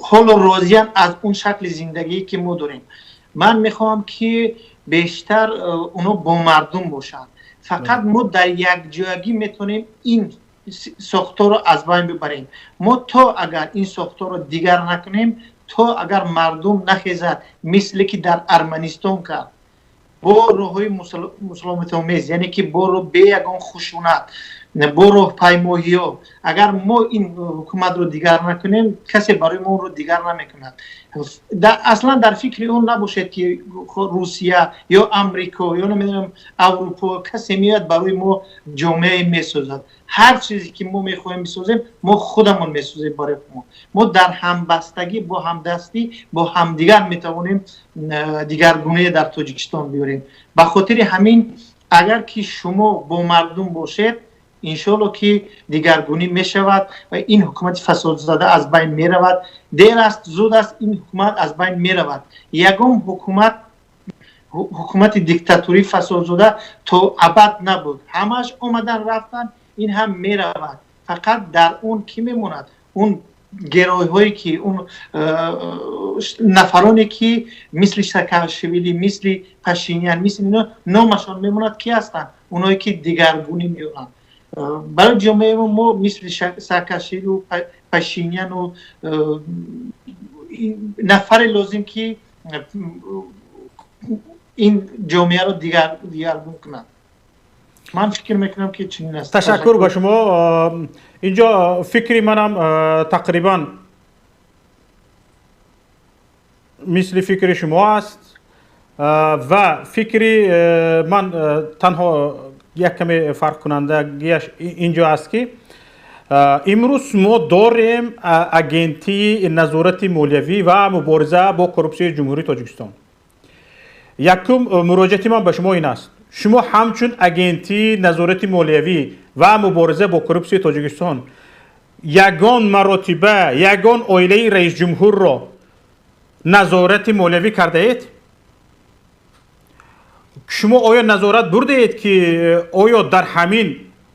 ҳоло розиянд аз он шакли зиндагие, ки мо дорем. Ман мехоҳам, ки бештар оно бо мардум бошанд. Фақат мо дар якҷоягӣ метавонем ин сохторро аз байн бибарем. Мо то агар ин сохторро дигар накунем, то агар мардум нахезад, мисле ки дар Арманистон кард, бо роҳҳои мусолиматомез, яъне ки бо бе ягон хушунат. Бо роҳпаймоиҳо. Агар мо ин ҳукуматро дигар накунем, касе барои мо онро дигар намекунад. Аслан дар фикри он набошед, ки Русия ё Амрико ё намедонам Аврупо, касе меояд, барои мо ҷомеае месозад. Ҳар чизе ки мо мехоҳем бисозем, мо худамон месозем барои мо. Мо дар ҳамбастагӣ, бо ҳамдастӣ, бо ҳамдигар метавонем дигаргунае дар Тоҷикистон биёрем. Ба хотири ҳамин, агар ки шумо бо мардум бошед, иншоалло ки дигаргунӣ мешавад ва ин ҳукумати фасодзада аз байн меравад. Дер аст, зуд аст, ин ҳукумат аз байн меравад. Ягон ҳукумат, ҳукумати диктатурӣ, фасодзода то абад набуд. Ҳамааш омадан, рафтан, ин ҳам меравад. Фақат дар он кӣ мемонад? Он геройҳое ки, он нафароне ки мисли Саакашвили, мисли Пашинян, мисли ино номашон мемонад. Ки ҳастанд? Оное ки дигаргунӣ меоранд барои ҷомеаи мо, мисли Саакашвилу Пашиняну нафаре лозим, ки ин ҷомеаро дигаргун кунад. Ман фикр мекунам, ки чунин аст.
Ташаккур ба шумо. Инҷо фикри манам тақрибан мисли фикри шумо аст ва фикри ман танҳо як каме фарқкунандагиаш инҷо аст, ки имрӯз мо дорем Агентии назорати молиявӣ ва мубориза бо коррупсияи Ҷумҳурии Тоҷикистон. Якум муроҷиати ман ба шумо ин аст: шумо ҳамчун Агентии назорати молиявӣ ва мубориза бо коррупсияи Тоҷикистон ягон маротиба ягон оилаи раисҷумҳурро назорати молиявӣ кардаед? Шумо оё назорат бурдаед, ки оё дар ҳамин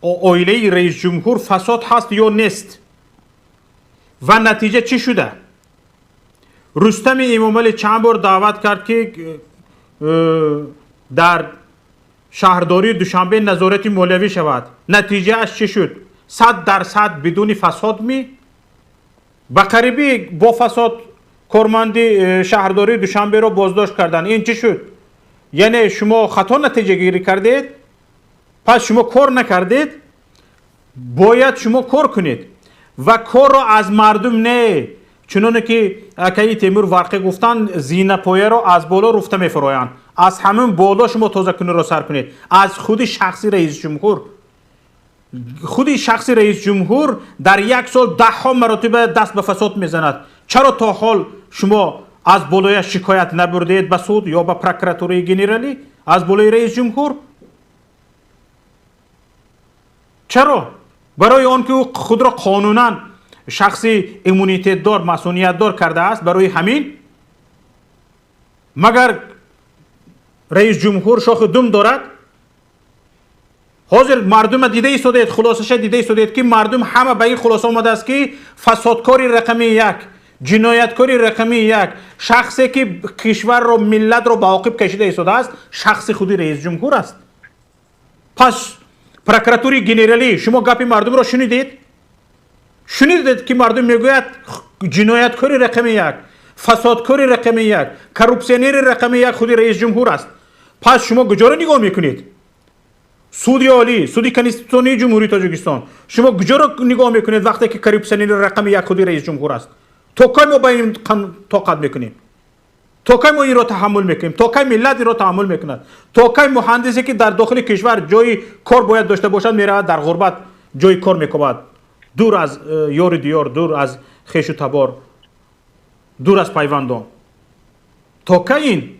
оилаи раисҷумҳур фасод ҳаст ё нест ва натиҷа чӣ шуда? Рустами Эмомалӣ чанд бор даъват кард, ки дар шаҳрдории Душанбе назорати молиявӣ шавад. Натиҷааш чӣ шуд? 100% бидуни фасод ми? Ба қарибӣ бо фасод корманди шаҳрдории Душанберо боздошт карданд. Ин чӣ шуд? Яъне шумо хато натиҷагирӣ кардед? Пас шумо кор накардед. Бояд шумо кор кунед ва корро аз мардум не, чуноне ки акаи Темур Варқӣ гуфтанд, зинапояро аз боло руфта мефуроянд. Аз ҳамин боло шумо тозакуниро сар кунед, аз худи шахси раисҷумҳур. Худи шахси раисҷумҳур дар як сол даҳҳо маротиба даст ба фасод мезанад. Чаро то ҳол шумо аз болояш шикоят набурдед ба суд ё ба прокуратураи генералӣ аз болои раисҷумҳур? Чаро? Барои он ки ӯ худро қонунан шахси иммунитетдор, масъуниятдор кардааст. Барои ҳамин магар раисҷумҳур шохи дум дорад? Ҳозир мардума дида истодаед, хулосаша дида истодаед, ки мардум ҳама ба ин хулоса омадааст, ки фасодкори рақами як, ҷинояткори рақами як, шахсе ки кишварро, миллатро ба оқиб кашида истодааст, шахси худи раисҷумҳур аст. Пас прокуратураи генералӣ, шумо гапи мардумро шунидед? Шунидед, ки мардум мегӯяд, ҷинояткори рақами як, фасодкори рақами як, коррупсионери рақами як худи раисҷумҳур аст. Пас шумо куҷоро нигоҳ мекунед? Суди олӣ, Суди конститутсионии Ҷумҳурии Тоҷикистон, шумо куҷоро нигоҳ мекунед, вақте ки коррупсионери рақами як худи раисҷумҳур аст? То кай мо ба ин тоқат мекунем? То кай мо инро таҳаммул мекунем? То кай миллат инро таҳаммул мекунад? То кай муҳандисе, ки дар дохили кишвар ҷои кор бояд дошта бошад, меравад, дар ғурбат ҷои кор мекобад, дур аз ёри диёр, дур аз хешу табор, дур аз пайвандон? То кай ин?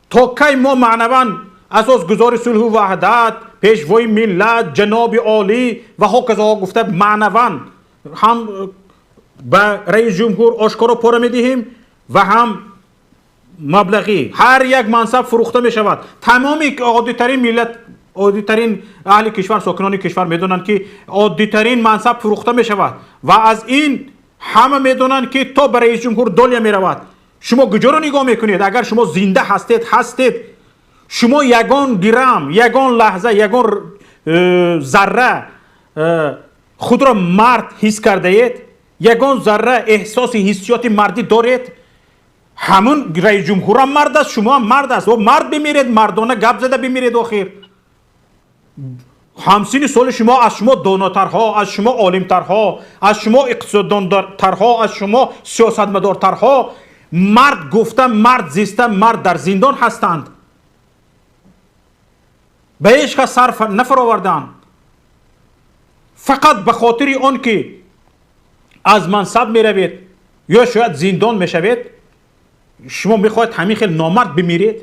То кай мо маънаван асосгузори сулҳу ваҳдат, пешвои миллат, ҷаноби олӣ ва ҳоказоҳо гуфта, маънаван ҳам ба раисҷумҳур ошкоро пора медиҳем ва ҳам маблағӣ? Ҳар як мансаб фурӯхта мешавад. Тамоми оддитарин миллат, оддитарин аҳли кишвар, сокинони кишвар медонанд, ки оддитарин мансаб фурӯхта мешавад ва аз ин ҳама медонанд, ки то ба раисҷумҳур доля меравад. Шумо куҷоро нигоҳ мекунед? Агар шумо зинда ҳастед, шумо ягон грамм, ягон лаҳза, ягон зарра худро мард ҳис кардаед? Ягон зарра эҳсоси ҳиссиёти мардӣ доред? Ҳамун раисҷумҳурам мард аст, шумоам мард аст. О, мард бимиред, мардона гап зада бимиред. Охир Ҳамсини соли шумо аз шумо донотарҳо, аз шумо олимтарҳо, аз шумо иқтисоддонтарҳо, аз шумо сиёсатмадортарҳо, мард гуфта, мард зиста, мард дар зиндон ҳастанд. Ба ҳеҷ кас сар нафароварданд. Фақат ба хотири он ки аз мансаб меравед ё шояд зиндон мешавед, шумо мехоҳед ҳамин хел номард бимиред?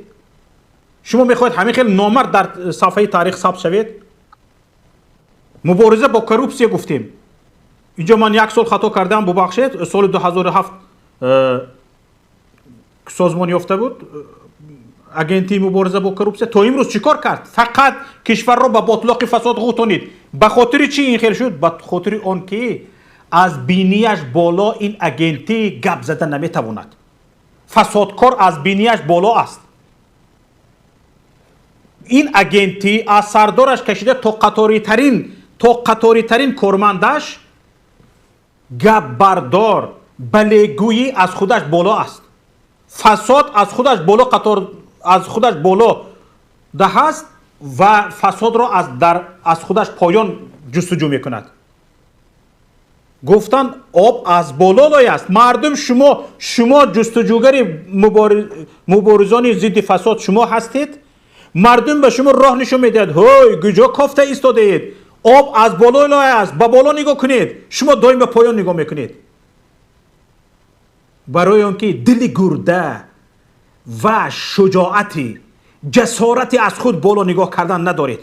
Шумо мехоҳед ҳамин хел номард дар сафҳаи таърих сабт шавед? Мубориза бо коррупсия гуфтем. Инҷо ман як сол хато кардам, бубахшед. Соли 2007 созмон ёфта буд агентии мубориза бо коррупсия. То имрӯз чӣ кор кард? Фақат кишварро ба ботлоқи фасод ғӯтонид. Ба хотири чӣ ин хел шуд? Ба хотири он ки аз бинияш боло ин агентӣ гап зада наметавонад. Фасодкор аз бинияш боло аст. Ин агентӣ аз сардораш кашида то қаторитарин кормандаш гапбардор, балегӯӣ аз худаш боло аст. Фасод аз худаш боло, қатор аз худаш боло даҳаст ва фасодро аз худаш поён ҷустуҷӯ мекунад. Гуфтанд, об аз боло лой аст. Мардум, шумо ҷустуҷӯгари муборизони зидди фасод шумо ҳастед. Мардум ба шумо роҳ нишон медиҳад. Ҳой, куҷо кофта истодаед? Об аз боло лой аст, ба боло нигоҳ кунед. Шумо доим ба поён нигоҳ мекунед. Барои он ки дили гурда ва шуҷоати, ҷасорати аз худ боло нигоҳ кардан надоред.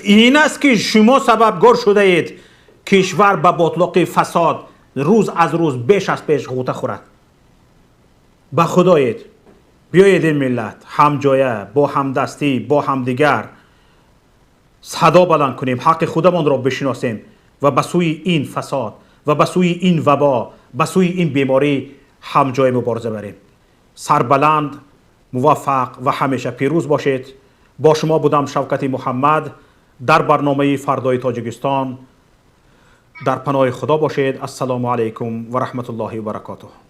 Ин аст ки шумо сабабгор шудаед кишвар ба ботлоқи фасод рӯз аз рӯз беш аз пеш ғӯта хӯрад. Ба худоед, биёед ин миллат ҳамҷоя, бо ҳамдастӣ, бо ҳамдигар садо баланд кунем, ҳаққи худамонро бишиносем ва ба сӯи ин фасод ва ба сӯи ин вабо, ба сӯи ин беморӣ ҳамҷоя мубориза барем. Сарбаланд, муваффақ ва ҳамеша пирӯз бошед. Бо шумо будам Шавкати Муҳаммад дар барномаи Фардои Тоҷикистон. Дар паноҳи Худо бошед. Ассалому алайкум ва раҳматуллоҳи ва баракотуҳ.